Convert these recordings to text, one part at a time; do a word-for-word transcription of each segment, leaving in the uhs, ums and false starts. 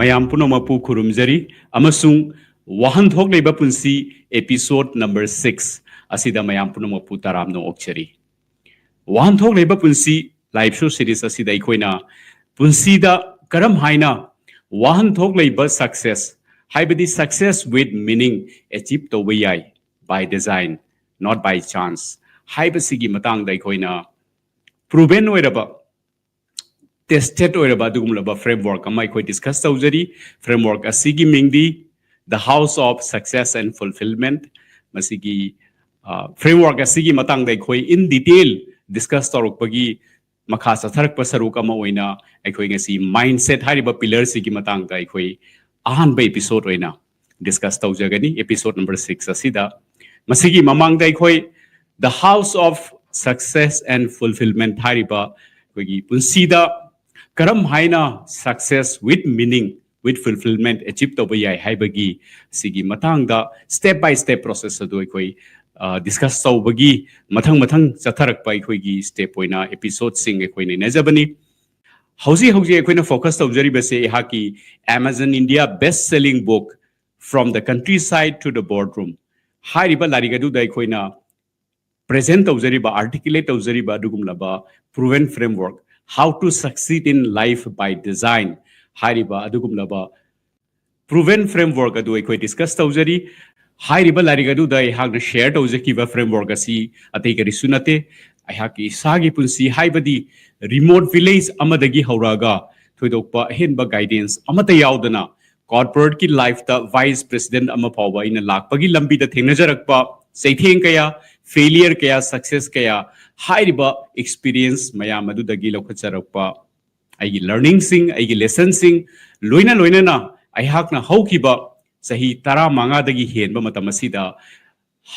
ꯃꯌꯥꯝ ꯄꯨꯝꯅꯃꯛꯄꯨ ꯈꯨꯔꯨꯝꯖꯔꯤ ꯑꯃꯁꯨꯡ ꯋꯥꯍꯟꯊꯣꯛ ꯂꯩꯕ ꯄꯨꯟꯁꯤ episode number six ꯑꯁꯤꯗ ꯃꯌꯥꯝ ꯄꯨꯝꯅꯃꯛꯄꯨ ꯇꯔꯥꯝꯅ ꯑꯣꯛꯆꯔꯤ꯫ ꯋꯥꯍꯟꯊꯣꯛ ꯂꯩꯕ ꯄꯨꯟꯁꯤ live show series ꯑꯁꯤꯗ ꯑꯩꯈꯣꯏꯅ ꯄꯨꯟꯁꯤꯗ ꯀꯔꯝ ꯍꯥꯏꯅ ꯋꯥꯍꯟꯊꯣꯛ ꯂꯩꯕ success, ꯍꯥꯏꯕꯗꯤ success with meaning achieve ꯇꯧꯕ ꯌꯥꯏ, by design, not by chance ꯍꯥꯏꯕꯁꯤꯒꯤ ꯃꯇꯥꯡꯗ ꯑꯩꯈꯣꯏꯅ proven ꯑꯣꯏꯔꯕ, tested ꯑꯣꯏꯔꯕ ꯑꯗꯨꯒꯨꯝꯂꯕ framework ꯑꯃ ꯑꯩꯈꯣꯏ discuss ꯇꯧꯖꯔꯤ꯫ Framework ꯑꯁꯤꯒꯤ ꯃꯤꯡꯗꯤ The House of Success and Fulfillment꯫ ꯃꯁꯤꯒꯤ, ꯑ, framework ꯑꯁꯤꯒꯤ ꯃꯇꯥꯡꯗ ꯑꯩꯈꯣꯏ in detail discuss ꯇꯧꯔꯛꯄꯒꯤ ꯃꯈꯥ ꯆꯠꯊꯔꯛꯄ ꯁꯔꯨꯛ ꯑꯃ ꯑꯣꯏꯅ ꯑꯩꯈꯣꯏ ꯉꯁꯤ mindset ꯍꯥꯏꯔꯤꯕ pillar ꯁꯤꯒꯤ ꯃꯇꯥꯡꯗ ꯑꯩꯈꯣꯏ ꯑꯍꯥꯟꯕ episode ꯑꯣꯏꯅ discuss ꯇꯧꯖꯒꯅꯤ, episode number six ꯑꯁꯤꯗ꯫ ꯃꯁꯤꯒꯤ ꯃꯃꯥꯡꯗ ꯑꯩꯈꯣꯏ The House of Success and Fulfillment ꯍꯥꯏꯔꯤꯕ ꯑꯩꯈꯣꯏꯒꯤ ꯄꯨꯟꯁꯤꯗ ꯀꯔꯝ ꯍꯥꯏꯅ success with meaning, with fulfillment achieve ꯇꯧꯕ ꯌꯥꯏ ꯍꯥꯏꯕꯒꯤ ꯁꯤꯒꯤ ꯃꯇꯥꯡꯗ step by step process ꯑꯗꯨ ꯑꯩꯈꯣꯏ, ꯑ, discuss ꯇꯧꯕꯒꯤ ꯃꯊꯪ ꯃꯊꯪ ꯆꯠꯊꯔꯛꯄ ꯑꯩꯈꯣꯏꯒꯤ step ꯑꯣꯏꯅ episode ꯁꯤꯡ ꯑꯩꯈꯣꯏ ꯅꯩꯅꯖꯕꯅꯤ꯫ ꯍꯧꯖꯤꯛ ꯍꯧꯖꯤꯛ ꯑꯩꯈꯣꯏꯅ focus ꯇꯧꯖꯔꯤꯕꯁꯦ ꯑꯩꯍꯥꯛꯀꯤ Amazon India best selling book From the Countryside to the Boardroom ꯍꯥꯏꯔꯤꯕ ꯂꯥꯏꯔꯤꯛ ꯑꯗꯨꯗ ꯑꯩꯈꯣꯏꯅ present ꯇꯧꯖꯔꯤꯕ, articulate ꯇꯧꯖꯔꯤꯕ ꯑꯗꯨꯒꯨꯝꯂꯕ proven framework, How to Succeed in Life by Design ꯍꯥꯏꯔꯤꯕ ꯑꯗꯨꯒꯨꯝꯂꯕ proven framework ꯑꯗꯨ ꯑꯩꯈꯣꯏ discuss ꯇꯧꯖꯔꯤ꯫ ꯍꯥꯏꯔꯤꯕ ꯂꯥꯏꯔꯤꯛ ꯑꯗꯨꯗ ꯑꯩꯍꯥꯛꯅ share ꯇꯧꯖꯈꯤꯕ framework ꯑꯁꯤ ꯑꯇꯩ ꯀꯔꯤꯁꯨ ꯅꯠꯇꯦ, ꯑꯩꯍꯥꯛꯀꯤ ꯏꯁꯥꯒꯤ ꯄꯨꯟꯁꯤ, ꯍꯥꯏꯕꯗꯤ remote village ꯑꯃꯗꯒꯤ ꯍꯧꯔꯛꯑꯒ ꯊꯣꯏꯗꯣꯛꯄ ꯑꯍꯦꯟꯕ guidance ꯑꯃꯠꯇ ꯌꯥꯎꯗꯅ corporate ꯀꯤ life ꯇ vice president ꯑꯃ ꯐꯥꯎꯕ ꯑꯩꯅ ꯂꯥꯛꯄꯒꯤ ꯂꯝꯕꯤꯗ ꯊꯦꯡꯅꯖꯔꯛꯄ ꯆꯩꯊꯦꯡ ꯀꯌꯥ, failure ꯀꯌꯥ, success ꯀꯌꯥ, ꯍꯥꯏꯔꯤꯕ experience ꯃꯌꯥꯝ ꯑꯗꯨꯗꯒꯤ ꯂꯧꯈꯠꯆꯔꯛꯄ ꯑꯩꯒꯤ learning ꯁꯤꯡ, ꯑꯩꯒꯤ lesson ꯁꯤꯡ, ꯂꯣꯏꯅ ꯂꯣꯏꯅꯅ ꯑꯩꯍꯥꯛꯅ ꯍꯧꯈꯤꯕ ꯆꯍꯤ ꯇꯔꯥꯃꯉꯥꯗꯒꯤ ꯍꯦꯟꯕ ꯃꯇꯝ ꯑꯁꯤꯗ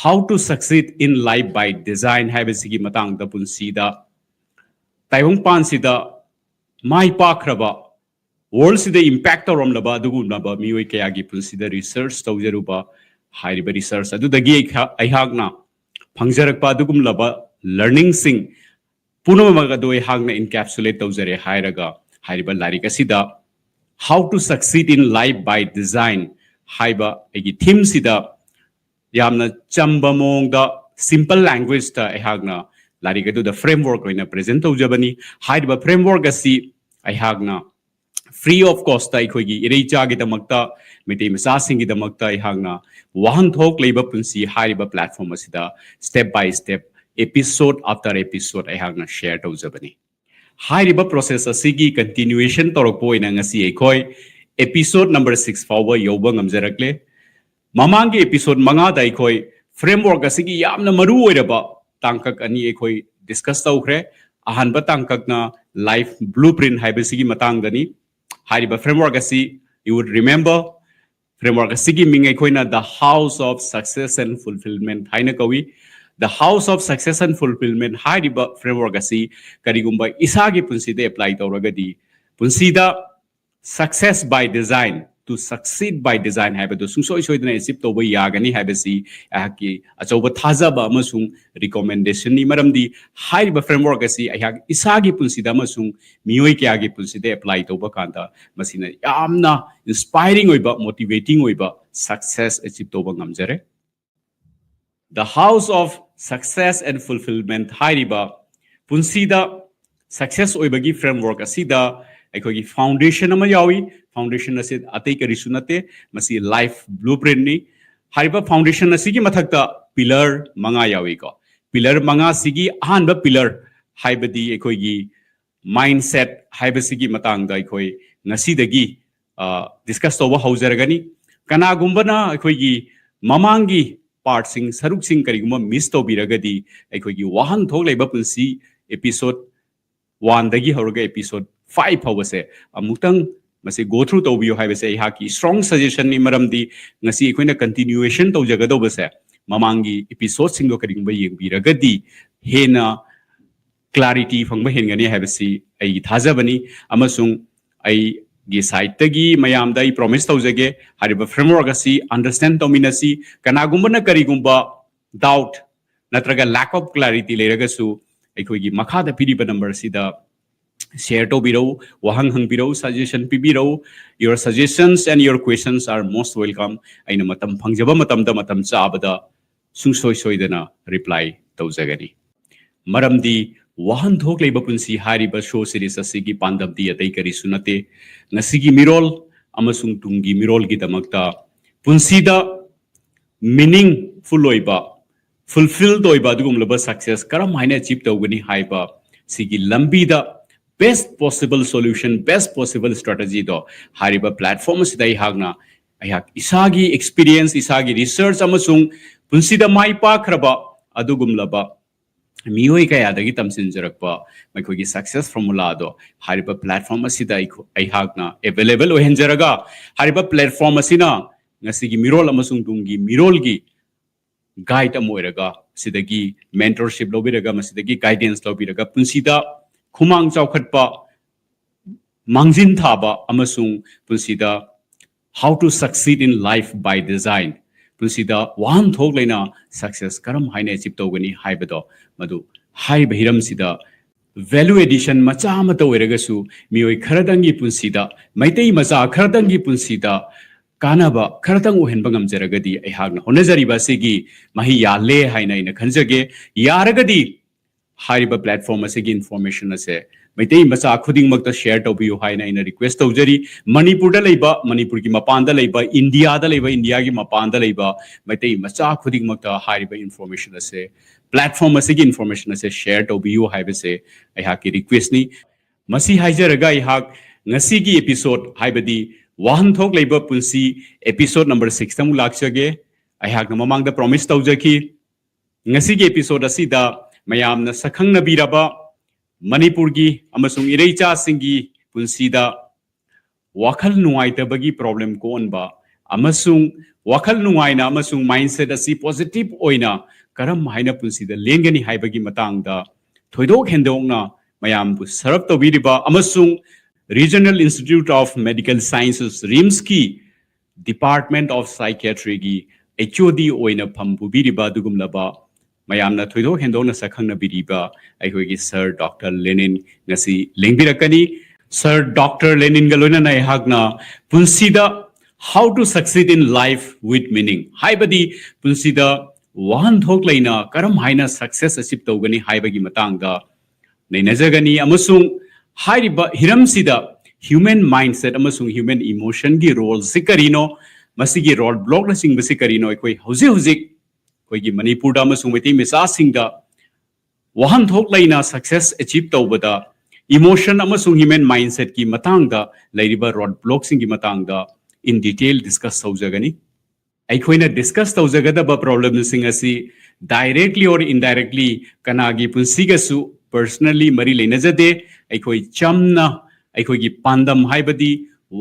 How to Succeed in Life by Design ꯍꯥꯏꯕꯁꯤꯒꯤ ꯃꯇꯥꯡꯗ ꯄꯨꯟꯁꯤꯗ ꯇꯥꯏꯕꯪꯄꯥꯟꯁꯤꯗ ꯃꯥꯏ ꯄꯥꯛꯈ꯭ꯔꯕ, world ꯁꯤꯗ impact ꯇꯧꯔꯝꯂꯕ ꯑꯗꯨꯒꯨꯝꯂꯕ ꯃꯤꯑꯣꯏ ꯀꯌꯥꯒꯤ ꯄꯨꯟꯁꯤꯗ research ꯇꯧꯖꯔꯨꯕ, ꯍꯥꯏꯔꯤꯕ research ꯑꯗꯨꯗꯒꯤ ꯑꯩꯍꯥꯛ-, ꯑꯩꯍꯥꯛꯅ ꯐꯪꯖꯔꯛꯄ ꯑꯗꯨꯒꯨꯝꯂꯕ learning ꯁꯤꯡ ꯄꯨꯝꯅꯃꯛ ꯑꯗꯨ ꯑꯩꯍꯥꯛꯅ encapsulate ꯇꯧꯖꯔꯦ ꯍꯥꯏꯔꯒ ꯍꯥꯏꯔꯤꯕ ꯂꯥꯏꯔꯤꯛ ꯑꯁꯤꯗ How to Succeed in Life by Design ꯍꯥꯏꯕ ꯑꯩꯒꯤ ꯊꯤꯝꯁꯤꯗ ꯌꯥꯝꯅ ꯆꯝꯕ ꯃꯑꯣꯡꯗ, simple languageꯇ ꯑꯩꯍꯥꯛꯅ ꯂꯥꯏꯔꯤꯛ ꯑꯗꯨꯗ framework ꯑꯣꯏꯅ present ꯇꯧꯖꯕꯅꯤ꯫ ꯍꯥꯏꯔꯤꯕ framework ꯑꯁꯤ ꯑꯩꯍꯥꯛꯅ free of cost ꯑꯩꯈꯣꯏꯒꯤ ꯏꯔꯩꯆꯥꯒꯤꯗꯃꯛꯇ, ꯃꯩꯇꯩ ꯃꯆꯥꯁꯤꯡꯒꯤꯗꯃꯛꯇ ꯑꯩꯍꯥꯛꯅ ꯋꯥꯍꯟꯊꯣꯛ ꯂꯩꯕ ꯄꯨꯟꯁꯤ ꯍꯥꯏꯔꯤꯕ platform ꯑꯁꯤꯗ step by step, episode after episode ꯑꯩꯍꯥꯛꯅ share ꯇꯧꯖꯕꯅꯤ꯫ ꯍꯥꯏꯔꯤꯕ process ꯑꯁꯤꯒꯤ continuation ꯇꯧꯔꯛꯄ ꯑꯣꯏꯅ ꯉꯁꯤ ꯑꯩꯈꯣꯏ episode number six ꯐꯥꯎꯕ ꯌꯧꯕ ꯉꯝꯖꯔꯛꯂꯦ꯫ ꯃꯃꯥꯡꯒꯤ episode ꯃꯉꯥꯗ ꯑꯩꯈꯣꯏ framework ꯑꯁꯤꯒꯤ ꯌꯥꯝꯅ ꯃꯔꯨ ꯑꯣꯏꯔꯕ ꯇꯥꯡꯀꯛ ꯑꯅꯤ ꯑꯩꯈꯣꯏ discuss ꯇꯧꯈ꯭ꯔꯦ꯫ ꯑꯍꯥꯟꯕ ꯇꯥꯡꯀꯛꯅ life blueprint ꯍꯥꯏꯕꯁꯤꯒꯤ ꯃꯇꯥꯡꯗꯅꯤ꯫ ꯍꯥꯏꯔꯤꯕ framework ꯑꯁꯤ, you would remember, framework ꯑꯁꯤꯒꯤ ꯃꯤꯡ ꯑꯩꯈꯣꯏꯅ The House of Success and Fulfillment ꯍꯥꯏꯅ ꯀꯧꯏ꯫ The House of Success and Fulfillment ꯍꯥꯏꯔꯤꯕ framework ꯑꯁꯤ ꯀꯔꯤꯒꯨꯝꯕ ꯏꯁꯥꯒꯤ ꯄꯨꯟꯁꯤꯗ apply ꯇꯧꯔꯒꯗꯤ, ꯄꯨꯟꯁꯤꯗ success by design, to succeed by design ꯍꯥꯏꯕꯗꯨ ꯁꯨꯡꯁꯣꯏ ꯁꯣꯏꯗꯅ achieve ꯇꯧꯕ ꯌꯥꯒꯅꯤ ꯍꯥꯏꯕꯁꯤ ꯑꯩꯍꯥꯛꯀꯤ ꯑꯆꯧꯕ ꯊꯥꯖꯕ ꯑꯃꯁꯨꯡ recommendationꯅꯤ꯫ ꯃꯔꯝꯗꯤ ꯍꯥꯏꯔꯤꯕ framework ꯑꯁꯤ ꯑꯩꯍꯥꯛ ꯏꯁꯥꯒꯤ ꯄꯨꯟꯁꯤꯗ ꯑꯃꯁꯨꯡ ꯃꯤꯑꯣꯏ ꯀꯌꯥꯒꯤ ꯄꯨꯟꯁꯤꯗ apply ꯇꯧꯕ ꯀꯥꯟꯗ ꯃꯁꯤꯅ ꯌꯥꯝꯅ inspiring ꯑꯣꯏꯕ, motivating ꯑꯣꯏꯕ success achieve ꯇꯧꯕ ꯉꯝꯖꯔꯦ꯫ The House of Success and Fulfillment ꯍꯥꯏꯔꯤꯕ ꯄꯨꯟꯁꯤꯗ success ꯑꯣꯏꯕꯒꯤ framework ꯑꯁꯤꯗ ꯑꯩꯈꯣꯏꯒꯤ foundation ꯑꯃ ꯌꯥꯎꯏ꯫ Foundation ꯑꯁꯤ ꯑꯇꯩ ꯀꯔꯤꯁꯨ ꯅꯠꯇꯦ, ꯃꯁꯤ life blueprintꯅꯤ꯫ ꯍꯥꯏꯔꯤꯕ foundation ꯑꯁꯤꯒꯤ ꯃꯊꯛꯇ pillar ꯃꯉꯥ ꯌꯥꯎꯏꯀꯣ꯫ Pillar ꯃꯉꯥꯁꯤꯒꯤ ꯑꯍꯥꯟꯕ pillar ꯍꯥꯏꯕꯗꯤ ꯑꯩꯈꯣꯏꯒꯤ mindset ꯍꯥꯏꯕꯁꯤꯒꯤ ꯃꯇꯥꯡꯗ ꯑꯩꯈꯣꯏ ꯉꯁꯤꯗꯒꯤ discuss ꯇꯧꯕ ꯍꯧꯖꯔꯒꯅꯤ꯫ ꯀꯅꯥꯒꯨꯝꯕꯅ ꯑꯩꯈꯣꯏꯒꯤ ꯃꯃꯥꯡꯒꯤ partꯁꯤꯡ, ꯁꯔꯨꯛꯁꯤꯡ ꯀꯔꯤꯒꯨꯝꯕ miss ꯇꯧꯕꯤꯔꯒꯗꯤ, ꯑꯩꯈꯣꯏꯒꯤ ꯋꯥꯍꯟꯊꯣꯛ ꯂꯩꯕ ꯄꯨꯟꯁꯤ episode oneꯗꯒꯤ ꯍꯧꯔꯒ episode five ꯐꯥꯎꯕꯁꯦ ꯑꯃꯨꯛꯇꯪ ꯃꯁꯤ go through ꯇꯧꯕꯤꯌꯨ ꯍꯥꯏꯕꯁꯦ ꯑꯩꯍꯥꯛꯀꯤ strong suggestionꯅꯤ꯫ ꯃꯔꯝꯗꯤ ꯉꯁꯤ ꯑꯩꯈꯣꯏꯅ continuation ꯇꯧꯖꯒꯗꯧꯕꯁꯦ ꯃꯃꯥꯡꯒꯤ episodeꯁꯤꯡꯗꯣ ꯀꯔꯤꯒꯨꯝꯕ ꯌꯦꯡꯕꯤꯔꯒꯗꯤ ꯍꯦꯟꯅ clarity ꯐꯪꯕ ꯍꯦꯟꯒꯅꯤ ꯍꯥꯏꯕꯁꯤ ꯑꯩꯒꯤ ꯊꯥꯖꯕꯅꯤ꯫ ꯑꯃꯁꯨꯡ ꯑꯩꯒꯤ sideꯇꯒꯤ ꯃꯌꯥꯝꯗ ꯑꯩ promise ꯇꯧꯖꯒꯦ, ꯍꯥꯏꯔꯤꯕ framework ꯑꯁꯤ understand ꯇꯧꯃꯤꯟꯅꯁꯤ꯫ ꯀꯅꯥꯒꯨꯝꯕꯅ ꯀꯔꯤꯒꯨꯝꯕ doubt ꯅꯠꯇ꯭ꯔꯒ lack of clarity ꯂꯩꯔꯒꯁꯨ, ꯑꯩꯈꯣꯏꯒꯤ ꯃꯈꯥꯗ ꯄꯤꯔꯤꯕ number ꯑꯁꯤꯗ share ꯇꯧꯕꯤꯔꯛꯎ, ꯋꯥꯍꯪ ꯍꯪꯕꯤꯔꯛꯎ, suggestion ꯄꯤꯕꯤꯔꯛꯎ. Your suggestions and your questions are most welcome. ꯑꯩꯅ ꯃꯇꯝ ꯐꯪꯖꯕ ꯃꯇꯝꯗ, ꯃꯇꯝ ꯆꯥꯕꯗ ꯁꯨꯡꯁꯣꯏ ꯁꯣꯏꯗꯅ reply ꯇꯧꯖꯒꯅꯤ꯫ ꯃꯔꯝꯗꯤ ꯋꯥꯍꯟꯊꯣꯛ ꯂꯩꯕ ꯄꯨꯟꯁꯤ ꯍꯥꯏꯔꯤꯕ show series ꯑꯁꯤꯒꯤ ꯄꯥꯟꯗꯝꯗꯤ ꯑꯇꯩ ꯀꯔꯤꯁꯨ ꯅꯠꯇꯦ꯫ ꯉꯁꯤꯒꯤ ꯃꯤꯔꯣꯜ ꯑꯃꯁꯨꯡ ꯇꯨꯡꯒꯤ ꯃꯤꯔꯣꯜꯒꯤꯗꯃꯛꯇ ꯄꯨꯟꯁꯤꯗ meaningful ꯑꯣꯏꯕ, fulfilled ꯑꯣꯏꯕ ꯑꯗꯨꯒꯨꯝꯂꯕ success ꯀꯔꯝ ꯍꯥꯏꯅ achieve ꯇꯧꯒꯅꯤ ꯍꯥꯏꯕ ꯁꯤꯒꯤ ꯂꯝꯕꯤꯗ best possible solution, best possible strategy ꯗꯣ ꯍꯥꯏꯔꯤꯕ platform ꯑꯁꯤꯗ ꯑꯩꯍꯥꯛꯅ, ꯑꯩꯍꯥꯛ ꯏꯁꯥꯒꯤ experience, ꯏꯁꯥꯒꯤ research ꯑꯃꯁꯨꯡ ꯄꯨꯟꯁꯤꯗ ꯃꯥꯏ ꯄꯥꯛꯈ꯭ꯔꯕ ꯑꯗꯨꯒꯨꯝꯂꯕ ꯃꯤꯑꯣꯏ ꯀꯌꯥꯗꯒꯤ ꯇꯝꯁꯤꯟꯖꯔꯛꯄ ꯃꯈꯣꯏꯒꯤ success formula ꯗꯣ ꯍꯥꯏꯔꯤꯕ platform ꯑꯁꯤꯗ ꯑꯩꯈꯣ-, ꯑꯩꯍꯥꯛꯅ available ꯑꯣꯏꯍꯟꯖꯔꯒ, ꯍꯥꯏꯔꯤꯕ platform ꯑꯁꯤꯅ ꯉꯁꯤꯒꯤ ꯃꯤꯔꯣꯜ ꯑꯃꯁꯨꯡ ꯇꯨꯡꯒꯤ ꯃꯤꯔꯣꯜꯒꯤ guide ꯑꯃ ꯑꯣꯏꯔꯒ, ꯁꯤꯗꯒꯤ mentorship ꯂꯧꯕꯤꯔꯒ, ꯃꯁꯤꯗꯒꯤ guidance ꯂꯧꯕꯤꯔꯒ, ꯄꯨꯟꯁꯤꯗ ꯈꯨꯃꯥꯡ ꯆꯥꯎꯈꯠꯄ, ꯃꯥꯡꯖꯤꯟ ꯊꯥꯕ ꯑꯃꯁꯨꯡ ꯄꯨꯟꯁꯤꯗ how to succeed in life by design, ꯄꯨꯟꯁꯤꯗ ꯋꯥꯍꯟꯊꯣꯛ ꯂꯩꯅ success ꯀꯔꯝ ꯍꯥꯏꯅ achieve ꯇꯧꯒꯅꯤ ꯍꯥꯏꯕꯗꯣ, ꯃꯗꯨ ꯍꯥꯏꯔꯤꯕ ꯍꯤꯔꯝꯁꯤꯗ value addition ꯃꯆꯥ ꯑꯃꯠꯇ ꯑꯣꯏꯔꯒꯁꯨ ꯃꯤꯑꯣꯏ ꯈꯔꯗꯪꯒꯤ ꯄꯨꯟꯁꯤꯗ, ꯃꯩꯇꯩ ꯃꯆꯥ ꯈꯔꯗꯪꯒꯤ ꯄꯨꯟꯁꯤꯗ ꯀꯥꯟꯅꯕ ꯈꯔꯇꯪ ꯑꯣꯏꯍꯟꯕ ꯉꯝꯖꯔꯒꯗꯤ ꯑꯩꯍꯥꯛꯅ ꯍꯣꯠꯅꯖꯔꯤꯕ ꯑꯁꯤꯒꯤ ꯃꯍꯩ ꯌꯥꯜꯂꯦ ꯍꯥꯏꯅ ꯑꯩꯅ ꯈꯟꯖꯒꯦ꯫ ꯌꯥꯔꯒꯗꯤ ꯍꯥꯏꯔꯤꯕ platform ꯑꯁꯤꯒꯤ information ꯑꯁꯦ ꯃꯩꯇꯩ ꯃꯆꯥ ꯈꯨꯗꯤꯡꯃꯛꯇ share ꯇꯧꯕꯤꯌꯨ ꯍꯥꯏꯅ ꯑꯩꯅ request ꯇꯧꯖꯔꯤ꯫ ꯃꯅꯤꯄꯨꯔꯗ ꯂꯩꯕ, ꯃꯅꯤꯄꯨꯔꯒꯤ ꯃꯄꯥꯟꯗ ꯂꯩꯕ, ꯏꯟꯗꯤꯌꯥꯗ ꯂꯩꯕ, ꯏꯟꯗꯤꯌꯥꯒꯤ ꯃꯄꯥꯟꯗ ꯂꯩꯕ ꯃꯩꯇꯩ ꯃꯆꯥ ꯈꯨꯗꯤꯡꯃꯛꯇ ꯍꯥꯏꯔꯤꯕ information ꯑꯁꯦ, platform ꯑꯁꯤꯒꯤ information ꯑꯁꯦ share ꯇꯧꯕꯤꯌꯨ ꯍꯥꯏꯕꯁꯦ ꯑꯩꯍꯥꯛꯀꯤ request ꯅꯤ꯫ ꯃꯁꯤ ꯍꯥꯏꯖꯔꯒ ꯑꯩꯍꯥꯛ ꯉꯁꯤꯒꯤ episode, ꯍꯥꯏꯕꯗꯤ ꯋꯥꯍꯟꯊꯣꯛ ꯂꯩꯕ ꯄꯨꯟꯁꯤ episode number six ꯇ ꯑꯃꯨꯛ ꯂꯥꯛꯆꯒꯦ꯫ ꯑꯩꯍꯥꯛꯅ ꯃꯃꯥꯡꯗ promise ꯇꯧꯖꯈꯤ, ꯉꯁꯤꯒꯤ episode ꯑꯁꯤꯗ ꯃꯌꯥꯝꯅ ꯁꯛꯈꯪꯅꯕꯤꯔꯕ ꯃꯅꯤꯄꯨꯔꯒꯤ ꯑꯃꯁꯨꯡ ꯏꯔꯩꯆꯥꯁꯤꯡꯒꯤ ꯄꯨꯟꯁꯤꯗ ꯋꯥꯈꯜ ꯅꯨꯡꯉꯥꯏꯇꯕꯒꯤ problem ꯀꯣꯛꯍꯟꯕ ꯑꯃꯁꯨꯡ ꯋꯥꯈꯜ ꯅꯨꯡꯉꯥꯏꯅ ꯑꯃꯁꯨꯡ mindset ꯑꯁꯤ positive ꯑꯣꯏꯅ ꯀꯔꯝ ꯍꯥꯏꯅ ꯄꯨꯟꯁꯤꯗ ꯂꯦꯟꯒꯅꯤ ꯍꯥꯏꯕꯒꯤ ꯃꯇꯥꯡꯗ ꯊꯣꯏꯗꯣꯛ ꯍꯦꯟꯗꯣꯛꯅ ꯃꯌꯥꯝꯕꯨ serve ꯇꯧꯕꯤꯔꯤꯕ ꯑꯃꯁꯨꯡ Regional Institute of Medical Sciences, RIMS ꯀꯤ Department of Psychiatry ꯒꯤ H O D ꯑꯣꯏꯅ ꯐꯝ ꯄꯨꯕꯤꯔꯤꯕ ꯑꯗꯨꯒꯨꯝꯂꯕ ꯃꯌꯥꯝꯅ ꯊꯣꯏꯗꯣꯛ ꯍꯦꯟꯗꯣꯛꯅ ꯁꯛꯈꯪꯅꯕꯤꯔꯤꯕ ꯑꯩꯈꯣꯏꯒꯤ Sir Doctor Lenin ꯉꯁꯤ ꯂꯦꯡꯕꯤꯔꯛꯀꯅꯤ꯫ Sir Doctor Leninꯒ ꯂꯣꯏꯅꯅ ꯑꯩꯍꯥꯛꯅ ꯄꯨꯟꯁꯤꯗ "How to succeed in life with meaning" ꯍꯥꯏꯕꯗꯤ ꯄꯨꯟꯁꯤꯗ ꯋꯥꯍꯟꯊꯣꯛ ꯂꯩꯅ ꯀꯔꯝ ꯍꯥꯏꯅ success achieve ꯇꯧꯒꯅꯤ ꯍꯥꯏꯕꯒꯤ ꯃꯇꯥꯡꯗ ꯅꯩꯅꯖꯒꯅꯤ꯫ ꯑꯃꯁꯨꯡ ꯍꯥꯏꯔꯤꯕ ꯍꯤꯔꯝꯁꯤꯗ human mindset ꯑꯃꯁꯨꯡ human emotionꯒꯤ roleꯁꯤ ꯀꯔꯤꯅꯣ, ꯃꯁꯤꯒꯤ road blockꯅꯆꯤꯡꯕꯁꯤ ꯀꯔꯤꯅꯣ, ꯑꯩꯈꯣꯏ ꯍꯧꯖꯤꯛ ꯍꯧꯖꯤꯛ ꯑꯩꯈꯣꯏꯒꯤ ꯃꯅꯤꯄꯨꯔꯗ ꯑꯃꯁꯨꯡ ꯃꯩꯇꯩ ꯃꯆꯥꯁꯤꯡꯗ ꯋꯥꯍꯟꯊꯣꯛ ꯂꯩꯅ success achieve ꯇꯧꯕꯗ emotion ꯑꯃꯁꯨꯡ human mindsetꯀꯤ ꯃꯇꯥꯡꯗ ꯂꯩꯔꯤꯕ road blockꯁꯤꯡꯒꯤ ꯃꯇꯥꯡꯗ in detail discuss ꯇꯧꯖꯒꯅꯤ꯫ ꯑꯩꯈꯣꯏꯅ discuss ꯇꯧꯖꯒꯗꯕ problemꯁꯤꯡ ꯑꯁꯤ directly or indirectly ꯀꯅꯥꯒꯤ ꯄꯨꯟꯁꯤꯒꯁꯨ personally ꯃꯔꯤ ꯂꯩꯅꯖꯗꯦ꯫ ꯑꯩꯈꯣꯏ ꯆꯝꯅ ꯑꯩꯈꯣꯏꯒꯤ ꯄꯥꯟꯗꯝ ꯍꯥꯏꯕꯗꯤ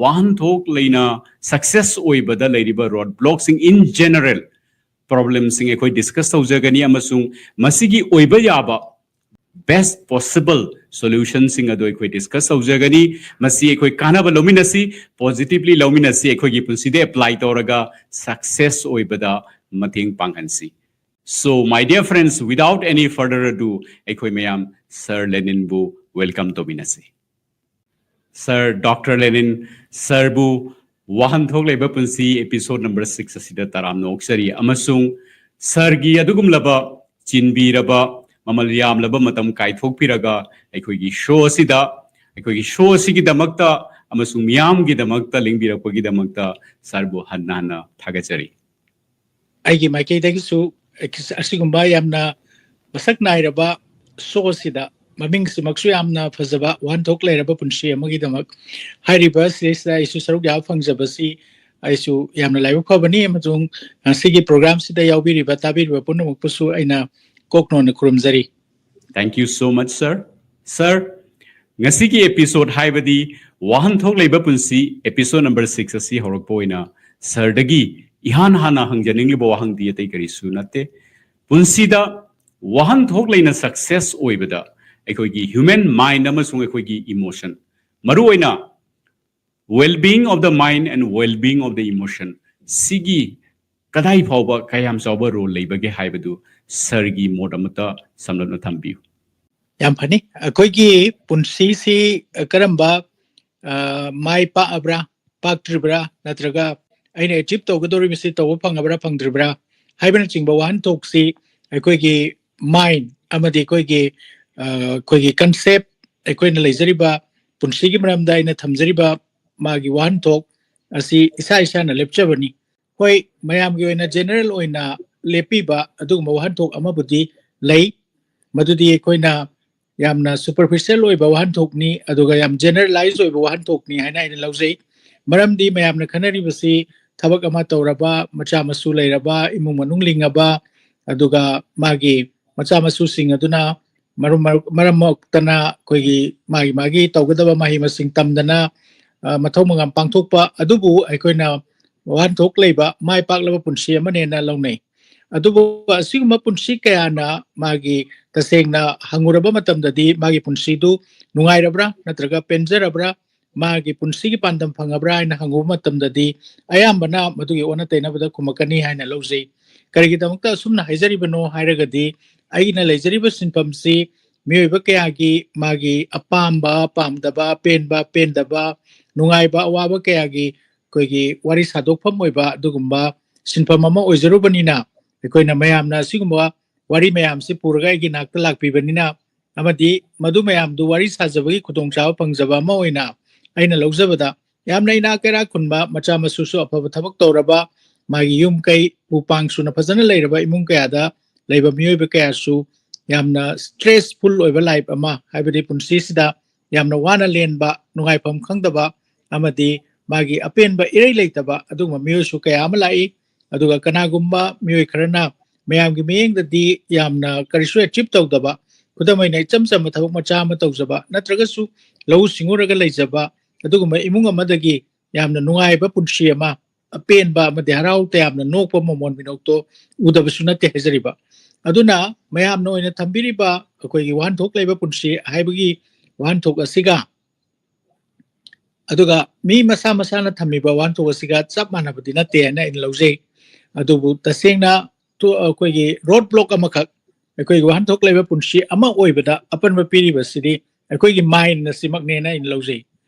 ꯋꯥꯍꯟꯊꯣꯛ ꯂꯩꯅ success ꯑꯣꯏꯕꯗ ꯂꯩꯔꯤꯕ road blockꯁꯤꯡ, in general problemꯁꯤꯡ ꯑꯩꯈꯣꯏ discuss ꯇꯧꯖꯒꯅꯤ ꯑꯃꯁꯨꯡ ꯃꯁꯤꯒꯤ ꯑꯣꯏꯕ ꯌꯥꯕ best possible solutionꯁꯤꯡ ꯑꯗꯨ ꯑꯩꯈꯣꯏ discuss ꯇꯧꯖꯒꯅꯤ꯫ ꯃꯁꯤ ꯑꯩꯈꯣꯏ ꯀꯥꯟꯅꯕ ꯂꯧꯃꯤꯟꯅꯁꯤ, positively ꯂꯧꯃꯤꯟꯅꯁꯤ, ꯑꯩꯈꯣꯏꯒꯤ ꯄꯨꯟꯁꯤꯗ apply ꯇꯧꯔꯒ success ꯑꯣꯏꯕꯗ ꯃꯇꯦꯡ ꯄꯥꯡꯍꯟꯁꯤ꯫ So, my dear friends, without any further ado, ꯑꯩꯈꯣꯏ ꯃꯌꯥꯝ Sir Leninꯕꯨ welcome ꯇꯧꯃꯤꯟꯅꯁꯤ꯫ Sir Doctor Lenin sirꯕꯨ ꯋꯥꯍꯟꯊꯣꯛ ꯂꯩꯕ ꯄꯨꯟꯁꯤ episode number six ꯑꯁꯤꯗ ꯇꯔꯥꯝꯅ ꯑꯣꯛꯆꯔꯤ, ꯑꯃꯁꯨꯡ sirꯒꯤ ꯑꯗꯨꯒꯨꯝꯂꯕ ꯆꯤꯟꯕꯤꯔꯕ, ꯃꯃꯜ ꯌꯥꯝꯂꯕ ꯃꯇꯝ ꯀꯥꯏꯊꯣꯛꯄꯤꯔꯒ ꯑꯩꯈꯣꯏꯒꯤ show ꯑꯁꯤꯗ, ꯑꯩꯈꯣꯏꯒꯤ show ꯑꯁꯤꯒꯤꯗꯃꯛꯇ ꯑꯃꯁꯨꯡ ꯃꯤꯌꯥꯝꯒꯤꯗꯃꯛꯇ ꯂꯦꯡꯕꯤꯔꯛꯄꯒꯤꯗꯃꯛꯇ sirꯕꯨ ꯍꯟꯅ ꯍꯟꯅ ꯊꯥꯒꯠꯆꯔꯤ꯫ ꯑꯩꯒꯤ ꯃꯥꯏꯀꯩꯗꯒꯤꯁꯨ ꯑꯁꯤꯒꯨꯝꯕ ꯌꯥꯝꯅ ꯃꯁꯛ ꯅꯥꯏꯔꯕ show ꯑꯁꯤꯗ, ꯃꯃꯤꯡꯁꯤꯃꯛꯁꯨ ꯌꯥꯝꯅ ꯐꯖꯕ, ꯋꯥꯍꯟꯊꯣꯛ ꯂꯩꯔꯕ ꯄꯨꯟꯁꯤ ꯑꯃꯒꯤꯗꯃꯛ ꯍꯥꯏꯔꯤꯕ ꯁꯤꯗꯩꯁꯤꯗ ꯑꯩꯁꯨ ꯁꯔꯨꯛ ꯌꯥꯕ ꯐꯪꯖꯕꯁꯤ ꯑꯩꯁꯨ ꯌꯥꯝꯅ ꯂꯥꯏꯕꯛ ꯐꯕꯅꯤ, ꯑꯃꯁꯨꯡ ꯉꯁꯤꯒꯤ programꯁꯤꯗ ꯌꯥꯎꯕꯤꯔꯤꯕ, ꯇꯥꯕꯤꯔꯤꯕ ꯄꯨꯝꯅꯃꯛꯄꯨꯁꯨ ꯑꯩꯅ ꯀꯣꯛ ꯅꯣꯟꯅ ꯈꯨꯔꯨꯝꯖꯔꯤ꯫ Thank you so much, sir. Sir, ꯉꯁꯤꯒꯤ episode ꯍꯥꯏꯕꯗꯤ ꯋꯥꯍꯟꯊꯣꯛ ꯂꯩꯕ ꯄꯨꯟꯁꯤ episode number six ꯑꯁꯤ ꯍꯧꯔꯛꯄ ꯑꯣꯏꯅ sirꯗꯒꯤ ꯏꯍꯥꯟ ꯍꯥꯟꯅ ꯍꯪꯖꯅꯤꯡꯂꯤꯕ ꯋꯥꯍꯪꯗꯤ ꯑꯇꯩ ꯀꯔꯤꯁꯨ ꯅꯠꯇꯦ꯫ ꯄꯨꯟꯁꯤꯗ ꯋꯥꯍꯟꯊꯣꯛ ꯂꯩꯅ success ꯑꯣꯏꯕꯗ ꯑꯩꯈꯣꯏꯒꯤ human mind ꯑꯃꯁꯨꯡ ꯑꯩꯈꯣꯏꯒꯤ emotion, ꯃꯔꯨꯑꯣꯏꯅ well-being of the mind and well-being of the emotion, ꯁꯤꯒꯤ ꯀꯗꯥꯏ ꯐꯥꯎꯕ ꯀꯌꯥꯝ ꯆꯥꯎꯕ ꯔꯣꯜ ꯂꯩꯕꯒꯦ ꯍꯥꯏꯕꯗꯨ ꯁꯔꯒꯤ ꯃꯣꯠ ꯑꯃꯠꯇ ꯁꯝꯂꯞꯅ ꯊꯝꯕꯤꯌꯨ꯫ ꯌꯥꯝ ꯐꯅꯤ꯫ ꯑꯩꯈꯣꯏꯒꯤ ꯄꯨꯟꯁꯤꯁꯤ ꯀꯔꯝꯕ ꯃꯥꯏ ꯄꯥꯛꯑꯕ꯭ꯔꯥ, ꯄꯥꯛꯇ꯭ꯔꯤꯕ꯭ꯔꯥ, ꯅꯠꯇ꯭ꯔꯒ ꯑꯩꯅ ꯑꯦꯆꯤꯞ ꯇꯧꯒꯗꯧꯔꯤꯕꯁꯤ ꯇꯧꯕ ꯐꯪꯉꯕ꯭ꯔꯥ, ꯐꯪꯗ꯭ꯔꯤꯕ꯭ꯔꯥ ꯍꯥꯏꯕꯅꯆꯤꯡꯕ ꯋꯥꯍꯟꯊꯣꯛꯁꯤ ꯑꯩꯈꯣꯏꯒꯤ ꯃꯥꯏꯟ ꯑꯃꯗꯤ ꯑꯩꯈꯣꯏꯒꯤ ꯑꯩꯈꯣꯏꯒꯤ ꯀꯟꯁꯦꯞ, ꯑꯩꯈꯣꯏꯅ ꯂꯩꯖꯔꯤꯕ ꯄꯨꯟꯁꯤꯒꯤ ꯃꯔꯝꯗ ꯑꯩꯅ ꯊꯝꯖꯔꯤꯕ ꯃꯥꯒꯤ ꯋꯥꯍꯟꯊꯣꯛ ꯑꯁꯤ ꯏꯁꯥ ꯏꯁꯥꯅ ꯂꯦꯞꯆꯕꯅꯤ꯫ ꯍꯣꯏ, ꯃꯌꯥꯝꯒꯤ ꯑꯣꯏꯅ ꯖꯦꯅꯔꯦꯜ ꯑꯣꯏꯅ ꯂꯦꯞꯄꯤꯕ ꯑꯗꯨꯒꯨꯝꯕ ꯋꯥꯍꯟꯊꯣꯛ ꯑꯃꯕꯨꯗꯤ ꯂꯩ, ꯃꯗꯨꯗꯤ ꯑꯩꯈꯣꯏꯅ ꯌꯥꯝꯅ ꯁꯨꯄꯔꯐꯤꯁꯤꯌꯦꯜ ꯑꯣꯏꯕ ꯋꯥꯍꯟꯊꯣꯛꯅꯤ, ꯑꯗꯨꯒ ꯌꯥꯝ ꯖꯦꯅꯔꯦꯂꯥꯏꯖ ꯑꯣꯏꯕ ꯋꯥꯍꯟꯊꯣꯛꯅꯤ ꯍꯥꯏꯅ ꯑꯩꯅ ꯂꯧꯖꯩ꯫ ꯃꯔꯝꯗꯤ ꯃꯌꯥꯝꯅ ꯈꯟꯅꯔꯤꯕꯁꯤ ꯊꯕꯛ ꯑꯃ ꯇꯧꯔꯕ, ꯃꯆꯥ ꯃꯁꯨ ꯂꯩꯔꯕ, ꯏꯃꯨꯡ ꯃꯅꯨꯡ ꯂꯤꯡꯉꯕ, ꯑꯗꯨꯒ ꯃꯥꯒꯤ ꯃꯆꯥ ꯃꯁꯨꯁꯤꯡ ꯑꯗꯨꯅ ꯃꯔꯝ ꯃꯔꯝ ꯃꯣꯛꯇꯅ ꯑꯩꯈꯣꯏꯒꯤ ꯃꯥꯒꯤ ꯃꯥꯒꯤ ꯇꯧꯒꯗꯕ ꯃꯍꯩ ꯃꯁꯤꯡ ꯇꯝꯗꯅ ꯃꯊꯧ ꯃꯉꯝ ꯄꯥꯡꯊꯣꯛꯄ ꯑꯗꯨꯕꯨ ꯑꯩꯈꯣꯏꯅ ꯋꯥꯍꯟꯊꯣꯛ ꯂꯩꯕ ꯃꯥꯏ ꯄꯥꯛꯂꯕ ꯄꯨꯟꯁꯤ ꯑꯃꯅꯦꯅ ꯂꯧꯅꯩ꯫ ꯑꯗꯨꯕꯨ ꯑꯁꯤꯒꯨꯝꯕ ꯄꯨꯟꯁꯤ ꯀꯌꯥꯅ ꯃꯥꯒꯤ ꯇꯁꯦꯡꯅ ꯍꯪꯉꯨꯔꯕ ꯃꯇꯝꯗꯗꯤ ꯃꯥꯒꯤ ꯄꯨꯟꯁꯤꯗꯨ ꯅꯨꯡꯉꯥꯏꯔꯕ꯭ꯔꯥ ꯅꯠꯇ꯭ꯔꯒ ꯄꯦꯟꯖꯔꯕ꯭ꯔꯥ, ꯃꯥꯒꯤ ꯄꯨꯟꯁꯤꯒꯤ ꯄꯥꯟꯗꯝ ꯐꯪꯉꯕ꯭ꯔꯥ ꯍꯥꯏꯅ ꯍꯪꯉꯨꯕ ꯃꯇꯝꯗꯗꯤ ꯑꯌꯥꯝꯕꯅ ꯃꯗꯨꯒꯤ ꯑꯣꯟꯅ ꯇꯩꯅꯕꯗ ꯈꯨꯝꯃꯛꯀꯅꯤ ꯍꯥꯏꯅ ꯂꯧꯖꯩ꯫ ꯀꯔꯤꯒꯤꯗꯃꯛꯇ ꯑꯁꯨꯝꯅ ꯍꯥꯏꯖꯔꯤꯕꯅꯣ ꯍꯥꯏꯔꯒꯗꯤ ꯑꯩꯒꯤꯅ ꯂꯩꯖꯔꯤꯕ ꯁꯤꯟꯐꯝꯁꯤ ꯃꯤꯑꯣꯏꯕ ꯀꯌꯥꯒꯤ ꯃꯥꯒꯤ ꯑꯄꯥꯝꯕ, ꯄꯥꯝꯗꯕ, ꯄꯦꯟꯕ, ꯄꯦꯟꯗꯕ, ꯅꯨꯡꯉꯥꯏꯕ, ꯑꯋꯥꯕ ꯀꯌꯥꯒꯤ ꯑꯩꯈꯣꯏꯒꯤ ꯋꯥꯔꯤ ꯁꯥꯗꯣꯛꯐꯝ ꯑꯣꯏꯕ ꯑꯗꯨꯒꯨꯝꯕ ꯁꯤꯟꯐꯝ ꯑꯃ ꯑꯣꯏꯖꯔꯨꯕꯅꯤꯅ ꯑꯩꯈꯣꯏꯅ ꯃꯌꯥꯝꯅ ꯑꯁꯤꯒꯨꯝꯕ ꯋꯥꯔꯤ ꯃꯌꯥꯝꯁꯤ ꯄꯨꯔꯒ ꯑꯩꯒꯤ ꯅꯥꯛꯇ ꯂꯥꯛꯄꯤꯕꯅꯤꯅ ꯑꯃꯗꯤ ꯃꯗꯨ ꯃꯌꯥꯝꯗꯨ ꯋꯥꯔꯤ ꯁꯥꯖꯕꯒꯤ ꯈꯨꯗꯣꯡꯆꯥꯕ ꯐꯪꯖꯕ ꯑꯃ ꯑꯣꯏꯅ ꯑꯩꯅ ꯂꯧꯖꯕꯗ ꯌꯥꯝꯅ ꯏꯅꯥꯛ ꯀꯩꯔꯥꯛ ꯈꯨꯟꯕ ꯃꯆꯥ ꯃꯁꯨꯁꯨ ꯑꯐꯕ ꯊꯕꯛ ꯇꯧꯔꯕ ꯃꯥꯒꯤ ꯌꯨꯝ ꯀꯩ ꯎ ꯄꯥꯡ ꯁꯨꯅ ꯐꯖꯅ ꯂꯩꯔꯕ ꯏꯃꯨꯡ ꯀꯌꯥꯗ ꯂꯩꯕ ꯃꯤꯑꯣꯏꯕ ꯀꯌꯥꯁꯨ ꯌꯥꯝꯅ ꯁ꯭ꯇ꯭ꯔꯦꯁꯐꯨꯜ ꯑꯣꯏꯕ ꯂꯥꯏꯐ ꯑꯃ ꯍꯥꯏꯕꯗꯤ ꯄꯨꯟꯁꯤꯁꯤꯗ ꯌꯥꯝꯅ ꯋꯥꯅ ꯂꯦꯟꯕ ꯅꯨꯡꯉꯥꯏꯐꯝ ꯈꯪꯗꯕ ꯑꯃꯗꯤ ꯃꯥꯒꯤ ꯑꯄꯦꯟꯕ ꯏꯔꯩ ꯂꯩꯇꯕ ꯑꯗꯨꯒꯨꯝꯕ ꯃꯤꯑꯣꯏꯁꯨ ꯀꯌꯥ ꯑꯃ ꯂꯥꯛꯏ꯫ ꯑꯗꯨꯒ ꯀꯅꯥꯒꯨꯝꯕ ꯃꯤꯑꯣꯏ ꯈꯔꯅ ꯃꯌꯥꯝꯒꯤ ꯃꯤꯠꯌꯦꯡꯗꯗꯤ ꯌꯥꯝꯅ ꯀꯔꯤꯁꯨ ꯑꯦꯆꯤꯞ ꯇꯧꯗꯕ ꯈꯨꯗꯝ ꯑꯣꯏꯅ ꯏꯆꯝ ꯆꯝꯕ ꯊꯕꯛ ꯃꯆꯥ ꯑꯃ ꯇꯧꯖꯕ ꯅꯠꯇ꯭ꯔꯒꯁꯨ ꯂꯧꯎ ꯁꯤꯡꯎꯔꯒ ꯂꯩꯖꯕ ꯑꯗꯨꯒꯨꯝꯕ ꯏꯃꯨꯡ ꯑꯃꯗꯒꯤ ꯌꯥꯝꯅ ꯅꯨꯡꯉꯥꯏꯕ ꯄꯨꯟꯁꯤ ꯑꯃ ꯑꯄꯦꯟꯕ ꯑꯃꯗꯤ ꯍꯔꯥꯎ ꯇꯌꯥꯝꯅ ꯅꯣꯛꯄ ꯃꯃꯣꯟ ꯃꯤꯅꯣꯛꯇꯣ ꯎꯗꯕꯁꯨ ꯅꯠꯇꯦ ꯍꯥꯏꯖꯔꯤꯕ꯫ ꯑꯗꯨꯅ ꯃꯌꯥꯝꯅ ꯑꯣꯏꯅ ꯊꯝꯕꯤꯔꯤꯕ ꯑꯩꯈꯣꯏꯒꯤ ꯋꯥꯍꯟꯊꯣꯛ ꯂꯩꯕ ꯄꯨꯟꯁꯤ ꯍꯥꯏꯕꯒꯤ ꯋꯥꯍꯟꯊꯣꯛ ꯑꯁꯤꯒ ꯑꯗꯨꯒ ꯃꯤ ꯃꯁꯥ ꯃꯁꯥꯅ ꯊꯝꯃꯤꯕ ꯋꯥꯍꯟꯊꯣꯛ ꯑꯁꯤꯒ ꯆꯞ ꯃꯥꯟꯅꯕꯗꯤ ꯅꯠꯇꯦ ꯍꯥꯏꯅ ꯑꯩꯅ ꯂꯧꯖꯩ꯫ ꯑꯗꯨꯕꯨ ꯇꯁꯦꯡꯅ ꯑꯩꯈꯣꯏꯒꯤ ꯔꯣꯗ ꯕ꯭ꯂꯣꯛ ꯑꯃꯈꯛ, ꯑꯩꯈꯣꯏꯒꯤ ꯋꯥꯍꯟꯊꯣꯛ ꯂꯩꯕ ꯄꯨꯟꯁꯤ ꯑꯃ ꯑꯣꯏꯕꯗ ꯑꯄꯟꯕ ꯄꯤꯔꯤꯕꯁꯤꯗꯤ ꯑꯩꯈꯣꯏꯒꯤ ꯃꯥꯏꯟ ꯑꯁꯤꯃꯛꯅꯦꯅ ꯑꯩꯅ ꯂꯧꯖꯩ꯫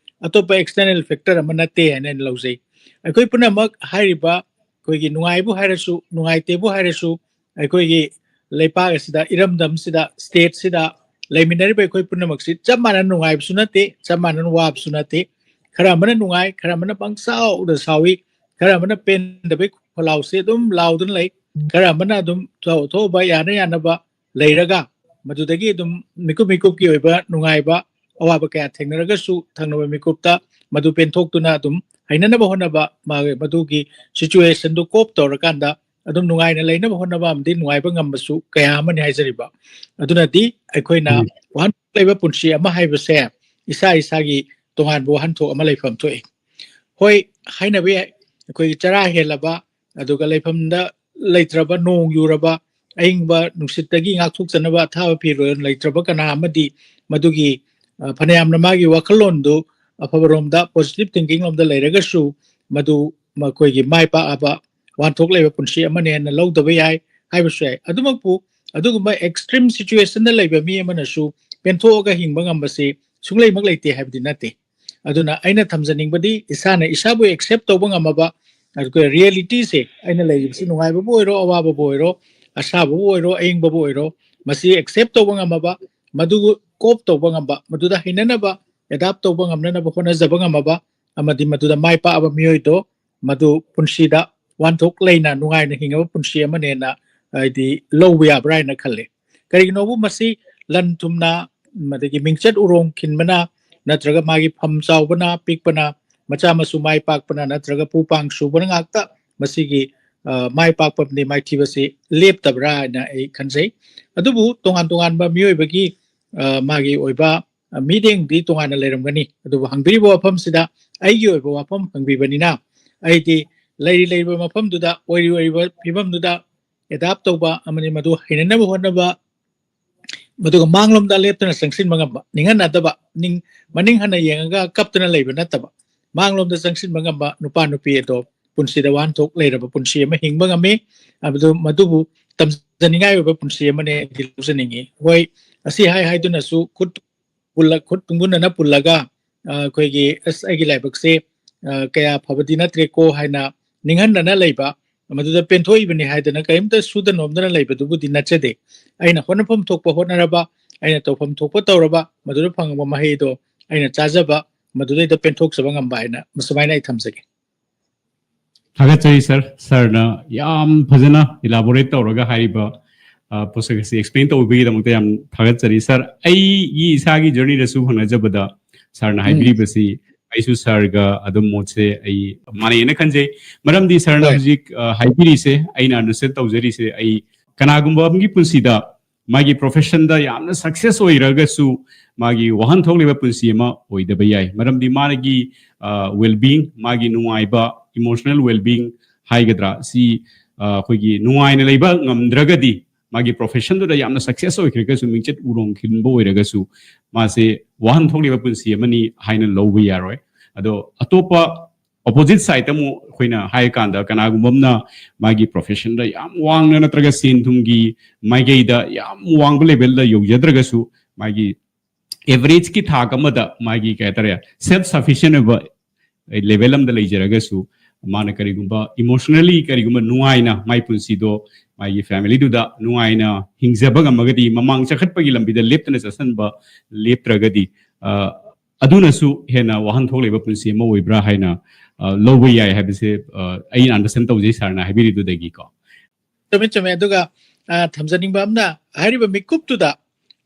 ꯑꯇꯣꯞꯄ ꯑꯦꯛꯁꯇꯔꯅꯦꯜ ꯐꯦꯛꯇꯔ ꯑꯃ ꯅꯠꯇꯦ ꯍꯥꯏꯅ ꯑꯩꯅ ꯂꯧꯖꯩ꯫ ꯑꯩꯈꯣꯏ ꯄꯨꯝꯅꯃꯛ ꯍꯥꯏꯔꯤꯕ, ꯑꯩꯈꯣꯏꯒꯤ ꯅꯨꯡꯉꯥꯏꯕꯨ ꯍꯥꯏꯔꯁꯨ, ꯅꯨꯡꯉꯥꯏꯇꯦꯕꯨ ꯍꯥꯏꯔꯁꯨ, ꯑꯩꯈꯣꯏꯒꯤ ꯂꯩꯄꯥꯛ ꯑꯁꯤꯗ, ꯏꯔꯝꯗꯝꯁꯤꯗ, ꯁ꯭ꯇꯦꯠꯁꯤꯗ ꯂꯩꯃꯤꯟꯅꯔꯤꯕ ꯑꯩꯈꯣꯏ ꯄꯨꯝꯅꯃꯛꯁꯤ ꯆꯞ ꯃꯥꯟꯅꯅ ꯅꯨꯡꯉꯥꯏꯕꯁꯨ ꯅꯠꯇꯦ, ꯆꯞ ꯃꯥꯟꯅꯅ ꯋꯥꯕꯁꯨ ꯅꯠꯇꯦ꯫ ꯈꯔ ꯑꯃꯅ ꯅꯨꯡꯉꯥꯏ, ꯈꯔ ꯑꯃꯅ ꯄꯪꯁꯥꯎꯗ ꯁꯥꯎꯏ, ꯈꯔ ꯑꯃꯅ ꯄꯦꯟꯗꯕꯩ ꯈꯣꯜꯂꯥꯎꯁꯦ ꯑꯗꯨꯝ ꯂꯥꯎꯗꯨꯅ ꯂꯩ, ꯈꯔ ꯑꯃꯅ ꯑꯗꯨꯝ ꯊꯣꯛ ꯊꯣꯛꯑꯕ ꯌꯥꯅ ꯌꯥꯅꯕ ꯂꯩꯔꯒ, ꯃꯗꯨꯗꯒꯤ ꯑꯗꯨꯝ ꯃꯤꯀꯨꯞ ꯃꯤꯀꯨꯞꯀꯤ ꯑꯣꯏꯕ ꯅꯨꯡꯉꯥꯏꯕ, ꯑꯋꯥꯕ ꯀꯌꯥ ꯊꯦꯡꯅꯔꯒꯁꯨ ꯊꯪꯅꯕ ꯃꯤꯀꯨꯞꯇ ꯃꯗꯨ ꯄꯦꯟꯊꯣꯛꯇꯨꯅ ꯑꯗꯨꯝ ꯍꯩꯅꯅꯕ ꯍꯣꯠꯅꯕ, ꯃꯥꯒꯤ ꯃꯗꯨꯒꯤ ꯁꯤꯆꯨꯋꯦꯁꯟꯗꯨ ꯀꯣꯞ ꯇꯧꯔꯀꯥꯟꯗ ꯑꯗꯨꯝ ꯅꯨꯡꯉꯥꯏꯅ ꯂꯩꯅꯕ ꯍꯣꯠꯅꯕ ꯑꯃꯗꯤ ꯅꯨꯡꯉꯥꯏꯕ ꯉꯝꯕꯁꯨ ꯀꯌꯥ ꯑꯃꯅꯤ ꯍꯥꯏꯖꯔꯤꯕ꯫ ꯑꯗꯨꯅꯗꯤ ꯑꯩꯈꯣꯏꯅ ꯎꯝ꯫ ꯋꯥꯍꯟꯊꯣꯛ ꯂꯩꯕ ꯄꯨꯟꯁꯤ ꯑꯃ ꯍꯥꯏꯕꯁꯦ ꯏꯁꯥ ꯏꯁꯥꯒꯤ ꯇꯣꯉꯥꯟꯕ ꯋꯥꯍꯟꯊꯣꯛ ꯑꯃ ꯂꯩꯐꯝ ꯊꯣꯛꯏ꯫ ꯍꯣꯏ, ꯍꯥꯏꯅꯕ ꯌꯥꯏ, ꯑꯩꯈꯣꯏꯒꯤ ꯆꯔꯥ ꯍꯦꯜꯂꯕ, ꯑꯗꯨꯒ ꯂꯩꯐꯝꯗ ꯂꯩꯇ꯭ꯔꯕ, ꯅꯣꯡ ꯌꯨꯔꯕ, ꯑꯏꯪꯕ ꯅꯨꯡꯁꯤꯠꯇꯒꯤ ꯉꯥꯛꯊꯣꯛꯆꯅꯕ ꯑꯊꯥꯕ ꯐꯤꯔꯣꯜ ꯂꯩꯇ꯭ꯔꯕ ꯀꯅꯥ ꯑꯃꯗꯤ ꯃꯗꯨꯒꯤ, ꯑ, ꯐꯅꯌꯥꯝꯅ ꯃꯥꯒꯤ ꯋꯥꯈꯜꯂꯣꯟꯗꯨ ꯑꯐꯕꯔꯣꯝꯗ, ꯄꯣꯖꯤꯇꯤꯚ ꯊꯤꯡꯀꯤꯡ ꯂꯣꯝꯗ ꯂꯩꯔꯒꯁꯨ, ꯃꯗꯨ ꯃꯈꯣꯏꯒꯤ ꯃꯥꯏ ꯄꯥꯛꯑꯕ ꯋꯥꯍꯟꯊꯣꯛ ꯂꯩꯕ ꯄꯨꯟꯁꯤ ꯑꯃꯅꯦꯅ ꯂꯧꯗꯕ ꯌꯥꯏ ꯍꯥꯏꯕꯁꯨ ꯌꯥꯏ꯫ ꯑꯗꯨꯃꯛꯄꯨ, ꯑꯗꯨꯒꯨꯝꯕ ꯑꯦꯛꯁꯇ꯭ꯔꯤꯝ ꯁꯤꯆꯨꯋꯦꯁꯟꯗ ꯂꯩꯕ ꯃꯤ ꯑꯃꯅꯁꯨ ꯄꯦꯟꯊꯣꯛꯑꯒ ꯍꯤꯡꯕ ꯉꯝꯕꯁꯤ ꯁꯨꯡꯂꯩꯃꯛ ꯂꯩꯇꯦ ꯍꯥꯏꯕꯗꯤ ꯅꯠꯇꯦ꯫ ꯑꯗꯨꯅ ꯑꯩꯅ ꯊꯝꯖꯅꯤꯡꯕꯗꯤ, ꯏꯁꯥꯅ ꯏꯁꯥꯕꯨ ꯑꯦꯛꯁꯦꯞ ꯇꯧꯕ ꯉꯝꯃꯕ, ꯑꯗꯨꯒ ꯔꯤꯌꯦꯂꯤꯇꯤꯁꯦ, ꯑꯩꯅ ꯂꯩꯔꯤꯕꯁꯤ ꯅꯨꯡꯉꯥꯏꯕꯕꯨ ꯑꯣꯏꯔꯣ, ꯑꯋꯥꯕꯕꯨ ꯑꯣꯏꯔꯣ, ꯑꯁꯥꯕꯕꯨ ꯑꯣꯏꯔꯣ, ꯑꯏꯪꯕꯕꯨ ꯑꯣꯏꯔꯣ, ꯃꯁꯤ ꯑꯦꯛꯁꯦꯞ ꯇꯧꯕ ꯉꯝꯃꯕ, ꯃꯗꯨ ꯀꯣꯞ ꯇꯧꯕ ꯉꯝꯕ, ꯃꯗꯨꯗ ꯍꯩꯅꯅꯕ, ꯑꯦꯗꯥꯞ ꯇꯧꯕ ꯉꯝꯅꯅꯕ ꯍꯣꯠꯅꯖꯕ ꯉꯝꯃꯕ, ꯑꯃꯗꯤ ꯃꯗꯨꯗ ꯃꯥꯏ ꯄꯥꯛꯑꯕ ꯃꯤꯑꯣꯏꯗꯣ, ꯃꯗꯨ ꯄꯨꯟꯁꯤꯗ ꯋꯥꯍꯟꯊꯣꯛ ꯂꯩꯅ ꯅꯨꯡꯉꯥꯏꯅ ꯍꯤꯡꯉꯕ ꯄꯨꯟꯁꯤ ꯑꯃꯅꯦꯅ ꯍꯥꯏꯗꯤ ꯂꯧꯕ ꯌꯥꯕ꯭ꯔꯥ ꯍꯥꯏꯅ ꯈꯜꯂꯦ꯫ ꯀꯔꯤꯒꯤꯅꯣꯕꯨ, ꯃꯁꯤ ꯂꯟ ꯊꯨꯝꯅ, ꯑꯗꯒꯤ ꯃꯤꯡꯆꯠ ꯎꯔꯣꯡ ꯈꯤꯟꯕꯅ, ꯅꯠꯇ꯭ꯔꯒ ꯃꯥꯒꯤ ꯐꯝ ꯆꯥꯎꯕꯅ, ꯄꯤꯛꯄꯅ, ꯃꯆꯥ ꯃꯁꯨ ꯃꯥꯏ ꯄꯥꯛꯄꯅ, ꯅꯠꯇ꯭ꯔꯒ ꯄꯨ ꯄꯥꯡ ꯁꯨꯕꯅ ꯉꯥꯛꯇ ꯃꯁꯤꯒꯤ, ꯑ, ꯃꯥꯏ ꯄꯥꯛꯄ ꯑꯃꯗꯤ ꯃꯥꯏꯊꯤꯕꯁꯤ ꯂꯦꯞꯇꯕ꯭ꯔꯥ ꯍꯥꯏꯅ ꯑꯩ ꯈꯟꯖꯩ꯫ ꯑꯗꯨꯕꯨ ꯇꯣꯉꯥꯟ ꯇꯣꯉꯥꯟꯕ ꯃꯤꯑꯣꯏꯕꯒꯤ, ꯑ, ꯃꯥꯒꯤ ꯑꯣꯏꯕ, ꯑ, ꯃꯤꯠꯌꯦꯡꯗꯤ ꯇꯣꯉꯥꯟꯅ ꯂꯩꯔꯝꯒꯅꯤ꯫ ꯑꯗꯨꯕꯨ ꯍꯪꯕꯤꯔꯤꯕ ꯋꯥꯐꯝꯁꯤꯗ ꯑꯩꯒꯤ ꯑꯣꯏꯕ ꯋꯥꯐꯝ ꯍꯪꯕꯤꯕꯅꯤꯅ, ꯑꯩꯗꯤ ꯂꯩꯔꯤ ꯂꯩꯔꯤꯕ ꯃꯐꯝꯗꯨꯗ, ꯑꯣꯏꯔꯤ ꯑꯣꯏꯔꯤꯕ ꯐꯤꯕꯝꯗꯨꯗ ꯑꯦꯗꯥꯞ ꯇꯧꯕ ꯑꯃꯗꯤ ꯃꯗꯨ ꯍꯩꯅꯅꯕ ꯍꯣꯠꯅꯕ, ꯃꯗꯨꯒ ꯃꯥꯡꯂꯣꯝꯗ ꯂꯦꯞꯇꯅ ꯆꯪꯁꯤꯟꯕ ꯉꯝꯕ, ꯅꯤꯡꯍꯟꯅꯗꯕ, ꯅꯤꯡ-, ꯃꯅꯤꯡ ꯍꯟꯅ ꯌꯦꯡꯉꯒ ꯀꯞꯇꯅ ꯂꯩꯕ ꯅꯠꯇꯕ, ꯃꯥꯡꯂꯣꯝꯗ ꯆꯪꯁꯤꯟꯕ ꯉꯝꯕ ꯅꯨꯄꯥ ꯅꯨꯄꯤ ꯑꯗꯣ ꯄꯨꯟꯁꯤꯗ ꯋꯥꯍꯟꯊꯣꯛ ꯂꯩꯔꯕ ꯄꯨꯟꯁꯤ ꯑꯃ ꯍꯤꯡꯕ ꯉꯝꯃꯤ꯫ ꯑꯗꯨ ꯃꯗꯨꯕꯨ ꯇꯝꯖꯅꯤꯡꯉꯥꯏ ꯑꯣꯏꯕ ꯄꯨꯟꯁꯤ ꯑꯃꯅꯦ ꯑꯩꯗꯤ ꯂꯧꯖꯅꯤꯡꯉꯤ꯫ ꯍꯣꯏ, ꯑꯁꯤ ꯍꯥꯏ ꯍꯥꯏꯗꯨꯅꯁꯨ ꯈꯨꯠ ꯄꯨꯜꯂ-, ꯈꯨꯠ ꯇꯨꯡꯒꯨꯟꯅꯅ ꯄꯨꯜꯂꯒ, ꯑ, ꯑꯩꯈꯣꯏꯒꯤ "ꯑꯁ, ꯑꯩꯒꯤ ꯂꯥꯏꯕꯛꯁꯦ, ꯑ, ꯀꯌꯥ ꯐꯕꯗꯤ ꯅꯠꯇ꯭ꯔꯦꯀꯣ" ꯍꯥꯏꯅ ꯅꯤꯡꯍꯟꯅꯅ ꯂꯩꯕ, ꯃꯗꯨꯗ ꯄꯦꯟꯊꯣꯛꯏꯕꯅꯤ ꯍꯥꯏꯗꯅ ꯀꯔꯤꯝꯇ ꯁꯨꯗ ꯅꯣꯝꯗꯅ ꯂꯩꯕꯗꯨꯕꯨꯗꯤ ꯅꯠꯆꯗꯦ꯫ ꯑꯩꯅ ꯍꯣꯠꯅꯐꯝ ꯊꯣꯛꯄ ꯍꯣꯠꯅꯔꯕ, ꯑꯩꯅ ꯇꯧꯐꯝ ꯊꯣꯛꯄ ꯇꯧꯔꯕ, ꯃꯗꯨꯗ ꯐꯪꯕ ꯃꯍꯩꯗꯣ ꯑꯩꯅ ꯆꯥꯖꯕ, ꯃꯗꯨꯗꯩꯗ ꯄꯦꯟꯊꯣꯛꯆꯕ ꯉꯝꯕ ꯍꯥꯏꯅ ꯃꯁꯨꯃꯥꯏꯅ ꯑꯩ ꯊꯝꯖꯒꯦ꯫ ꯊꯥꯒꯠꯆꯔꯤ ꯁꯥꯔ꯫ ꯁꯥꯔꯅ ꯌꯥꯝ ꯐꯖꯅ ꯏꯂꯥꯕꯣꯔꯦꯠ ꯇꯧꯔꯒ ꯍꯥꯏꯔꯤꯕ, ꯑ, ꯄꯣꯠꯁꯛ ꯑꯁꯤ ꯑꯦꯛꯁꯄ꯭ꯂꯦꯟ ꯇꯧꯕꯤꯒꯤꯗꯃꯛꯇ ꯌꯥꯝ ꯊꯥꯒꯠꯆꯔꯤ꯫ ꯁꯥꯔ, ꯑꯩꯒꯤ ꯏꯁꯥꯒꯤ ꯖꯔꯅꯤꯗꯁꯨ ꯍꯪꯅꯖꯕꯗ ꯁꯥꯔꯅ ꯎꯝ꯫ ꯍꯥꯏꯕꯤꯔꯤꯕꯁꯤ ꯑꯩꯁꯨ ꯁꯥꯔꯒ ꯑꯗꯨꯝ ꯃꯣꯠꯁꯦ ꯑꯩ ꯃꯥꯟꯅꯩꯅ ꯈꯟꯖꯩ꯫ ꯃꯔꯝꯗꯤ ꯁꯥꯔꯅ ꯍꯣꯏ꯫ ꯍꯧꯖꯤꯛ, ꯑ, ꯍꯥꯏꯕꯤꯔꯤꯁꯦ, ꯑꯩꯅ ꯑꯟꯗꯔꯁꯇꯦꯟ ꯇꯧꯖꯔꯤꯁꯦ, ꯑꯩ ꯀꯅꯥꯒꯨꯝꯕ ꯑꯃꯒꯤ ꯄꯨꯟꯁꯤꯗ ꯃꯥꯒꯤ ꯄ꯭ꯔꯣꯐꯦꯁꯟꯗ ꯌꯥꯝꯅ ꯁꯛꯁꯦꯁ ꯑꯣꯏꯔꯒꯁꯨ ꯃꯥꯒꯤ ꯋꯥꯍꯟꯊꯣꯛ ꯂꯩꯕ ꯄꯨꯟꯁꯤ ꯑꯃ ꯑꯣꯏꯗꯕ ꯌꯥꯏ꯫ ꯃꯔꯝꯗꯤ ꯃꯥꯒꯤ, ꯑ, ꯋꯦꯜꯕꯤꯡ, ꯃꯥꯒꯤ ꯅꯨꯡꯉꯥꯏꯕ, ꯏꯃꯣꯁꯅꯦꯜ ꯋꯦꯜꯕꯤꯡ ꯍꯥꯏꯒꯗ꯭ꯔꯥ, ꯁꯤ, ꯑ, ꯑꯩꯈꯣꯏꯒꯤ ꯅꯨꯡꯉꯥꯏꯅ ꯂꯩꯕ ꯉꯝꯗ꯭ꯔꯒꯗꯤ ꯃꯥꯒꯤ ꯄ꯭ꯔꯣꯐꯦꯁꯟꯗꯨꯗ ꯌꯥꯝꯅ ꯁꯛꯁꯦꯁ ꯑꯣꯏꯈ꯭ꯔꯒꯁꯨ, ꯃꯤꯡꯆꯠ ꯎꯔꯣꯡ ꯈꯤꯟꯕ ꯑꯣꯏꯔꯒꯁꯨ, ꯃꯥꯁꯦ ꯋꯥꯍꯟꯊꯣꯛ ꯂꯩꯕ ꯄꯨꯟꯁꯤ ꯑꯃꯅꯤ ꯍꯥꯏꯅ ꯂꯧꯕ ꯌꯥꯔꯣꯏ꯫ ꯑꯗꯣ ꯑꯇꯣꯞꯄ ꯑꯣꯄꯣꯖꯤꯠ ꯁꯥꯏꯗ ꯑꯃꯨꯛ ꯑꯩꯈꯣꯏꯅ ꯍꯥꯏꯔꯀꯥꯟꯗ, ꯀꯅꯥꯒꯨꯝꯕ ꯑꯃꯅ ꯃꯥꯒꯤ ꯄ꯭ꯔꯣꯐꯦꯁꯟꯗ ꯌꯥꯝ ꯋꯥꯡꯅ ꯅꯠꯇ꯭ꯔꯒ ꯁꯦꯟ ꯊꯨꯝꯒꯤ ꯃꯥꯏꯀꯩꯗ ꯌꯥꯝ ꯋꯥꯡꯕ ꯂꯦꯚꯦꯜꯗ ꯌꯧꯖꯗ꯭ꯔꯒꯁꯨ, ꯃꯥꯒꯤ ꯑꯦꯚꯔꯦꯖꯀꯤ ꯊꯥꯛ ꯑꯃꯗ ꯃꯥꯒꯤ, ꯀꯩ ꯍꯥꯏꯇꯥꯔꯦ, ꯁꯦꯜꯐ ꯁꯐꯤꯁꯤꯌꯦꯟ ꯑꯣꯏꯕ ꯂꯦꯚꯦꯜ ꯑꯃꯗ ꯂꯩꯖꯔꯒꯁꯨ, ꯃꯥꯅ ꯀꯔꯤꯒꯨꯝꯕ ꯏꯃꯣꯁꯅꯦꯜꯂꯤ ꯀꯔꯤꯒꯨꯝꯕ ꯅꯨꯡꯉꯥꯏꯅ ꯃꯥꯏ ꯄꯨꯟꯁꯤꯗꯣ ꯃꯥꯒꯤ ꯐꯦꯃꯤꯂꯤꯗꯨꯗ ꯅꯨꯡꯉꯥꯏꯅ ꯍꯤꯡꯖꯕ ꯉꯝꯃꯒꯗꯤ, ꯃꯃꯥꯡ ꯆꯈꯠꯄꯒꯤ ꯂꯝꯕꯤꯗ ꯂꯦꯞꯇꯅ ꯆꯠꯁꯟꯕ ꯂꯦꯞꯇ꯭ꯔꯒꯗꯤ, ꯑ, ꯑꯗꯨꯅꯁꯨ ꯍꯦꯟꯅ ꯋꯥꯍꯟꯊꯣꯛ ꯂꯩꯕ ꯄꯨꯟꯁꯤ ꯑꯃ ꯑꯣꯏꯕ꯭ꯔꯥ ꯍꯥꯏꯅ, ꯑ, ꯂꯧꯕ ꯌꯥꯏ ꯍꯥꯏꯕꯁꯦ, ꯑ, ꯑꯩꯅ ꯑꯟꯗꯔꯁꯇꯦꯟ ꯇꯧꯖꯩ ꯁꯥꯔꯅ ꯍꯥꯏꯕꯤꯔꯤꯗꯨꯗꯒꯤꯀꯣ꯫ ꯆꯨꯝꯃꯦ, ꯆꯨꯝꯃꯦ꯫ ꯑꯗꯨꯒ, ꯑ, ꯊꯝꯖꯅꯤꯡꯕ ꯑꯃꯅ, ꯍꯥꯏꯔꯤꯕ ꯃꯤꯀꯨꯞꯇꯨꯗ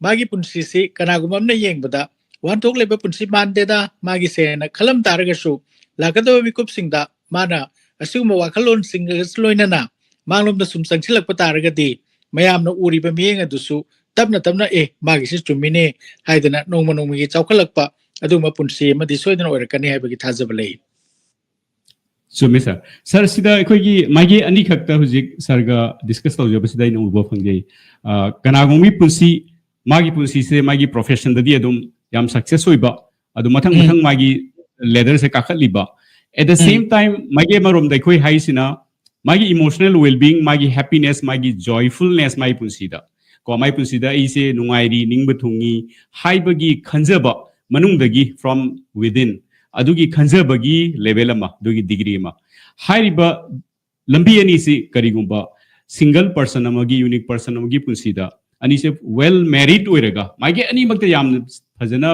ꯃꯥꯒꯤ ꯄꯨꯟꯁꯤꯁꯤ ꯀꯅꯥꯒꯨꯝꯕ ꯑꯃꯅ ꯌꯦꯡꯕꯗ ꯋꯥꯍꯟꯊꯣꯛ ꯂꯩꯕ ꯄꯨꯟꯁꯤ ꯃꯥꯟꯗꯦꯗ ꯃꯥꯒꯤꯁꯦꯅ ꯈꯜꯂꯝ ꯇꯥꯔꯒꯁꯨ, ꯂꯥꯛꯀꯗꯕ ꯃꯤꯀꯨꯞꯁꯤꯡꯗ ꯃꯥꯅ ꯑꯁꯤꯒꯨꯝꯕ ꯋꯥꯈꯜꯂꯣꯟꯁꯤꯡꯒꯁꯨ ꯂꯣꯏꯅꯅ ꯃꯥꯡꯂꯣꯝꯗ ꯁꯨꯝ ꯆꯪꯁꯤꯜꯂꯛꯄ ꯇꯥꯔꯒꯗꯤ, ꯃꯌꯥꯝꯅ ꯎꯔꯤꯕ ꯃꯤꯠꯌꯦꯡ ꯑꯗꯨꯁꯨ ꯇꯞꯅ ꯇꯞꯅ, "ꯑꯦ, ꯃꯥꯒꯤꯁꯤ ꯆꯨꯝꯃꯤꯅꯦ" ꯍꯥꯏꯗꯅ ꯅꯣꯡꯃ ꯅꯣꯡꯃꯒꯤ ꯆꯥꯎꯈꯠꯂꯛꯄ ꯑꯗꯨꯒꯨꯝꯕ ꯄꯨꯟꯁꯤ ꯑꯃꯗꯤ ꯁꯣꯏꯗꯅ ꯑꯣꯏꯔꯛꯀꯅꯤ ꯍꯥꯏꯕꯒꯤ ꯊꯥꯖꯕ ꯂꯩ꯫ ꯆꯨꯝꯃꯤ ꯁꯥꯔ꯫ ꯁꯥꯔ, ꯁꯤꯗ ꯑꯩꯈꯣꯏꯒꯤ ꯃꯥꯏꯀꯩ ꯑꯅꯤꯈꯛꯇ ꯍꯧꯖꯤꯛ ꯁꯥꯔꯒ ꯗꯤꯁꯀꯁ ꯇꯧꯖꯕꯁꯤꯗ ꯑꯩꯅ ꯎꯕ ꯐꯪꯖꯩ꯫ ꯑ, ꯀꯅꯥꯒꯨꯝꯕꯒꯤ ꯄꯨꯟꯁꯤ, ꯃꯥꯒꯤ ꯄꯨꯟꯁꯤꯁꯦ ꯃꯥꯒꯤ ꯄ꯭ꯔꯣꯐꯦꯁꯟꯗꯗꯤ ꯑꯗꯨꯝ ꯌꯥꯝ ꯁꯛꯁꯦꯁ ꯑꯣꯏꯕ, ꯑꯗꯨ ꯃꯊꯪ ꯎꯝ꯫ ꯃꯊꯪ ꯃꯥꯒꯤ ꯂꯦꯗꯔꯁꯦ ꯀꯥꯈꯠꯂꯤꯕ, At the same time, ꯃꯥꯒꯤ ꯑꯃꯔꯣꯝꯗ ꯑꯩꯈꯣꯏ ꯍꯥꯏꯁꯤꯅ ꯃꯥꯒꯤ emotional well-being, ꯃꯥꯒꯤ happiness, ꯃꯥꯒꯤ joyfulness, ꯃꯥꯒꯤ ꯄꯨꯟꯁꯤꯗ ꯀꯣ, ꯃꯥꯒꯤ ꯄꯨꯟꯁꯤꯗ ꯑꯩꯁꯦ ꯅꯨꯡꯉꯥꯏꯔꯤ, ꯅꯤꯡꯕ ꯊꯨꯡꯉꯤ ꯍꯥꯏꯕꯒꯤ ꯈꯟꯖꯕ ꯃꯅꯨꯡꯗꯒꯤ, from within, ꯑꯗꯨꯒꯤ ꯈꯟꯖꯕꯒꯤ level ꯑꯃ, ꯑꯗꯨꯒꯤ degree ꯑꯃ꯫ ꯍꯥꯏꯔꯤꯕ ꯂꯝꯕꯤ ꯑꯅꯤꯁꯤ ꯀꯔꯤꯒꯨꯝꯕ single person ꯑꯃꯒꯤ, unique person ꯑꯃꯒꯤ ꯄꯨꯟꯁꯤꯗ ꯑꯅꯤꯁꯦ well married ꯑꯣꯏꯔꯒ, ꯃꯥꯒꯤ ꯑꯅꯤꯃꯛꯇ ꯌꯥꯝꯅ ꯐꯖꯅ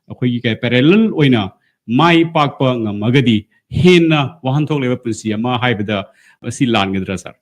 ꯑꯩꯈꯣꯏꯒꯤ ꯀꯩ parallel ꯑꯣꯏꯅ ꯃꯥꯏ ꯄꯥꯛꯄ ꯉꯝꯃꯒꯗꯤ ꯍꯦꯟꯅ ꯋꯥꯍꯟꯊꯣꯛ ꯂꯩꯕ ꯄꯨꯟꯁꯤ ꯑꯃ ꯍꯥꯏꯕꯗ ꯑꯁꯤ ꯂꯥꯟꯒꯗ꯭ꯔꯥ, sir?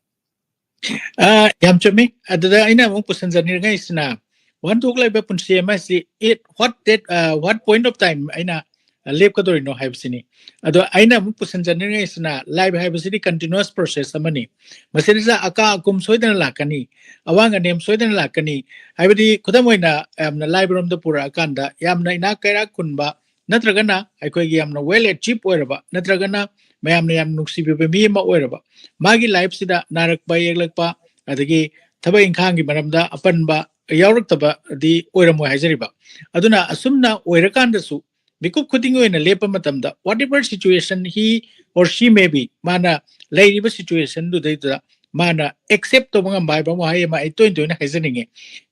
ꯑ, ꯌꯥꯝ ꯆꯨꯝꯃꯤ꯫ ꯑꯗꯨꯗ ꯑꯩꯅ ꯑꯃꯨꯛ ꯄꯨꯁꯤꯟꯖꯅꯤꯡꯉꯥꯏꯁꯤꯅ, ꯋꯥꯍꯟꯊꯣꯛ ꯂꯩꯕ ꯄꯨꯟꯁꯤ ꯑꯃ ꯍꯥꯏꯁꯤ, it, what that, uh, what point of time ꯑꯩꯅ ꯂꯦꯞꯀꯗꯧꯔꯤꯅꯣ ꯍꯥꯏꯕꯁꯤꯅꯤ꯫ ꯑꯗꯣ ꯑꯩꯅ ꯑꯃꯨꯛ ꯄꯨꯁꯤꯟꯖꯅꯤꯡꯉꯥꯏꯁꯤꯅ, life ꯍꯥꯏꯕꯁꯤꯗꯤ continuous process ꯑꯃꯅꯤ꯫ ꯃꯁꯤꯗ ꯑꯀꯥ ꯑꯀꯨꯝ ꯁꯣꯏꯗꯅ ꯂꯥꯛꯀꯅꯤ, ꯑꯋꯥꯡ ꯑꯅꯦꯝ ꯁꯣꯏꯗꯅ ꯂꯥꯛꯀꯅꯤ꯫ ꯍꯥꯏꯕꯗꯤ, ꯈꯨꯗꯝ ꯑꯣꯏꯅ, ꯌꯥꯝꯅ ꯂꯥꯏꯕꯔꯣꯝꯗ ꯄꯨꯔꯛꯑꯀꯥꯟꯗ, ꯌꯥꯝꯅ ꯏꯅꯥꯛ ꯀꯩꯔꯥꯛ ꯈꯨꯟꯕ ꯅꯠꯇ꯭ꯔꯒꯅ ꯑꯩꯈꯣꯏꯒꯤ ꯌꯥꯝꯅ well achieve ꯑꯣꯏꯔꯕ, ꯅꯠꯇ꯭ꯔꯒꯅ ꯃꯌꯥꯝꯅ ꯌꯥꯝ ꯅꯨꯡꯁꯤꯕꯤꯕ ꯃꯤ ꯑꯃ ꯑꯣꯏꯔꯕ, ꯃꯥꯒꯤ life ꯁꯤꯗ ꯅꯥꯔꯛꯄ ꯌꯦꯛꯂꯛꯄ, ꯑꯗꯒꯤ ꯊꯕꯛ ꯏꯪꯈꯥꯡꯒꯤ ꯃꯔꯝꯗ ꯑꯄꯟꯕ ꯌꯥꯎꯔꯛꯇꯕꯗꯤ ꯑꯣꯏꯔꯝꯃꯣꯏ ꯍꯥꯏꯖꯔꯤꯕ꯫ ꯑꯗꯨꯅ ꯑꯁꯨꯝꯅ ꯑꯣꯏꯔꯀꯥꯟꯗꯁꯨ, ꯃꯤꯀꯨꯞ ꯈꯨꯗꯤꯡꯒꯤ ꯑꯣꯏꯅ ꯂꯦꯞꯄ ꯃꯇꯝꯗ, whatever situation he or she may be, ꯃꯥꯅ ꯂꯩꯔꯤꯕ situation ꯗꯨꯗꯩꯗꯨꯗ ꯃꯥꯅ accept ꯇꯧꯕ ꯉꯝꯕ ꯍꯥꯏꯕ ꯋꯥꯍꯩ ꯑꯃ ꯑꯩ ꯇꯣꯏꯅ ꯇꯣꯏꯅ ꯍꯥꯏꯖꯅꯤꯡꯉꯤ꯫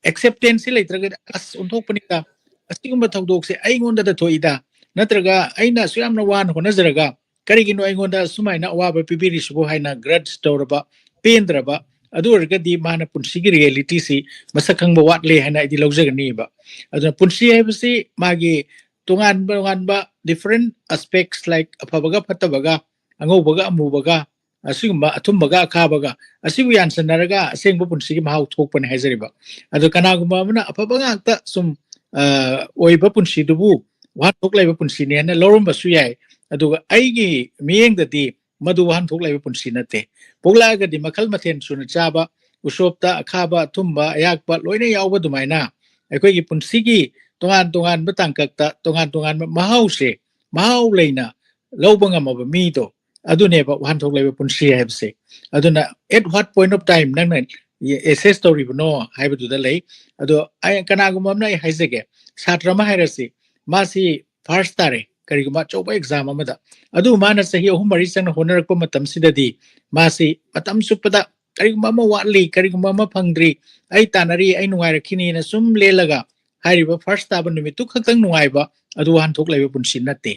Acceptance ꯁꯤ ꯂꯩꯇ꯭ꯔꯒꯗꯤ, "ꯑꯁ, ꯑꯣꯟꯊꯣꯛꯄꯅꯤꯗ, ꯑꯁꯤꯒꯨꯝꯕ ꯊꯧꯗꯣꯛꯁꯦ ꯑꯩꯉꯣꯟꯗꯗ ꯊꯣꯛꯏꯗ, ꯅꯠꯇ꯭ꯔꯒ ꯑꯩꯅ ꯑꯁꯨꯛ ꯌꯥꯝꯅ ꯋꯥꯅ ꯍꯣꯠꯅꯖꯔꯒ ꯀꯔꯤꯒꯤꯅꯣ ꯑꯩꯉꯣꯟꯗ ꯁꯨꯃꯥꯏꯅ ꯑꯋꯥꯕ ꯄꯤꯕꯤꯔꯤꯁꯤꯕꯨ?" ꯍꯥꯏꯅ grudge ꯇꯧꯔꯕ, ꯄꯦꯟꯗ꯭ꯔꯕ, ꯑꯗꯨ ꯑꯣꯏꯔꯒꯗꯤ ꯃꯥꯅ ꯄꯨꯟꯁꯤꯒꯤ reality ꯁꯤ ꯃꯁꯛ ꯈꯪꯕ ꯋꯥꯠꯂꯦ ꯍꯥꯏꯅ ꯑꯩꯗꯤ ꯂꯧꯖꯒꯅꯤꯕ꯫ ꯑꯗꯨꯅ ꯄꯨꯟꯁꯤ ꯍꯥꯏꯕꯁꯤ ꯃꯥꯒꯤ ꯇꯣꯉꯥꯟꯕ ꯇꯣꯉꯥꯟꯕ different aspects, like ꯑꯐꯕꯒ ꯐꯠꯇꯕꯒ, ꯑꯉꯧꯕꯒ ꯑꯃꯨꯕꯒ, ꯑꯁꯤꯒꯨꯝꯕ ꯑꯊꯨꯝꯕꯒ ꯑꯈꯥꯕꯒ, ꯑꯁꯤꯕꯨ ꯌꯥꯟꯁꯟꯅꯔꯒ ꯑꯁꯦꯡꯕ ꯄꯨꯟꯁꯤꯒꯤ ꯃꯍꯥꯎ ꯊꯣꯛꯄꯅꯦ ꯍꯥꯏꯖꯔꯤꯕ꯫ ꯑꯗꯣ ꯀꯅꯥꯒꯨꯝꯕ ꯑꯃꯅ ꯑꯐꯕ ꯉꯥꯛꯇ ꯁꯨꯝ, ꯑ, ꯑꯣꯏꯕ ꯄꯨꯟꯁꯤꯗꯨꯕꯨ ꯋꯥꯍꯟꯊꯣꯛ ꯂꯩꯕ ꯄꯨꯟꯁꯤꯅꯦꯅ ꯂꯧꯔꯝꯕꯁꯨ ꯌꯥꯏ꯫ ꯑꯗꯨꯒ ꯑꯩꯒꯤ ꯃꯤꯠꯌꯦꯡꯗꯗꯤ ꯃꯗꯨ ꯋꯥꯍꯟꯊꯣꯛ ꯂꯩꯕ ꯄꯨꯟꯁꯤ ꯅꯠꯇꯦ꯫ ꯄꯣꯛꯂꯛꯑꯒꯗꯤ ꯃꯈꯜ ꯃꯊꯦꯜ ꯁꯨꯅ ꯆꯥꯕ, ꯎꯁꯣꯞꯇ ꯑꯈꯥꯕ, ꯑꯊꯨꯝꯕ, ꯑꯌꯥꯛꯄ ꯂꯣꯏꯅ ꯌꯥꯎꯕ ꯑꯗꯨꯃꯥꯏꯅ, ꯑꯩꯈꯣꯏꯒꯤ ꯄꯨꯟꯁꯤꯒꯤ ꯇꯣꯉꯥꯟ ꯇꯣꯉꯥꯟꯕ ꯇꯥꯡꯀꯛꯇ ꯇꯣꯉꯥꯟ ꯇꯣꯉꯥꯟꯕ ꯃꯍꯥꯎꯁꯦ, ꯃꯍꯥꯎ ꯂꯩꯅ ꯂꯧꯕ ꯉꯝꯃꯕ ꯃꯤꯗꯣ, ꯑꯗꯨꯅꯦꯕ ꯋꯥꯍꯟꯊꯣꯛ ꯂꯩꯕ ꯄꯨꯟꯁꯤ ꯍꯥꯏꯕꯁꯦ꯫ ꯑꯗꯨꯅ, at what point of time, ꯅꯪꯅ assess ꯇꯧꯔꯤꯕꯅꯣ ꯍꯥꯏꯕꯗꯨꯗ ꯂꯩ꯫ ꯑꯗꯣ ꯑꯩ, ꯀꯅꯥꯒꯨꯝꯕ ꯑꯃꯅ, ꯑꯩ ꯍꯥꯏꯖꯒꯦ, ꯁꯥꯇ꯭ꯔ ꯑꯃ ꯍꯥꯏꯔꯁꯤ, ꯃꯥꯁꯤ first ꯇꯥꯔꯦ, ꯀꯔꯤꯒꯨꯝꯕ ꯑꯆꯧꯕ ꯑꯦꯛꯖꯥꯝ ꯑꯃꯗ꯫ ꯑꯗꯨ ꯃꯥꯅ ꯆꯍꯤ ꯑꯍꯨꯝ ꯃꯔꯤ ꯆꯪꯅ ꯍꯣꯠꯅꯔꯛꯄ ꯃꯇꯝꯁꯤꯗꯗꯤ ꯃꯥꯁꯤ ꯃꯇꯝ ꯆꯨꯞꯄꯗ ꯀꯔꯤꯒꯨꯝꯕ ꯑꯃ ꯋꯥꯠꯂꯤ, ꯀꯔꯤꯒꯨꯝꯕ ꯑꯃ ꯐꯪꯗ꯭ꯔꯤ, ꯑꯩ ꯇꯥꯟꯅꯔꯤ, ꯑꯩ ꯅꯨꯡꯉꯥꯏꯔꯛꯈꯤꯅꯤꯅ ꯁꯨꯝ ꯂꯦꯜꯂꯒ ꯍꯥꯏꯔꯤꯕ ꯐꯥꯔꯁ ꯇꯥꯕ ꯅꯨꯃꯤꯠꯇꯨ ꯈꯛꯇꯪ ꯅꯨꯡꯉꯥꯏꯕ ꯑꯗꯨ ꯋꯥꯍꯟꯊꯣꯛ ꯂꯩꯕ ꯄꯨꯟꯁꯤ ꯅꯠꯇꯦ꯫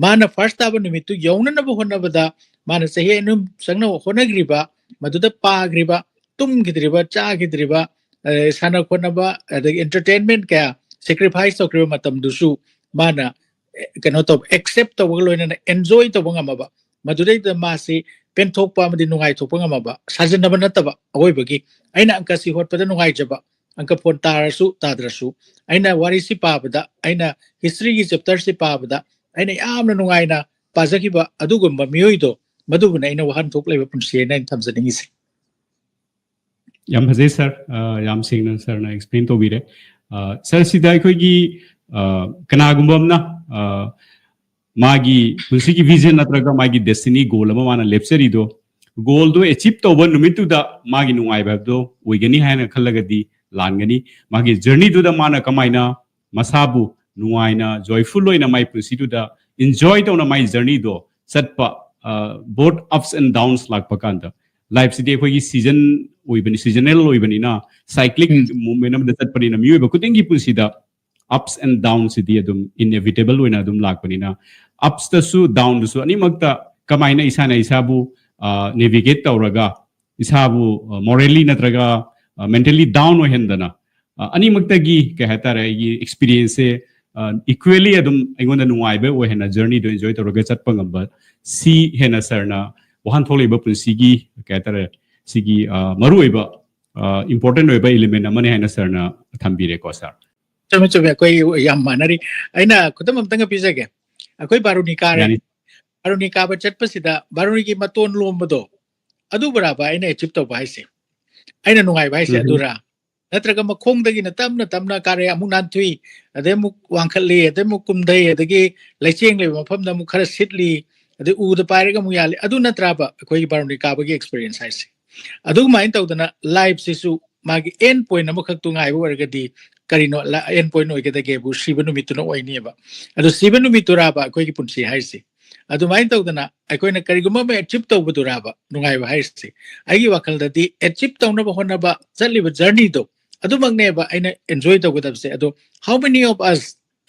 ꯃꯥꯅ ꯐꯥꯔꯁ ꯇꯥꯕ ꯅꯨꯃꯤꯠꯇꯨ ꯌꯧꯅꯅꯕ ꯍꯣꯠꯅꯕꯗ ꯃꯥꯅ ꯆꯍꯤ ꯑꯅꯤ ꯆꯪꯅ ꯍꯣꯠꯅꯈ꯭ꯔꯤꯕ, ꯃꯗꯨꯗ ꯄꯥꯈ꯭ꯔꯤꯕ, ꯇꯨꯝꯈꯤꯗ꯭ꯔꯤꯕ, ꯆꯥꯈꯤꯗ꯭ꯔꯤꯕ, ꯑ, ꯁꯥꯟꯅ ꯈꯣꯠꯅꯕ, ꯑꯗꯒꯤ ꯑꯦꯟꯇꯔꯇꯦꯟꯃꯦꯟ ꯀꯌꯥ ꯁꯦꯀ꯭ꯔꯤꯐꯥꯏꯁ ꯇꯧꯈ꯭ꯔꯤꯕ ꯃꯇꯝꯗꯨꯁꯨ ꯃꯥꯅ, ꯑꯦ, ꯀꯩꯅꯣ ꯇꯧꯕ, ꯑꯦꯛꯁꯦꯞ ꯇꯧꯕꯒ ꯂꯣꯏꯅꯅ ꯑꯦꯟꯖꯣꯏ ꯇꯧꯕ ꯉꯝꯃꯕ, ꯃꯗꯨꯗꯩꯗ ꯃꯥꯁꯤ ꯄꯦꯟꯊꯣꯛꯄ ꯑꯃꯗꯤ ꯅꯨꯡꯉꯥꯏꯊꯣꯛꯄ ꯉꯝꯃꯕ, ꯁꯥꯖꯤꯟꯅꯕ ꯅꯠꯇꯕ ꯑꯋꯣꯏꯕꯒꯤ꯫ ꯑꯩꯅ ꯑꯪꯀꯁꯤ ꯍꯣꯠꯄꯗ ꯅꯨꯡꯉꯥꯏꯖꯕ, ꯑꯪꯀ ꯐꯣꯟ ꯇꯥꯔꯁꯨ ꯇꯥꯗ꯭ꯔꯁꯨ, ꯑꯩꯅ ꯋꯥꯔꯤꯁꯤ ꯄꯥꯕꯗ, ꯑꯩꯅ ꯍꯤꯁꯇ꯭ꯔꯤꯒꯤ ꯆꯦꯞꯇꯔꯁꯤ ꯄꯥꯕꯗ ꯑꯩꯅ ꯌꯥꯝꯅ ꯅꯨꯡꯉꯥꯏꯅ ꯄꯥꯖꯈꯤꯕ ꯑꯗꯨꯒꯨꯝꯕ ꯃꯤꯑꯣꯏꯗꯣ, ꯃꯗꯨꯕꯨꯅ ꯑꯩꯅ ꯋꯥꯍꯟꯊꯣꯛ ꯂꯩꯕ ꯄꯨꯟꯁꯤ ꯍꯥꯏꯅ ꯑꯩꯅ ꯊꯝꯖꯅꯤꯡꯉꯤꯁꯦ꯫ ꯌꯥꯝ ꯐꯖꯩ ꯁꯥꯔ꯫ ꯑ, ꯌꯥꯝ ꯁꯦꯡꯅ ꯁꯥꯔꯅ ꯑꯦꯛꯁꯄ꯭ꯂꯦꯟ ꯇꯧꯕꯤꯔꯦ꯫ ꯑ, ꯁꯥꯔ, ꯁꯤꯗ ꯑꯩꯈꯣꯏꯒꯤ, ꯑ, ꯀꯅꯥꯒꯨꯝꯕ ꯑꯃꯅ, ꯑ, ꯃꯥꯒꯤ ꯄꯨꯟꯁꯤꯒꯤ ꯚꯤꯖꯟ ꯅꯠꯇ꯭ꯔꯒ ꯃꯥꯒꯤ ꯗꯦꯁꯇꯤꯅꯤ ꯒꯣꯜ ꯑꯃ ꯃꯥꯅ ꯂꯦꯞꯆꯔꯤꯗꯣ, ꯒꯣꯜꯗꯣ ꯑꯦꯆꯤꯞ ꯇꯧꯕ ꯅꯨꯃꯤꯠꯇꯨꯗ ꯃꯥꯒꯤ ꯅꯨꯡꯉꯥꯏꯕ ꯍꯥꯏꯕꯗꯣ ꯑꯣꯏꯒꯅꯤ ꯍꯥꯏꯅ ꯈꯜꯂꯒꯗꯤ ꯂꯥꯟꯒꯅꯤ꯫ ꯃꯥꯒꯤ ꯖꯔꯅꯤꯗꯨꯗ ꯃꯥꯅ ꯀꯃꯥꯏꯅ ꯃꯁꯥꯕꯨ ꯅꯨꯡꯉꯥꯏꯅ, ꯖꯣꯏꯐꯨꯜ ꯑꯣꯏꯅ ꯃꯥꯏ ꯄꯨꯟꯁꯤꯗꯨꯗ ꯏꯟꯖꯣꯏ ꯇꯧꯅ ꯃꯥꯏ ꯖꯔꯅꯤꯗꯣ ꯆꯠꯄ, ꯕꯣꯠ ꯑꯞꯁ ꯑꯦꯟ ꯗꯥꯎꯟꯁ ꯂꯥꯛꯄ ꯀꯥꯟꯗ, ꯂꯥꯏꯐꯁꯤꯗꯤ ꯑꯩꯈꯣꯏꯒꯤ ꯁꯤꯖꯟ ꯑꯣꯏꯕꯅꯤ, ꯁꯤꯖꯅꯦꯜ ꯑꯣꯏꯕꯅꯤꯅ, ꯁꯥꯏꯀ꯭ꯂꯤꯛ ꯎꯝ꯫ ꯃꯨꯚꯃꯦꯟ ꯑꯃꯗ ꯆꯠꯄꯅꯤꯅ, ꯃꯤꯑꯣꯏꯕ ꯈꯨꯗꯤꯡꯒꯤ ꯄꯨꯟꯁꯤꯗ ꯑꯞꯁ ꯑꯦꯟ ꯗꯥꯎꯟꯁꯤꯗꯤ ꯑꯗꯨꯝ ꯏꯟꯑꯦꯚꯤꯇꯦꯕꯜ ꯑꯣꯏꯅ ꯑꯗꯨꯝ ꯂꯥꯛꯄꯅꯤꯅ, ꯑꯞꯁꯇꯁꯨ ꯗꯥꯎꯟꯗꯁꯨ ꯑꯅꯤꯃꯛꯇ ꯀꯃꯥꯏꯅ ꯏꯁꯥꯅ ꯏꯁꯥꯕꯨ ꯅꯦꯚꯤꯒꯦꯠ ꯇꯧꯔꯒ, ꯏꯁꯥꯕꯨ ꯃꯣꯔꯦꯜꯂꯤ ꯅꯠꯇ꯭ꯔꯒ ꯃꯦꯟꯇꯦꯜꯂꯤ ꯗꯥꯎꯟ ꯑꯣꯏꯍꯟꯗꯅ, ꯑ, ꯑꯅꯤꯃꯛꯇꯒꯤ, ꯀꯩ ꯍꯥꯏꯇꯥꯔꯦ, ꯑꯩꯒꯤ ꯑꯦꯛꯁꯄꯤꯔꯤꯌꯦꯟꯁꯁꯦ ꯏꯀ꯭ꯋꯦꯂꯤ ꯑꯗꯨꯝ ꯑꯩꯉꯣꯟꯗ ꯅꯨꯡꯉꯥꯏꯕ ꯑꯣꯏꯍꯟꯅ, ꯖꯔꯅꯤꯗꯣ ꯏꯟꯖꯣꯏ ꯇꯧꯔꯒ ꯆꯠꯄ ꯉꯝꯕ, ꯁꯤ ꯍꯦꯟꯅ ꯁꯥꯔꯅ ꯋꯥꯍꯟꯊꯣꯛ ꯂꯩꯕ ꯄꯨꯟꯁꯤꯒꯤ, ꯀꯩ ꯍꯥꯏꯇꯥꯔꯦ, ꯁꯤꯒꯤ, ꯑ, ꯃꯔꯨꯑꯣꯏꯕ, ꯏꯝꯄꯣꯔꯇꯦꯟ ꯑꯣꯏꯕ ꯏꯂꯤꯃꯦꯟ ꯑꯃꯅꯤ ꯍꯥꯏꯅ ꯁꯥꯔꯅ ꯊꯝꯕꯤꯔꯦꯀꯣ ꯁꯥꯔ꯫ ꯆꯨꯝꯃꯦ, ꯆꯨꯝꯃꯦ, ꯑꯩꯈꯣꯏ ꯌꯥꯝ ꯃꯥꯟꯅꯔꯤ꯫ ꯑꯩꯅ ꯈꯨꯗꯝ ꯑꯝꯇꯪꯒ ꯄꯤꯖꯒꯦ꯫ ꯑꯩꯈꯣꯏ ꯕꯥꯔꯨꯅꯤ ꯀꯥꯔꯦ꯫ ꯌꯥꯅꯤ꯫ ꯕꯥꯔꯨꯅꯤ ꯀꯥꯕ ꯆꯠꯄꯁꯤꯗ ꯕꯥꯔꯨꯅꯤꯒꯤ ꯃꯇꯣꯟ ꯂꯣꯝꯕꯗꯣ, ꯑꯗꯨꯕꯨꯔꯥꯕ ꯑꯩꯅ ꯑꯦꯆꯤꯞ ꯇꯧꯕ ꯍꯥꯏꯁꯦ? ꯑꯩꯅ ꯅꯨꯡꯉꯥꯏꯕ ꯍꯥꯏꯁꯦ ꯎꯝ꯫ ꯑꯗꯨꯔꯥ? ꯅꯠꯇ꯭ꯔꯒ ꯃꯈꯣꯡꯗꯒꯤꯅ ꯇꯞꯅ ꯇꯞꯅ ꯀꯥꯔꯦ, ꯑꯃꯨꯛ ꯅꯥꯟꯊꯨꯏ, ꯑꯗꯩ ꯑꯃꯨꯛ ꯋꯥꯡꯈꯠꯂꯤ, ꯑꯗꯩ ꯑꯃꯨꯛ ꯀꯨꯝꯊꯩ, ꯑꯗꯒꯤ ꯂꯩꯆꯦꯡ ꯂꯩꯕ ꯃꯐꯝꯗ ꯑꯃꯨꯛ ꯈꯔ ꯁꯤꯠꯂꯤ, ꯑꯗꯩ ꯎꯗ ꯄꯥꯏꯔꯒ ꯑꯃꯨꯛ ꯌꯥꯜꯂꯤ, ꯑꯗꯨ ꯅꯠꯇ꯭ꯔꯥꯕ ꯑꯩꯈꯣꯏꯒꯤ ꯕꯥꯔꯨꯅꯤ ꯀꯥꯕꯒꯤ ꯑꯦꯛꯁꯄꯤꯔꯤꯌꯦꯟꯁ ꯍꯥꯏꯁꯦ? ꯑꯗꯨꯃꯥꯏꯅ ꯇꯧꯗꯅ ꯂꯥꯏꯐꯁꯤꯁꯨ ꯃꯥꯒꯤ ꯑꯦꯟ ꯄꯣꯏꯟ ꯑꯃꯈꯛꯇꯨ ꯉꯥꯏꯕ ꯑꯣꯏꯔꯒꯗꯤ ꯀꯔꯤꯅꯣ ꯑꯦꯟ ꯄꯣꯏꯟ ꯑꯣꯏꯒꯗꯒꯦꯕꯨ ꯁꯤꯕ ꯅꯨꯃꯤꯠꯇꯨꯅ ꯑꯣꯏꯅꯦꯕ꯫ ꯑꯗꯣ ꯁꯤꯕ ꯅꯨꯃꯤꯠꯇꯨꯔꯥꯕ ꯑꯩꯈꯣꯏꯒꯤ ꯄꯨꯟꯁꯤ ꯍꯥꯏꯔꯤꯁꯦ? ꯑꯗꯨꯃꯥꯏꯅ ꯇꯧꯗꯅ ꯑꯩꯈꯣꯏꯅ ꯀꯔꯤꯒꯨꯝꯕ ꯑꯃ ꯑꯦꯆꯤꯞ ꯇꯧꯕꯗꯨꯔꯥꯕ ꯅꯨꯡꯉꯥꯏꯕ ꯍꯥꯏꯔꯤꯁꯦ? ꯑꯩꯒꯤ ꯋꯥꯈꯜꯗꯗꯤ ꯑꯦꯆꯤꯞ ꯇꯧꯅꯕ ꯍꯣꯠꯅꯕ ꯆꯠꯂꯤꯕ ꯖꯔꯅꯤꯗꯣ ꯑꯗꯨꯃꯛꯅꯦꯕ ꯑꯩꯅ ꯑꯦꯟꯖꯣꯏ ꯇꯧꯒꯗꯕꯁꯦ꯫ ꯑꯗꯣ how many of us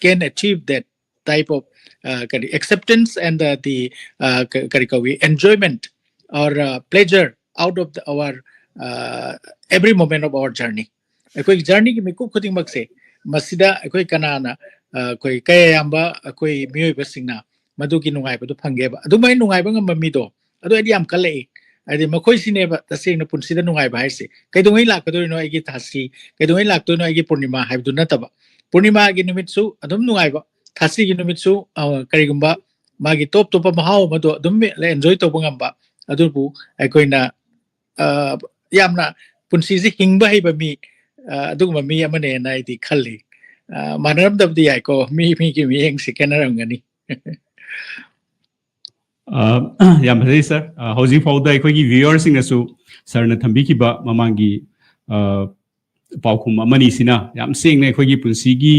can achieve that type of uh, ꯀꯔꯤ acceptance and the, the uh, ꯀꯔꯤ ꯀꯧꯏ, enjoyment or uh, pleasure out of the, our uh, every moment of our journey? ꯑꯩꯈꯣꯏꯒꯤ ꯖꯔꯅꯤꯒꯤ ꯃꯤꯀꯨꯞ ꯈꯨꯗꯤꯡꯃꯛꯁꯦ ꯃꯁꯤꯗ ꯑꯩꯈꯣꯏ ꯀꯅꯥꯅ ꯑꯩꯈꯣꯏ ꯀꯌꯥ ꯌꯥꯝꯕ ꯑꯩꯈꯣꯏ ꯃꯤꯑꯣꯏꯕꯁꯤꯡꯅ ꯃꯗꯨꯒꯤ ꯅꯨꯡꯉꯥꯏꯕꯗꯨ ꯐꯪꯒꯦꯕ? ꯑꯗꯨꯃꯥꯏꯅ ꯅꯨꯡꯉꯥꯏꯕ ꯉꯝꯕ ꯃꯤꯗꯣ ꯑꯗꯨ ꯑꯩꯗꯤ ꯌꯥꯝ ꯀꯜꯂꯛꯏ꯫ ꯍꯥꯏꯗꯤ ꯃꯈꯣꯏꯁꯤꯅꯦꯕ ꯇꯁꯦꯡꯅ ꯄꯨꯟꯁꯤꯗ ꯅꯨꯡꯉꯥꯏꯕ ꯍꯥꯏꯁꯦ꯫ ꯀꯩꯗꯧꯉꯩ ꯂꯥꯛꯀꯗꯣꯏꯅꯣ ꯑꯩꯒꯤ ꯊꯥꯁꯤ, ꯀꯩꯗꯧꯉꯩ ꯂꯥꯛꯇꯣꯏꯅꯣ ꯑꯩꯒꯤ ꯄꯨꯔꯅꯤꯃꯥ ꯍꯥꯏꯕꯗꯨ ꯅꯠꯇꯕ, ꯄꯨꯔꯅꯤꯃꯥꯒꯤ ꯅꯨꯃꯤꯠꯁꯨ ꯑꯗꯨꯝ ꯅꯨꯡꯉꯥꯏꯕ, ꯊꯥꯁꯤꯒꯤ ꯅꯨꯃꯤꯠꯁꯨ ꯀꯔꯤꯒꯨꯝꯕ ꯃꯥꯒꯤ ꯇꯣꯞ ꯇꯣꯞꯄ ꯃꯍꯥꯎ ꯑꯃꯗꯣ ꯑꯗꯨꯝ ꯑꯦꯟꯖꯣꯏ ꯇꯧꯕ ꯉꯝꯕ, ꯑꯗꯨꯕꯨ ꯑꯩꯈꯣꯏꯅ ꯌꯥꯝꯅ ꯄꯨꯟꯁꯤꯁꯦ ꯍꯤꯡꯕ ꯍꯩꯕ ꯃꯤ ꯑꯗꯨꯒꯨꯝꯕ ꯃꯤ ꯑꯃꯅꯦꯅ ꯑꯩꯗꯤ ꯈꯜꯂꯤ꯫ ꯃꯥꯟꯅꯔꯝꯗꯕꯗꯤ ꯌꯥꯏꯀꯣ, ꯃꯤ ꯃꯤꯒꯤ ꯃꯤꯠꯌꯦꯡꯁꯦ ꯈꯦꯠꯅꯔꯝꯒꯅꯤ꯫ ꯌꯥꯝ ꯐꯖꯩ ꯁꯥꯔ꯫ ꯍꯧꯖꯤꯛ ꯐꯥꯎꯗ ꯑꯩꯈꯣꯏꯒꯤ ꯚ꯭ꯌꯨꯋꯔꯁꯤꯡꯅꯁꯨ ꯁꯥꯔꯅ ꯊꯝꯕꯤꯈꯤꯕ ꯃꯃꯥꯡꯒꯤ ꯄꯥꯎꯈꯨꯝ ꯑꯃꯅꯤꯁꯤꯅ ꯌꯥꯝ ꯁꯦꯡꯅ ꯑꯩꯈꯣꯏꯒꯤ ꯄꯨꯟꯁꯤꯒꯤ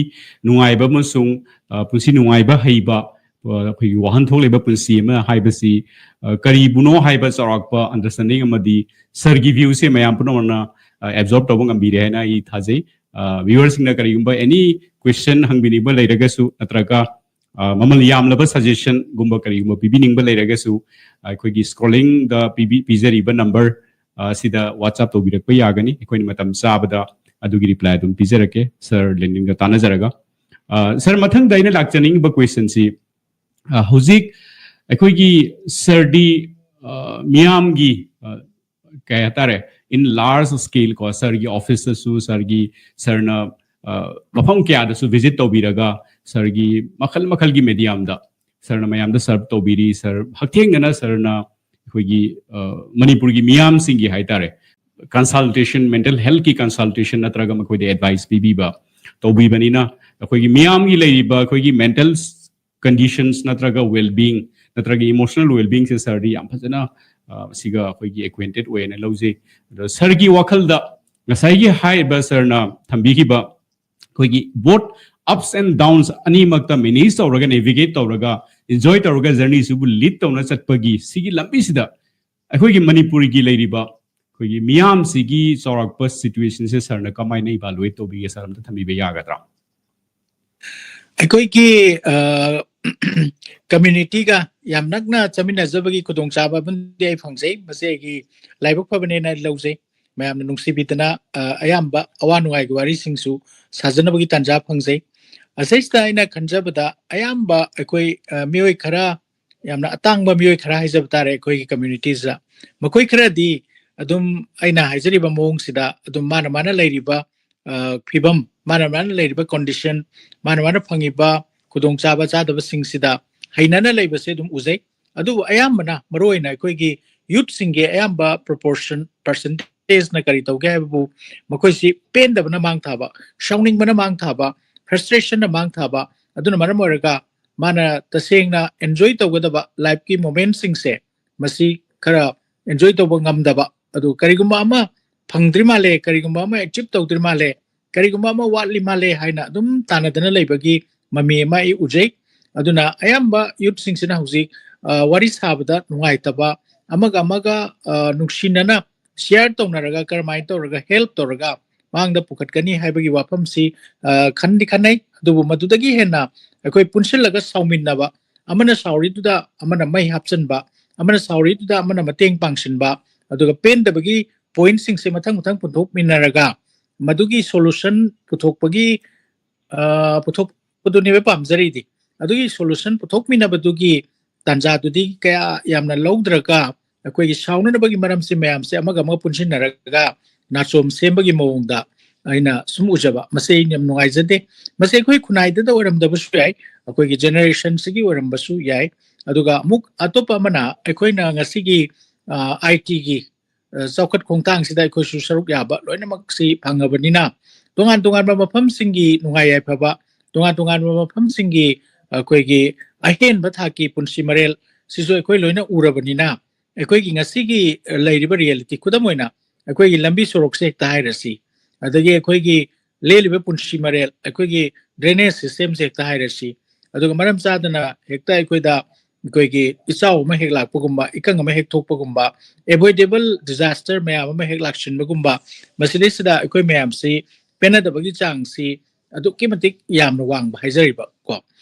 ꯅꯨꯡꯉꯥꯏꯕ ꯑꯃꯁꯨꯡ ꯄꯨꯟꯁꯤ ꯅꯨꯡꯉꯥꯏꯕ ꯍꯩꯕ, ꯑꯩꯈꯣꯏꯒꯤ ꯋꯥꯍꯟꯊꯣꯛ ꯂꯩꯕ ꯄꯨꯟꯁꯤ ꯑꯃ ꯍꯥꯏꯕꯁꯤ ꯀꯔꯤꯕꯨꯅꯣ ꯍꯥꯏꯕ ꯆꯥꯎꯔꯥꯛꯄ ꯑꯟꯗꯔꯁꯇꯦꯟꯗꯤꯡ ꯑꯃꯗꯤ ꯁꯥꯔꯒꯤ ꯚ꯭ꯌꯨꯁꯦ ꯃꯌꯥꯝ ꯄꯨꯝꯅꯃꯛꯅ ꯑꯦꯕꯖꯣꯔꯕ ꯇꯧꯕ ꯉꯝꯕꯤꯔꯦ ꯍꯥꯏꯅ ꯑꯩ ꯊꯥꯖꯩ꯫ ꯚ꯭ꯌꯨꯋꯔꯁꯤꯡꯅ ꯀꯔꯤꯒꯨꯝꯕ ꯑꯦꯅꯤ ꯀ꯭ꯋꯦꯁꯟ ꯍꯪꯕꯤꯅꯤꯡꯕ ꯂꯩꯔꯒꯁꯨ ꯅꯠꯇ꯭ꯔꯒ ꯃꯃꯜ ꯌꯥꯝꯂꯕ ꯁꯖꯦꯁꯟꯒꯨꯝꯕ ꯀꯔꯤꯒꯨꯝꯕ ꯄꯤꯕꯤꯅꯤꯡꯕ ꯂꯩꯔꯒꯁꯨ ꯑꯩꯈꯣꯏꯒꯤ ꯁ꯭ꯀ꯭ꯔꯣꯂꯤꯡꯗ ꯄꯤꯕꯤ ꯄꯤꯖꯔꯤꯕ ꯅꯝꯕꯔ ꯑꯁꯤꯗ ꯋꯥꯆꯞ ꯇꯧꯕꯤꯔꯛꯄ ꯌꯥꯒꯅꯤ꯫ ꯑꯩꯈꯣꯏꯅ ꯃꯇꯝ ꯆꯥꯕꯗ ꯑꯗꯨꯒꯤ ꯔꯤꯄ꯭ꯂꯥꯏ ꯑꯗꯨꯝ ꯄꯤꯖꯔꯛꯀꯦ ꯁꯥꯔ ꯂꯦꯟꯗꯤꯟꯒ ꯇꯥꯟꯅꯖꯔꯒ꯫ ꯁꯥꯔ, ꯃꯊꯪꯗ ꯑꯩꯅ ꯂꯥꯛꯆꯅꯤꯡꯉꯤꯕ ꯀ꯭ꯋꯦꯁꯟꯁꯤ, ꯍꯧꯖꯤꯛ ꯑꯩꯈꯣꯏꯒꯤ ꯁꯥꯔꯗꯤ ꯃꯤꯌꯥꯝꯒꯤ ꯀꯩ ꯍꯥꯏꯇꯥꯔꯦ, ꯏꯟ ꯂꯥꯔꯖ ꯁ꯭ꯀꯦꯜ ꯀꯣ, ꯁꯥꯔꯒꯤ ꯑꯣꯐꯤꯁꯇꯁꯨ ꯁꯥꯔꯒꯤ ꯁꯥꯔꯅ ꯃꯐꯝ ꯀꯌꯥꯗꯁꯨ ꯚꯤꯖꯤꯠ ꯇꯧꯕꯤꯔꯒ ꯁꯥꯔꯒꯤ ꯃꯈꯜ ꯃꯈꯜꯒꯤ ꯃꯦꯗꯤꯌꯝꯗ ꯁꯥꯔꯅ ꯃꯌꯥꯝꯗ ꯁꯔꯚ ꯇꯧꯕꯤꯔꯤ꯫ ꯁꯥꯔ ꯍꯛꯊꯦꯡꯅꯅ ꯁꯥꯔꯅ ꯑꯩꯈꯣꯏꯒꯤ ꯃꯅꯤꯄꯨꯔꯒꯤ ꯃꯤꯌꯥꯝꯁꯤꯡꯒꯤ ꯍꯥꯏꯇꯥꯔꯦ ꯀꯟꯁꯜꯇꯦꯁꯟ, ꯃꯦꯟꯇꯦꯜ ꯍꯦꯜꯊꯀꯤ ꯀꯟꯁꯜꯇꯦꯁꯟ ꯅꯠꯇ꯭ꯔꯒ ꯃꯈꯣꯏꯗ ꯑꯦꯗꯚꯥꯏꯁ ꯄꯤꯕꯤꯕ ꯇꯧꯕꯤꯕꯅꯤꯅ ꯑꯩꯈꯣꯏꯒꯤ ꯃꯤꯌꯥꯝꯒꯤ ꯂꯩꯔꯤꯕ ꯑꯩꯈꯣꯏꯒꯤ ꯃꯦꯟꯇꯦꯜ ꯀꯟꯗꯤꯁꯟꯁ ꯅꯠꯇ꯭ꯔꯒ ꯋꯦꯜꯕꯤꯡ ꯅꯠꯇ꯭ꯔꯒ ꯏꯃꯣꯁꯅꯦꯜ ꯋꯦꯜꯕꯤꯡꯁꯦ ꯁꯥꯔꯗꯤ ꯌꯥꯝ ꯐꯖꯅ ꯁꯤꯒ ꯑꯩꯈꯣꯏꯒꯤ ꯑꯦꯀ꯭ꯋꯦꯟꯇꯦꯠ ꯑꯣꯏꯌꯦꯅ ꯂꯧꯖꯩ꯫ ꯑꯗꯣ ꯁꯥꯔꯒꯤ ꯋꯥꯈꯜꯗ ꯉꯁꯥꯏꯒꯤ ꯍꯥꯏꯔꯤꯕ ꯁꯥꯔꯅ ꯊꯝꯕꯤꯈꯤꯕ ꯑꯩꯈꯣꯏꯒꯤ both ups and downs ꯑꯅꯤꯃꯛꯇ manage ꯇꯧꯔꯒ, navigate ꯇꯧꯔꯒ, enjoy ꯇꯧꯔꯒ journey ꯁꯤꯕꯨ lead ꯇꯧꯅ ꯆꯠꯄꯒꯤ ꯁꯤꯒꯤ ꯂꯝꯕꯤꯁꯤꯗ ꯑꯩꯈꯣꯏꯒꯤ ꯃꯅꯤꯄꯨꯔꯒꯤ ꯂꯩꯔꯤꯕ ꯑꯩꯈꯣꯏꯒꯤ ꯃꯤꯌꯥꯝꯁꯤꯒꯤ ꯆꯥꯎꯔꯥꯛꯄ situation ꯁꯦ ꯁꯥꯔꯅ ꯀꯃꯥꯏꯅ evaluate ꯇꯧꯕꯤꯒꯦ? ꯁꯥꯔ ꯑꯝꯇ ꯊꯝꯕꯤꯕ ꯌꯥꯒꯗ꯭ꯔꯥ? ꯑꯩꯈꯣꯏꯒꯤ ꯀꯝꯃ꯭ꯌꯨꯅꯤꯇꯤꯒ ꯌꯥꯝ ꯅꯛꯅ ꯆꯠꯃꯤꯟꯅꯖꯕꯒꯤ ꯈꯨꯗꯣꯡꯆꯥꯕ ꯑꯃꯗꯤ ꯑꯩ ꯐꯪꯖꯩ꯫ ꯃꯁꯤ ꯑꯩꯒꯤ ꯂꯥꯏꯕꯛ ꯐꯕꯅꯦꯅ ꯂꯧꯖꯩ꯫ ꯃꯌꯥꯝꯅ ꯅꯨꯡꯁꯤꯕꯤꯗꯅ ꯑ, ꯑꯌꯥꯝꯕ ꯑꯋꯥ ꯅꯨꯡꯉꯥꯏꯒꯤ ꯋꯥꯔꯤꯁꯤꯡꯁꯨ ꯁꯥꯖꯅꯕꯒꯤ ꯇꯥꯟꯖꯥ ꯐꯪꯖꯩ꯫ ꯑꯁꯤꯁꯤꯗ ꯑꯩꯅ ꯈꯟꯖꯕꯗ ꯑꯌꯥꯝꯕ ꯑꯩꯈꯣꯏ ꯑ, ꯃꯤꯑꯣꯏ ꯈꯔ, ꯌꯥꯝꯅ ꯑꯇꯥꯡꯕ ꯃꯤꯑꯣꯏ ꯈꯔ ꯍꯥꯏꯖꯕ ꯇꯥꯔꯦ ꯑꯩꯈꯣꯏꯒꯤ ꯀꯝꯃ꯭ꯌꯨꯅꯤꯇꯤꯁꯤꯗ꯫ ꯃꯈꯣꯏ ꯈꯔꯗꯤ ꯑꯗꯨꯝ ꯑꯩꯅ ꯍꯥꯏꯖꯔꯤꯕ ꯃꯑꯣꯡꯁꯤꯗ ꯑꯗꯨꯝ ꯃꯥꯅ ꯃꯥꯅ ꯂꯩꯔꯤꯕ ꯑ, ꯐꯤꯕꯝ, ꯃꯥꯅ ꯃꯥꯅ ꯂꯩꯔꯤꯕ ꯀꯣꯟꯗꯤꯁꯟ, ꯃꯥꯅ ꯃꯥꯅ ꯐꯪꯉꯤꯕ ꯈꯨꯗꯣꯡꯆꯥꯕ ꯆꯥꯗꯕꯁꯤꯡꯁꯤꯗ ꯍꯩꯅꯅ ꯂꯩꯕꯁꯦ ꯑꯗꯨꯝ ꯎꯖꯩ꯫ ꯑꯗꯨꯕꯨ ꯑꯌꯥꯝꯕꯅ ꯃꯔꯨꯑꯣꯏꯅ ꯑꯩꯈꯣꯏꯒꯤ ꯌꯨꯠꯁꯤꯡꯒꯤ ꯑꯌꯥꯝꯕ ꯄ꯭ꯔꯣꯄꯣꯔꯁꯟ, ꯄꯥꯔꯁꯦꯟꯇꯦꯖꯅ ꯀꯔꯤ ꯇꯧꯒꯦ ꯍꯥꯏꯕꯕꯨ ꯃꯈꯣꯏꯁꯤ ꯄꯦꯟꯗꯕꯅ ꯃꯥꯡ ꯊꯥꯕ, ꯁꯥꯎꯅꯤꯡꯕꯅ ꯃꯥꯡ ꯊꯥꯕ, ꯐ꯭ꯔꯁꯇ꯭ꯔꯦꯁꯟꯅ ꯃꯥꯡ ꯊꯥꯕ꯫ ꯑꯗꯨꯅ ꯃꯔꯝ ꯑꯣꯏꯔꯒ ꯃꯥꯅ ꯇꯁꯦꯡꯅ ꯑꯦꯟꯖꯣꯏ ꯇꯧꯒꯗꯕ ꯂꯥꯏꯐꯀꯤ ꯃꯣꯃꯦꯟꯁꯤꯡꯁꯦ ꯃꯁꯤ ꯈꯔ ꯑꯦꯟꯖꯣꯏ ꯇꯧꯕ ꯉꯝꯗꯕ, ꯑꯗꯨ ꯀꯔꯤꯒꯨꯝꯕ ꯑꯃ ꯐꯪꯗ꯭ꯔꯤ ꯃꯥꯜꯂꯦ, ꯀꯔꯤꯒꯨꯝꯕ ꯑꯃ ꯑꯦꯆꯤꯞ ꯇꯧꯗ꯭ꯔꯤ ꯃꯥꯜꯂꯦ, ꯀꯔꯤꯒꯨꯝꯕ ꯑꯃ ꯋꯥꯠꯂꯤ ꯃꯥꯜꯂꯦ ꯍꯥꯏꯅ ꯑꯗꯨꯝ ꯇꯥꯟꯅꯗꯅ ꯂꯩꯕꯒꯤ ꯃꯃꯤ ꯑꯃ ꯑꯩ ꯎꯖꯩ꯫ ꯑꯗꯨꯅ ꯑꯌꯥꯝꯕ ꯌꯨꯠꯁꯤꯡꯁꯤꯅ ꯍꯧꯖꯤꯛ ꯑ, ꯋꯥꯔꯤ ꯁꯥꯕꯗ ꯅꯨꯡꯉꯥꯏꯇꯕ, ꯑꯃꯒ ꯑꯃꯒ ꯑ, ꯅꯨꯡꯁꯤꯅꯅ ꯁꯤꯌꯥꯔ ꯇꯧꯅꯔꯒ ꯀꯔꯝꯍꯥꯏꯅ ꯇꯧꯔꯒ ꯍꯦꯜꯞ ꯇꯧꯔꯒ ꯃꯥꯡꯗ ꯄꯨꯈꯠꯀꯅꯤ ꯍꯥꯏꯕꯒꯤ ꯋꯥꯐꯝꯁꯤ ꯑ, ꯈꯟꯗꯤ ꯈꯟꯅꯩ꯫ ꯑꯗꯨꯕꯨ ꯃꯗꯨꯗꯒꯤ ꯍꯦꯟꯅ ꯑꯩꯈꯣꯏ ꯄꯨꯟꯁꯤꯜꯂꯒ ꯁꯥꯎꯃꯤꯟꯅꯕ, ꯑꯃꯅ ꯁꯥꯎꯔꯤꯗꯨꯗ ꯑꯃꯅ ꯃꯩ ꯍꯥꯞꯆꯤꯟꯕ, ꯑꯃꯅ ꯁꯥꯎꯔꯤꯗꯨꯗ ꯑꯃꯅ ꯃꯇꯦꯡ ꯄꯥꯡꯁꯤꯟꯕ, ꯑꯗꯨꯒ ꯄꯦꯟꯗꯕꯒꯤ ꯄꯣꯏꯟꯠꯁꯤꯡꯁꯦ ꯃꯊꯪ ꯃꯊꯪ ꯄꯨꯊꯣꯛꯃꯤꯟꯅꯔꯒ ꯃꯗꯨꯒꯤ ꯁꯣꯂꯨꯁꯟ ꯄꯨꯊꯣꯛꯄꯒꯤ ꯑ, ꯄꯨꯊꯣꯛꯄꯗꯨꯅꯦꯕ ꯄꯥꯝꯖꯔꯤꯗꯤ꯫ ꯑꯗꯨꯒꯤ ꯁꯣꯂꯨꯁꯟ ꯄꯨꯊꯣꯛꯃꯤꯟꯅꯕꯗꯨꯒꯤ ꯇꯥꯟꯖꯥꯗꯨꯗꯤ ꯀꯌꯥ ꯌꯥꯝꯅ ꯂꯧꯗ꯭ꯔꯒ ꯑꯩꯈꯣꯏꯒꯤ ꯁꯥꯎꯅꯅꯕꯒꯤ ꯃꯔꯝꯁꯦ ꯃꯌꯥꯝꯁꯦ ꯑꯃꯒ ꯑꯃꯒ ꯄꯨꯟꯁꯤꯟꯅꯔꯒ ꯅꯥꯆꯣꯝ ꯁꯦꯝꯕꯒꯤ ꯃꯑꯣꯡꯗ ꯑꯩꯅ ꯁꯨꯝ ꯎꯖꯕ, ꯃꯁꯤ ꯑꯩꯅ ꯌꯥꯝ ꯅꯨꯡꯉꯥꯏꯖꯗꯦ꯫ ꯃꯁꯤ ꯑꯩꯈꯣꯏ ꯈꯨꯟꯅꯥꯏꯗꯗ ꯑꯣꯏꯔꯝꯗꯕꯁꯨ ꯌꯥꯏ, ꯑꯩꯈꯣꯏꯒꯤ ꯖꯦꯅꯦꯔꯦꯁꯟꯁꯤꯒꯤ ꯑꯣꯏꯔꯝꯕꯁꯨ ꯌꯥꯏ꯫ ꯑꯗꯨꯒ ꯑꯃꯨꯛ ꯑꯇꯣꯞꯄ ꯑꯃꯅ ꯑꯩꯈꯣꯏꯅ ꯉꯁꯤꯒꯤ ꯑꯥꯏ ꯇꯤꯒꯤ ꯆꯥꯎꯈꯠ ꯈꯣꯡꯊꯥꯡꯁꯤꯗ ꯑꯩꯈꯣꯏꯁꯨ ꯁꯔꯨꯛ ꯌꯥꯕ ꯂꯣꯏꯅꯃꯛꯁꯤ ꯐꯪꯉꯕꯅꯤꯅ ꯇꯣꯉꯥꯟ ꯇꯣꯉꯥꯟꯕ ꯃꯐꯝꯁꯤꯡꯒꯤ ꯅꯨꯡꯉꯥꯏ ꯌꯥꯏꯐꯕ, ꯇꯣꯉꯥꯟ ꯇꯣꯉꯥꯟꯕ ꯃꯐꯝꯁꯤꯡꯒꯤ ꯑꯩꯈꯣꯏꯒꯤ ꯑꯍꯦꯟꯕ ꯊꯥꯛꯀꯤ ꯄꯨꯟꯁꯤ ꯃꯔꯦꯜ ꯁꯤꯁꯨ ꯑꯩꯈꯣꯏ ꯂꯣꯏꯅ ꯎꯔꯕꯅꯤꯅ ꯑꯩꯈꯣꯏꯒꯤ ꯉꯁꯤꯒꯤ ꯂꯩꯔꯤꯕ ꯔꯤꯌꯦꯂꯤꯇꯤ, ꯈꯨꯗꯝ ꯑꯣꯏꯅ ꯑꯩꯈꯣꯏꯒꯤ ꯂꯝꯕꯤ ꯁꯣꯔꯣꯛꯁꯦ ꯍꯦꯛꯇ ꯍꯥꯏꯔꯁꯤ, ꯑꯗꯒꯤ ꯑꯩꯈꯣꯏꯒꯤ ꯂꯦꯜꯂꯤꯕ ꯄꯨꯟꯁꯤ ꯃꯔꯦꯜ, ꯑꯩꯈꯣꯏꯒꯤ drainage systemꯁꯦ ꯍꯦꯛꯇ ꯍꯥꯏꯔꯁꯤ, ꯑꯗꯨꯒ ꯃꯔꯝ ꯆꯥꯗꯅ ꯍꯦꯛꯇ ꯑꯩꯈꯣꯏꯗ ꯑꯩꯈꯣꯏꯒꯤ ꯏꯆꯥꯎ ꯑꯃ ꯍꯦꯛ ꯂꯥꯛꯄꯒꯨꯝꯕ, ꯏꯀꯪ ꯑꯃ ꯍꯦꯛ ꯊꯣꯛꯄꯒꯨꯝꯕ, avoidable disaster ꯃꯌꯥꯝ ꯑꯃ ꯍꯦꯛ ꯂꯥꯛꯁꯤꯟꯕꯒꯨꯝꯕ, ꯃꯁꯤꯗꯩꯁꯤꯗ ꯑꯩꯈꯣꯏ ꯃꯌꯥꯝꯁꯤ ꯄꯦꯟꯅꯗꯕꯒꯤ ꯆꯥꯡꯁꯤ ꯑꯗꯨꯛꯀꯤ ꯃꯇꯤꯛ ꯌꯥꯝꯅ ꯋꯥꯡꯕ ꯍꯥꯏꯖꯔꯤꯕ ꯀꯣ꯫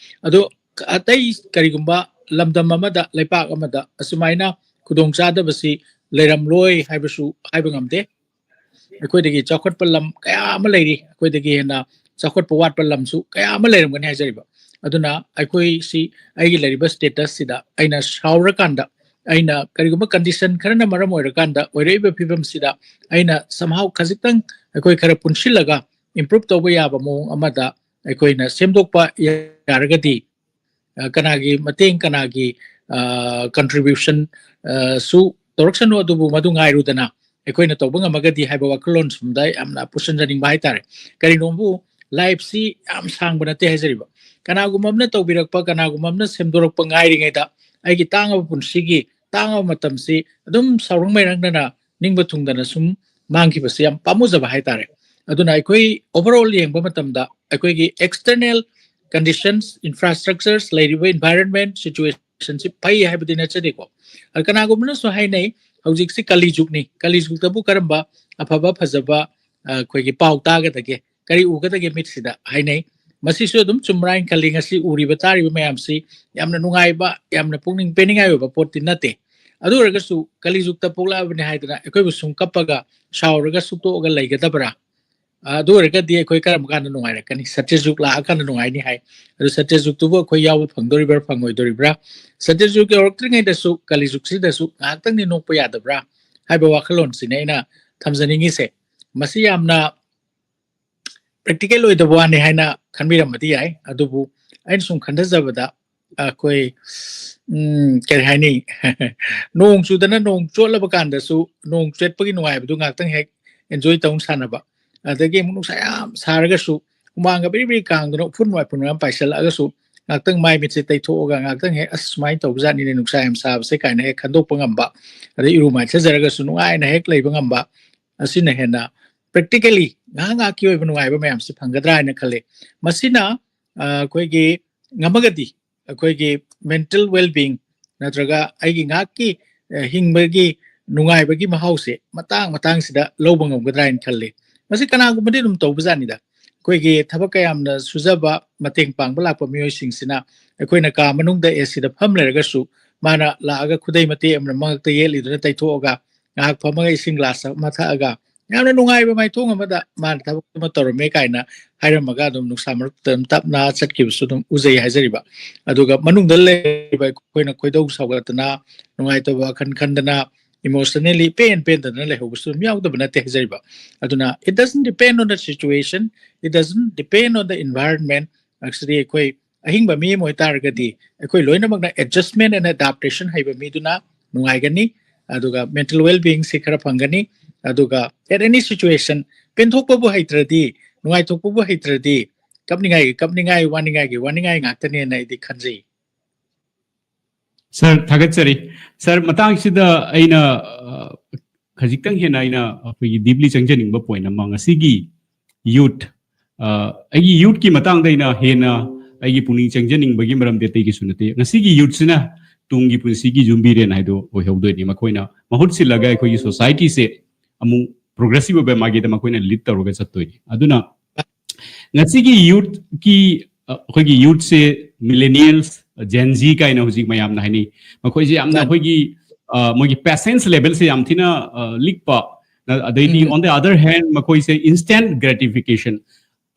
ꯑꯗꯣ ꯑꯇꯩ ꯀꯔꯤꯒꯨꯝꯕ ꯂꯝꯗꯝ ꯑꯃꯗ, ꯂꯩꯄꯥꯛ ꯑꯃꯗ ꯑꯁꯨꯃꯥꯏꯅ ꯈꯨꯗꯣꯡꯆꯥꯗꯕꯁꯤ ꯂꯩꯔꯝꯂꯣꯏ ꯍꯥꯏꯕꯁꯨ ꯍꯥꯏꯕ ꯉꯝꯗꯦ꯫ ꯑꯩꯈꯣꯏꯗꯒꯤ ꯆꯥꯎꯈꯠꯄ ꯂꯝ ꯀꯌꯥ ꯑꯃ ꯂꯩꯔꯤ, ꯑꯩꯈꯣꯏꯗꯒꯤ ꯍꯦꯟꯅ ꯆꯥꯎꯈꯠꯄ ꯋꯥꯠꯄ ꯂꯝꯁꯨ ꯀꯌꯥ ꯑꯃ ꯂꯩꯔꯝꯒꯅꯤ ꯍꯥꯏꯖꯔꯤꯕ꯫ ꯑꯗꯨꯅ ꯑꯩꯈꯣꯏꯁꯤ, ꯑꯩꯒꯤ ꯂꯩꯔꯤꯕ statusꯁꯤꯗ ꯑꯩꯅ ꯁꯥꯎꯔꯀꯥꯟꯗ, ꯑꯩꯅ ꯀꯔꯤꯒꯨꯝꯕ condition ꯈꯔꯅ ꯃꯔꯝ ꯑꯣꯏꯔꯀꯥꯟꯗ ꯑꯣꯏꯔꯛꯏꯕ ꯐꯤꯕꯝꯁꯤꯗ ꯑꯩꯅ somehow ꯈꯖꯤꯛꯇꯪ ꯑꯩꯈꯣꯏ ꯈꯔ ꯄꯨꯟꯁꯤꯜꯂꯒ improve ꯇꯧꯕ ꯌꯥꯕ ꯃꯑꯣꯡ ꯑꯃꯗ ꯑꯩꯈꯣꯏꯅ ꯁꯦꯝꯗꯣꯛꯄ ꯌꯥꯔꯒꯗꯤ, ꯑ, ꯀꯅꯥꯒꯤ ꯃꯇꯦꯡ, ꯀꯅꯥꯒꯤ, ꯑ, contribution, ꯑ, ꯁꯨ ꯇꯧꯔꯛꯁꯅꯨ, ꯑꯗꯨꯕꯨ ꯃꯗꯨ ꯉꯥꯏꯔꯨꯗꯅ ꯑꯩꯈꯣꯏꯅ ꯇꯧꯕ ꯉꯝꯃꯒꯗꯤ ꯍꯥꯏꯕ ꯋꯥꯈꯜꯂꯣꯟ ꯁꯨꯝꯗ ꯌꯥꯝꯅ ꯄꯨꯁꯤꯟꯖꯅꯤꯡꯕ ꯍꯥꯏꯇꯥꯔꯦ꯫ ꯀꯔꯤꯅꯣꯕꯨ, lifeꯁꯤ ꯌꯥꯝ ꯁꯥꯡꯕ ꯅꯠꯇꯦ ꯍꯥꯏꯖꯔꯤꯕ꯫ ꯀꯅꯥꯒꯨꯝꯕ ꯑꯃꯅ ꯇꯧꯕꯤꯔꯛꯄ, ꯀꯅꯥꯒꯨꯝꯕ ꯑꯃꯅ ꯁꯦꯝꯗꯣꯔꯛꯄ ꯉꯥꯏꯔꯤꯉꯩꯗ ꯑꯩꯒꯤ ꯇꯥꯡꯉꯕ ꯄꯨꯟꯁꯤꯒꯤ ꯇꯥꯡꯉꯕ ꯃꯇꯝꯁꯤ ꯑꯗꯨꯝ ꯁꯥꯎꯔꯪ ꯃꯩꯔꯪꯅꯅ ꯅꯤꯡꯕ ꯊꯨꯡꯗꯅ ꯁꯨꯝ ꯃꯥꯡꯈꯤꯕꯁꯤ ꯌꯥꯝ ꯄꯥꯝꯃꯨꯖꯕ ꯍꯥꯏꯇꯥꯔꯦ꯫ ꯑꯗꯨꯅ ꯑꯩꯈꯣꯏ overall ꯌꯦꯡꯕ ꯃꯇꯝꯗ ꯑꯩꯈꯣꯏꯒꯤ external conditions, infrastructures, ꯂꯩꯔꯤꯕ environment situationꯁꯤ ꯐꯩ ꯍꯥꯏꯕꯗꯤ ꯅꯠꯆꯗꯦꯀꯣ꯫ ꯑ, ꯀꯅꯥꯒꯨꯝꯕꯅꯁꯨ ꯍꯥꯏꯅꯩ, "ꯍꯧꯖꯤꯛꯁꯤ ꯀꯂꯤ ꯖꯨꯒꯅꯤ, ꯀꯂꯤ ꯖꯨꯒꯇꯕꯨ ꯀꯔꯝꯕ ꯑꯐꯕ ꯐꯖꯕ, ꯑ, ꯑꯩꯈꯣꯏꯒꯤ ꯄꯥꯎ ꯇꯥꯒꯗꯒꯦ, ꯀꯔꯤ ꯎꯒꯗꯒꯦ ꯃꯤꯠꯁꯤꯗ?" ꯍꯥꯏꯅꯩ꯫ ꯃꯁꯤꯁꯨ ꯑꯗꯨꯝ ꯆꯨꯝꯕ꯭ꯔꯥ ꯍꯥꯏꯅ ꯈꯜꯂꯤ꯫ ꯉꯁꯤ ꯎꯔꯤꯕ ꯇꯥꯔꯤꯕ ꯃꯌꯥꯝꯁꯤ ꯌꯥꯝꯅ ꯅꯨꯡꯉꯥꯏꯕ, ꯌꯥꯝꯅ ꯄꯨꯛꯅꯤꯡ ꯄꯦꯟꯅꯤꯡꯉꯥꯏ ꯑꯣꯏꯕ ꯄꯣꯠꯇꯤ ꯅꯠꯇꯦ꯫ ꯑꯗꯨ ꯑꯣꯏꯔꯒꯁꯨ ꯀꯂꯤ ꯖꯨꯒꯇ ꯄꯣꯛꯂꯛꯑꯕꯅꯤ ꯍꯥꯏꯗꯅ ꯑꯩꯈꯣꯏꯕꯨ ꯁꯨꯝ ꯀꯞꯄꯒ ꯁꯥꯎꯔꯒ ꯁꯨꯛꯇꯣꯛꯑꯒ ꯂꯩꯒꯗꯕ꯭ꯔꯥ? ꯑ, ꯑꯗꯨ ꯑꯣꯏꯔꯒꯗꯤ ꯑꯩꯈꯣꯏ ꯀꯔꯝꯕ ꯀꯥꯟꯗ ꯅꯨꯡꯉꯥꯏꯔꯛꯀꯅꯤ? ꯁꯇ꯭ꯌ ꯖꯨꯒ ꯂꯥꯛꯑꯀꯥꯟꯗ ꯅꯨꯡꯉꯥꯏꯅꯤ ꯍꯥꯏ꯫ ꯑꯗꯨ ꯁꯇ꯭ꯌ ꯖꯨꯒꯇꯨꯕꯨ ꯑꯩꯈꯣꯏ ꯌꯥꯎꯕ ꯐꯪꯗꯣꯔꯤꯕ꯭ꯔꯥ, ꯐꯪꯉꯣꯏꯗꯣꯔꯤꯕ꯭ꯔꯥ? ꯁꯇ꯭ꯌ ꯖꯨꯒ ꯌꯧꯔꯛꯇ꯭ꯔꯤꯉꯩꯗꯁꯨ ꯀꯂꯤ ꯖꯨꯒꯁꯤꯗꯁꯨ ꯉꯥꯏꯍꯥꯛꯇꯪꯗꯤ ꯅꯣꯛꯄ ꯌꯥꯗꯕ꯭ꯔꯥ ꯍꯥꯏꯕ ꯋꯥꯈꯜꯂꯣꯟꯁꯤꯅꯦ ꯑꯩꯅ ꯊꯝꯖꯅꯤꯡꯉꯤꯁꯦ꯫ ꯃꯁꯤ ꯌꯥꯝꯅ practical ꯑꯣꯏꯗꯕ ꯋꯥꯅꯤ ꯍꯥꯏꯅ ꯈꯟꯕꯤꯔꯝꯕꯗꯤ ꯌꯥꯏ, ꯑꯗꯨꯕꯨ ꯑꯩꯅ ꯁꯨꯝ ꯈꯟꯊꯖꯕꯗ ꯑꯩꯈꯣꯏ, ꯎꯝ, ꯀꯔꯤ ꯍꯥꯏꯅꯤ? ꯅꯣꯡ ꯆꯨꯗꯅ ꯅꯣꯡ ꯆꯣꯠꯂꯕ ꯀꯥꯟꯗꯁꯨ ꯅꯣꯡ ꯆꯣꯠꯄꯒꯤ ꯅꯨꯡꯉꯥꯏꯕꯗꯨ ꯉꯥꯛꯇꯪ ꯍꯦꯛ enjoy ꯇꯧ ꯁꯥꯟꯅꯕ, ꯑꯗꯒꯤ ꯑꯃꯨꯛ ꯅꯨꯡꯁꯥ ꯌꯥꯝ ꯁꯥꯔꯒꯁꯨ ꯍꯨꯃꯥꯡꯒ ꯕꯤꯔꯤ ꯕꯤꯔꯤ ꯀꯥꯡꯗꯅ ꯎꯐꯨꯟ ꯋꯥꯏꯐꯨꯟ ꯃꯌꯥꯝ ꯄꯥꯏꯁꯤꯜꯂꯛꯑꯒꯁꯨ ꯉꯥꯛꯇꯪ ꯃꯥꯏ ꯃꯤꯠꯁꯦ ꯇꯩꯊꯣꯛꯑꯒ ꯉꯥꯛꯇꯪ ꯍꯦꯛ, "ꯑꯁ, ꯁꯨꯃꯥꯏꯅ ꯇꯧꯕꯖꯥꯠꯅꯤꯅꯦ ꯅꯨꯡꯁꯥ ꯌꯥꯝ ꯁꯥꯕꯁꯦ" ꯀꯥꯏꯅ ꯍꯦꯛ ꯈꯟꯗꯣꯛꯄ ꯉꯝꯕ, ꯑꯗꯩ ꯏꯔꯨ ꯃꯥꯏꯊꯖꯔꯒꯁꯨ ꯅꯨꯡꯉꯥꯏꯅ ꯍꯦꯛ ꯂꯩꯕ ꯉꯝꯕ, ꯑꯁꯤꯅ ꯍꯦꯟꯅ practically ꯉꯥꯏꯍꯥꯛ ꯉꯥꯏꯍꯥꯛꯀꯤ ꯑꯣꯏꯕ ꯅꯨꯡꯉꯥꯏꯕ ꯃꯌꯥꯝꯁꯤ ꯐꯪꯒꯗ꯭ꯔꯥ ꯍꯥꯏꯅ ꯈꯜꯂꯤ꯫ ꯃꯁꯤꯅ ꯑ, ꯑꯩꯈꯣꯏꯒꯤ ꯉꯝꯃꯒꯗꯤ ꯑꯩꯈꯣꯏꯒꯤ mental well being ꯅꯠꯇ꯭ꯔꯒ ꯑꯩꯒꯤ ꯉꯥꯏꯍꯥꯛꯀꯤ ꯑ, ꯍꯤꯡꯕꯒꯤ ꯅꯨꯡꯉꯥꯏꯕꯒꯤ ꯃꯍꯥꯎꯁꯦ ꯃꯇꯥꯡ ꯃꯇꯥꯡꯁꯤꯗ ꯂꯧꯕ ꯉꯝꯒꯗ꯭ꯔꯥ ꯍꯥꯏꯅ ꯈꯜꯂꯤ꯫ ꯃꯁꯤ ꯀꯅꯥꯒꯨꯝꯕꯗꯤ ꯑꯗꯨꯝ ꯇꯧꯕꯖꯥꯠꯅꯤꯗ꯫ ꯑꯩꯈꯣꯏꯒꯤ ꯊꯕꯛ ꯀꯌꯥꯝꯅ ꯁꯨꯖꯕ, ꯃꯇꯦꯡ ꯄꯥꯡꯕ ꯂꯥꯛꯄ ꯃꯤꯑꯣꯏꯁꯤꯡꯁꯤꯅ ꯑꯩꯈꯣꯏꯅ ꯀꯥ ꯃꯅꯨꯡꯗ ꯑꯦ ꯁꯤꯗ ꯐꯝ ꯂꯩꯔꯒꯁꯨ ꯃꯥꯅ ꯂꯥꯛꯑꯒ ꯈꯨꯗꯩ ꯃꯇꯦꯛ ꯑꯃꯅ ꯃꯉꯛꯇ ꯌꯦꯠꯂꯤꯗꯨꯅ ꯇꯩꯊꯣꯛꯑꯒ ꯉꯥꯏꯍꯥꯛ ꯐꯝꯃꯒ ꯏꯁꯤꯡ ꯒ꯭ꯂꯥꯁ ꯑꯃ ꯊꯛꯑꯒ ꯌꯥꯝꯅ ꯅꯨꯡꯉꯥꯏꯕ ꯃꯥꯏꯊꯣꯡ ꯑꯃꯗ ꯃꯥꯅ ꯊꯕꯛ ꯑꯃ ꯇꯧꯔꯝꯃꯦ ꯀꯥꯏꯅ ꯍꯥꯏꯔꯝꯃꯒ ꯑꯗꯨꯝ ꯅꯨꯡꯁꯥ ꯃꯔꯛꯇ ꯑꯗꯨꯝ ꯇꯞꯅ ꯆꯠꯈꯤꯕꯁꯨ ꯑꯗꯨꯝ ꯎꯖꯩ ꯍꯥꯏꯖꯔꯤꯕ꯫ ꯑꯗꯨꯒ ꯃꯅꯨꯡꯗ ꯂꯩꯔꯤꯕ ꯑꯩꯈꯣꯏꯅ ꯈꯣꯏꯗꯧ ꯁꯥꯎꯒꯠꯇꯅ ꯅꯨꯡꯉꯥꯏꯇꯕ ꯋꯥꯈꯜ ꯈꯟꯗꯅ emotionally ꯄꯦꯟ ꯄꯦꯟꯗꯅ ꯂꯩꯍꯧꯕꯁꯨ ꯑꯗꯨꯝ ꯌꯥꯎꯗꯕ ꯅꯠꯇꯦ ꯍꯥꯏꯖꯔꯤꯕ꯫ ꯑꯗꯨꯅ it doesn't depend on the situation, it doesn't depend on the environment꯫ Actually ꯑꯩꯈꯣꯏ ꯑꯍꯤꯡꯕ ꯃꯤ ꯑꯃ ꯑꯣꯏꯇꯥꯔꯒꯗꯤ ꯑꯩꯈꯣꯏ ꯂꯣꯏꯅꯃꯛꯅ adjustment and adaptation ꯍꯩꯕ ꯃꯤꯗꯨꯅ ꯅꯨꯡꯉꯥꯏꯒꯅꯤ꯫ ꯑꯗꯨꯒ mental well being ꯁꯤ ꯈꯔ ꯐꯪꯒꯅꯤ꯫ ꯑꯗꯨꯒ at any situation ꯄꯦꯟꯊꯣꯛꯄꯕꯨ ꯍꯩꯇ꯭ꯔꯗꯤ, ꯅꯨꯡꯉꯥꯏꯊꯣꯛꯄꯕꯨ ꯍꯩꯇ꯭ꯔꯗꯤ ꯀꯞꯅꯤꯡꯉꯥꯏꯒꯤ ꯀꯞꯅꯤꯡꯉꯥꯏ, ꯋꯥꯅꯤꯡꯉꯥꯏꯒꯤ ꯋꯥꯅꯤꯡꯉꯥꯏ ꯉꯥꯛꯇꯅꯦꯅ ꯑꯩꯗꯤ ꯈꯟꯖꯩ꯫ ꯁꯥꯔ, ꯊꯥꯒꯠꯆꯔꯤ꯫ ꯁꯥꯔ, ꯃꯇꯥꯡꯁꯤꯗ ꯑꯩꯅ ꯑ, ꯈꯖꯤꯛꯇꯪ ꯍꯦꯟꯅ ꯑꯩꯅ ꯑꯩꯈꯣꯏꯒꯤ deeply ꯆꯪꯖꯅꯤꯡꯕ point ꯑꯃ, ꯉꯁꯤꯒꯤ youth, ꯑ, ꯑꯩꯒꯤ youthꯀꯤ ꯃꯇꯥꯡꯗ ꯑꯩꯅ ꯍꯦꯟꯅ ꯑꯩꯒꯤ ꯄꯨꯛꯅꯤꯡ ꯆꯪꯖꯅꯤꯡꯕꯒꯤ ꯃꯔꯝꯗꯤ ꯑꯇꯩꯒꯤꯁꯨ ꯅꯠꯇꯦ꯫ ꯉꯁꯤꯒꯤ youthꯁꯤꯅ ꯇꯨꯡꯒꯤ ꯄꯨꯟꯁꯤꯒꯤ ꯌꯨꯝꯕꯤꯔꯦꯟ ꯍꯥꯏꯗꯣ ꯑꯣꯏꯍꯧꯗꯣꯏꯅꯤ꯫ ꯃꯈꯣꯏꯅ ꯃꯍꯨꯠ ꯁꯤꯜꯂꯒ ꯑꯩꯈꯣꯏꯒꯤ societyꯁꯦ ꯑꯃꯨꯛ progressive ꯑꯣꯏꯕ ꯃꯥꯏꯀꯩꯗ ꯃꯈꯣꯏꯅ lead ꯇꯧꯔꯒ ꯆꯠꯇꯣꯏꯅꯤ꯫ ꯑꯗꯨꯅ ꯉꯁꯤꯒꯤ youthꯀꯤ, ꯑ, ꯑꯩꯈꯣꯏꯒꯤ youthꯁꯦ millennials, Gen Z ꯀꯥꯏꯅ ꯍꯧꯖꯤꯛ ꯃꯌꯥꯝꯅ ꯍꯥꯏꯅꯩ꯫ ꯃꯈꯣꯏꯁꯦ ꯌꯥꯝꯅ ꯑꯩꯈꯣꯏꯒꯤ, ꯑ, ꯃꯣꯏꯒꯤ patience levelꯁꯦ ꯌꯥꯝ ꯊꯤꯅ, ꯑ, ꯂꯤꯛꯄ, ꯑ, ꯑꯗꯩꯗꯤ on the other hand ꯃꯈꯣꯏꯁꯦ instant gratification,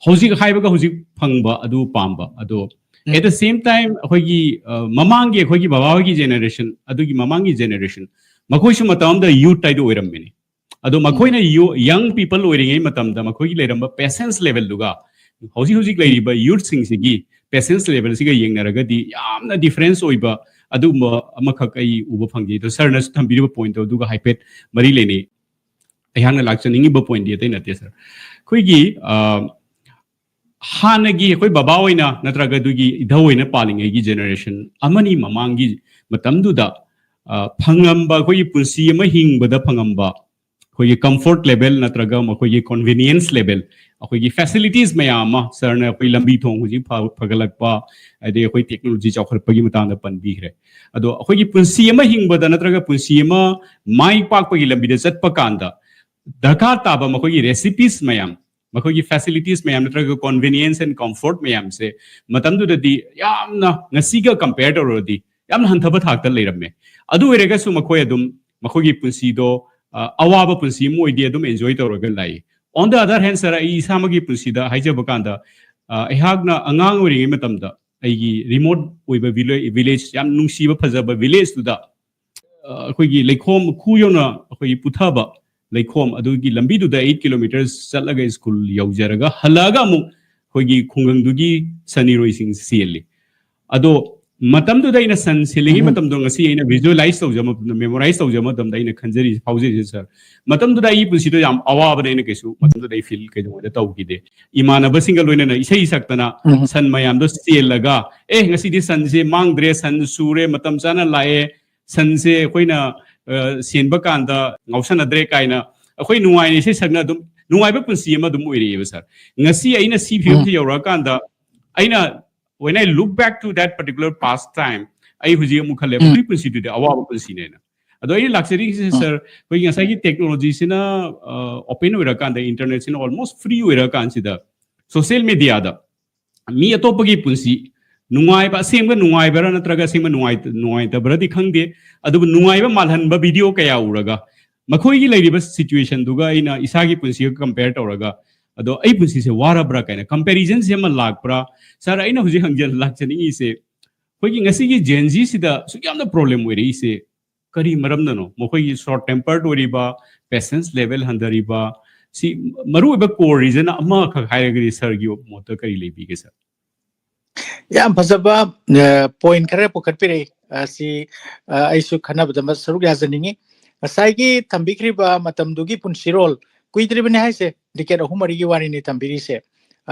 ꯍꯧꯖꯤꯛ ꯍꯥꯏꯕꯒ ꯍꯧꯖꯤꯛ ꯐꯪꯕ ꯑꯗꯨ ꯄꯥꯝꯕ꯫ ꯑꯗꯣ at the same time ꯑꯩꯈꯣꯏꯒꯤ, ꯑ, ꯃꯃꯥꯡꯒꯤ ꯑꯩꯈꯣꯏꯒꯤ ꯕꯕꯥ ꯍꯣꯏꯒꯤ generation, ꯑꯗꯨꯒꯤ ꯃꯃꯥꯡꯒꯤ generation, ꯃꯈꯣꯏꯁꯨ ꯃꯇꯝ ꯑꯃꯗ youth ꯍꯥꯏꯗꯣ ꯑꯣꯏꯔꯝꯃꯤꯅꯤ꯫ ꯑꯗꯣ ꯃꯈꯣꯏꯅ ꯌꯨ-, young people ꯑꯣꯏꯔꯤꯉꯩ ꯃꯇꯝꯗ ꯃꯈꯣꯏꯒꯤ ꯂꯩꯔꯝꯕ patience levelꯗꯨꯒ ꯍꯧꯖꯤꯛ ꯍꯧꯖꯤꯛ ꯂꯩꯔꯤꯕ youthꯁꯤꯡꯁꯤꯒꯤ patience levelꯁꯤꯒ ꯌꯦꯡꯅꯔꯒꯗꯤ ꯌꯥꯝꯅ difference ꯑꯣꯏꯕ ꯑꯗꯨꯒꯨꯝꯕ ꯑꯃꯈꯛ ꯑꯩ ꯎꯕ ꯐꯪꯖꯩ꯫ ꯑꯗꯣ ꯁꯥꯔꯅꯁꯨ ꯊꯝꯕꯤꯔꯤꯕ pointꯇꯣ ꯑꯗꯨꯒ ꯍꯥꯏꯐꯦꯠ ꯃꯔꯤ ꯂꯩꯅꯩ꯫ ꯑꯩꯍꯥꯛꯅ ꯂꯥꯛꯆꯅꯤꯡꯉꯤꯕ pointꯇꯤ ꯑꯇꯩ ꯅꯠꯇꯦ ꯁꯥꯔ꯫ ꯑꯩꯈꯣꯏꯒꯤ, ꯑ, ꯍꯥꯟꯅꯒꯤ ꯑꯩꯈꯣꯏ ꯕꯕꯥ ꯑꯣꯏꯅ ꯅꯠꯇ꯭ꯔꯒ ꯑꯗꯨꯒꯤ ꯏꯙꯧ ꯑꯣꯏꯅ ꯄꯥꯜꯂꯤꯉꯩꯒꯤ generation ꯑꯃꯅꯤ ꯃꯃꯥꯡꯒꯤ ꯃꯇꯝꯗꯨꯗ, ꯑ, ꯐꯪꯉꯝꯕ, ꯑꯩꯈꯣꯏꯒꯤ ꯄꯨꯟꯁꯤ ꯑꯃ ꯍꯤꯡꯕꯗ ꯐꯪꯉꯝꯕ ꯑꯩꯈꯣꯏꯒꯤ comfort level ꯅꯠꯇ꯭ꯔꯒ ꯃꯈꯣꯏꯒꯤ convenience level, ꯑꯩꯈꯣꯏꯒꯤ facilities ꯃꯌꯥꯝ ꯑꯃ, ꯁꯥꯔꯅ ꯑꯩꯈꯣꯏ ꯂꯝꯕꯤ ꯊꯣꯡ ꯍꯧꯖꯤꯛ ꯐ-, ꯐꯒꯠꯂꯛꯄ, ꯑꯗꯩ ꯑꯩꯈꯣꯏ technology ꯆꯥꯎꯈꯠꯂꯛꯄꯒꯤ ꯃꯇꯥꯡꯗ ꯄꯟꯕꯤꯈ꯭ꯔꯦ꯫ ꯑꯗꯣ ꯑꯩꯈꯣꯏꯒꯤ ꯄꯨꯟꯁꯤ ꯑꯃ ꯍꯤꯡꯕꯗ ꯅꯠꯇ꯭ꯔꯒ ꯄꯨꯟꯁꯤ ꯑꯃ ꯃꯥꯏ ꯄꯥꯛꯄꯒꯤ ꯂꯝꯕꯤꯗ ꯆꯠꯄ ꯀꯥꯟꯗ ꯗꯔꯀꯥꯔ ꯇꯥꯕ ꯃꯈꯣꯏꯒꯤ recipes ꯃꯌꯥꯝ, ꯃꯈꯣꯏꯒꯤ facilities ꯃꯌꯥꯝ ꯅꯠꯇ꯭ꯔꯒ convenience and comfort ꯃꯌꯥꯝꯁꯦ ꯃꯇꯝꯗꯨꯗꯗꯤ ꯌꯥꯝꯅ, ꯉꯁꯤꯒ compare ꯇꯧꯔꯨꯔꯗꯤ ꯌꯥꯝꯅ ꯍꯟꯊꯕ ꯊꯥꯛꯇ ꯂꯩꯔꯝꯃꯦ꯫ ꯑꯗꯨ ꯑꯣꯏꯔꯒꯁꯨ ꯃꯈꯣꯏ ꯑꯗꯨꯝ ꯃꯈꯣꯏꯒꯤ ꯄꯨꯟꯁꯤꯗꯣ, ꯑ, ꯑꯋꯥꯕ ꯄꯨꯟꯁꯤ ꯑꯃ ꯑꯣꯏꯗꯦ, ꯑꯗꯨꯝ enjoy ꯇꯧꯔꯒ ꯂꯥꯛꯏ꯫ On the other hand, sir, ꯑꯩ ꯏꯁꯥꯃꯛꯀꯤ ꯄꯨꯟꯁꯤꯗ ꯍꯥꯏꯖꯕ ꯀꯥꯟꯗ, ꯑ, ꯑꯩꯍꯥꯛꯅ ꯑꯉꯥꯡ ꯑꯣꯏꯔꯤꯉꯩ ꯃꯇꯝꯗ ꯑꯩꯒꯤ remote ꯑꯣꯏꯕ village, village, ꯌꯥꯝ ꯅꯨꯡꯁꯤꯕ ꯐꯖꯕ village ꯇꯨꯗ, ꯑ, ꯑꯩꯈꯣꯏꯒꯤ ꯂꯩꯈꯣꯝ ꯈꯨ ꯌꯧꯅ ꯑꯩꯈꯣꯏꯒꯤ ꯄꯨꯊꯕ ꯂꯩꯈꯣꯝ ꯑꯗꯨꯒꯤ ꯂꯝꯕꯤꯗꯨꯗ eight kilometres ꯆꯠꯂꯒ school ꯌꯧꯖꯔꯒ ꯍꯜꯂꯛꯑꯒ ꯑꯃꯨꯛ ꯑꯩꯈꯣꯏꯒꯤ ꯈꯨꯡꯒꯪꯗꯨꯒꯤ ꯁꯟ ꯏꯔꯣꯏꯁꯤꯡ ꯆꯦꯜꯂꯤ꯫ ꯑꯗꯣ ꯃꯇꯝꯗꯨꯗ ꯑꯩꯅ ꯁꯟ ꯁꯦꯜꯂꯤꯉꯩ ꯎꯝ꯫ ꯃꯇꯝꯗꯣ ꯉꯁꯤ ꯑꯩꯅ visualize ꯇꯧꯖꯕ ꯃꯇꯝꯗ, memorize ꯇꯧꯖꯕ ꯃꯇꯝꯗ ꯑꯩꯅ ꯈꯟꯖꯔꯤꯁꯦ, ꯐꯥꯎꯖꯔꯤꯁꯦ, sir, ꯃꯇꯝꯗꯨꯗ ꯑꯩꯒꯤ ꯄꯨꯟꯁꯤꯗꯣ ꯌꯥꯝ ꯑꯋꯥꯕꯅꯦꯅ ꯀꯩꯁꯨ ꯃꯇꯝꯗꯨꯗ ꯑꯩ feel ꯀꯩꯗꯧꯉꯩꯗ ꯇꯧꯈꯤꯗꯦ꯫ ꯏꯃꯥꯟꯅꯕꯁꯤꯡꯒ ꯂꯣꯏꯅꯅ ꯏꯁꯩ ꯁꯛꯇꯅ ꯎꯝ꯫ ꯁꯟ ꯃꯌꯥꯝꯗꯣ ꯆꯦꯜꯂꯒ, "ꯑꯦ, ꯉꯁꯤꯗꯤ ꯁꯟꯁꯦ ꯃꯥꯡꯗ꯭ꯔꯦ, ꯁꯟ ꯁꯨꯔꯦ, ꯃꯇꯝ ꯆꯥꯅ ꯂꯥꯛꯑꯦ, ꯁꯟꯁꯦ ꯑꯩꯈꯣꯏꯅ, ꯑ, ꯁꯦꯟꯕ ꯀꯥꯟꯗ ꯉꯥꯎꯁꯟꯅꯗ꯭ꯔꯦ" ꯀꯥꯏꯅ ꯑꯩꯈꯣꯏ ꯅꯨꯡꯉꯥꯏꯅ ꯏꯁꯩ ꯁꯛꯅ ꯑꯗꯨꯝ ꯅꯨꯡꯉꯥꯏꯕ ꯄꯨꯟꯁꯤ ꯑꯃ ꯑꯗꯨꯝ ꯑꯣꯏꯔꯛꯑꯦꯕ, sir꯫ ꯉꯁꯤ ꯑꯩꯅ ꯁꯤ ꯐꯤꯕꯝꯁꯤ ꯎꯝ꯫ ꯌꯧꯔꯛꯑꯀꯥꯟꯗ ꯑꯩꯅ, when I look back to that particular past time, ꯑꯩ ꯍꯧꯖꯤꯛ ꯑꯃꯨꯛ ꯈꯜꯂꯦ, ꯎꯝ꯫ "ꯃꯗꯨꯒꯤ ꯄꯨꯟꯁꯤꯗꯨꯗꯤ ꯑꯋꯥꯕ ꯄꯨꯟꯁꯤꯅꯦꯅ"꯫ ꯑꯗꯣ ꯑꯩꯅ ꯂꯥꯛꯆꯔꯤꯁꯦ, ꯎꯝ꯫ Sir, ꯑꯩꯈꯣꯏꯒꯤ ꯉꯁꯥꯏꯒꯤ technology ꯁꯤꯅ, ꯑ, open ꯑꯣꯏꯔꯀꯥꯟꯗ, internet ꯁꯤꯅ almost free ꯑꯣꯏꯔꯀꯥꯟꯁꯤꯗ, social media ꯗ ꯃꯤ ꯑꯇꯣꯞꯄꯒꯤ ꯄꯨꯟꯁꯤ ꯅꯨꯡꯉꯥꯏꯕ, ꯑꯁꯦꯡꯕ ꯅꯨꯡꯉꯥꯏꯕꯔꯥ ꯅꯠꯇ꯭ꯔꯒ ꯑꯁꯦꯡꯕ ꯅꯨꯡꯉꯥꯏ-, ꯅꯨꯡꯉꯥꯏꯇꯕ꯭ꯔꯗꯤ ꯈꯪꯗꯦ, ꯑꯗꯨꯕꯨ ꯅꯨꯡꯉꯥꯏꯕ ꯃꯥꯜꯍꯟꯕ video ꯀꯌꯥ ꯎꯔꯒ, ꯃꯈꯣꯏꯒꯤ ꯂꯩꯔꯤꯕ situation ꯗꯨꯒ ꯑꯩꯅ ꯏꯁꯥꯒꯤ ꯄꯨꯟꯁꯤꯒ compare ꯇꯧꯔꯒ, ꯑꯗꯣ ꯑꯩ ꯄꯨꯟꯁꯤꯁꯦ ꯋꯥꯔꯕ꯭ꯔꯥ ꯀꯥꯏꯅ comparison ꯁꯦ ꯑꯃ ꯂꯥꯛꯄ꯭ꯔꯥ? Sir, ꯑꯩꯅ ꯍꯧꯖꯤꯛ ꯍꯪꯖ-, ꯂꯥꯛꯆꯅꯤꯡꯉꯤꯁꯦ, ꯑꯩꯈꯣꯏꯒꯤ ꯉꯁꯤꯒꯤ Gen Z ꯁꯤꯗ ꯑꯁꯨꯛ ꯌꯥꯝꯅ problem ꯑꯣꯏꯔꯛꯏꯁꯦ ꯀꯔꯤ ꯃꯔꯝꯅꯅꯣ? ꯃꯈꯣꯏꯒꯤ short tempered ꯑꯣꯏꯔꯤꯕ, patience level ꯍꯟꯊꯔꯤꯕ, ꯁꯤ ꯃꯔꯨꯑꯣꯏꯕ core reason ꯑꯃꯈꯛ ꯍꯥꯏꯔꯒꯗꯤ sir ꯒꯤ ꯃꯣꯠꯇ ꯀꯔꯤ ꯂꯩꯕꯤꯒꯦ, sir? ꯌꯥꯝ ꯐꯖꯕ, ꯑ, point ꯈꯔ ꯄꯨꯈꯠꯄꯤꯔꯛꯏ꯫ ꯑ, ꯁꯤ, ꯑ, ꯑꯩꯁꯨ ꯈꯟꯅꯕꯗ ꯃ-, ꯁꯔꯨꯛ ꯌꯥꯖꯅꯤꯡꯉꯤ꯫ ꯉꯁꯥꯏꯒꯤ ꯊꯝꯕꯤꯈ꯭ꯔꯤꯕ ꯃꯇꯝꯗꯨꯒꯤ ꯄꯨꯟꯁꯤꯔꯣꯜ ꯀꯨꯏꯗ꯭ꯔꯤꯕꯅꯤ ꯍꯥꯏꯁꯦ, decade ꯑꯍꯨꯝ ꯃꯔꯤꯒꯤ ꯋꯥꯔꯤꯅꯤ ꯊꯝꯕꯤꯔꯤꯁꯦ꯫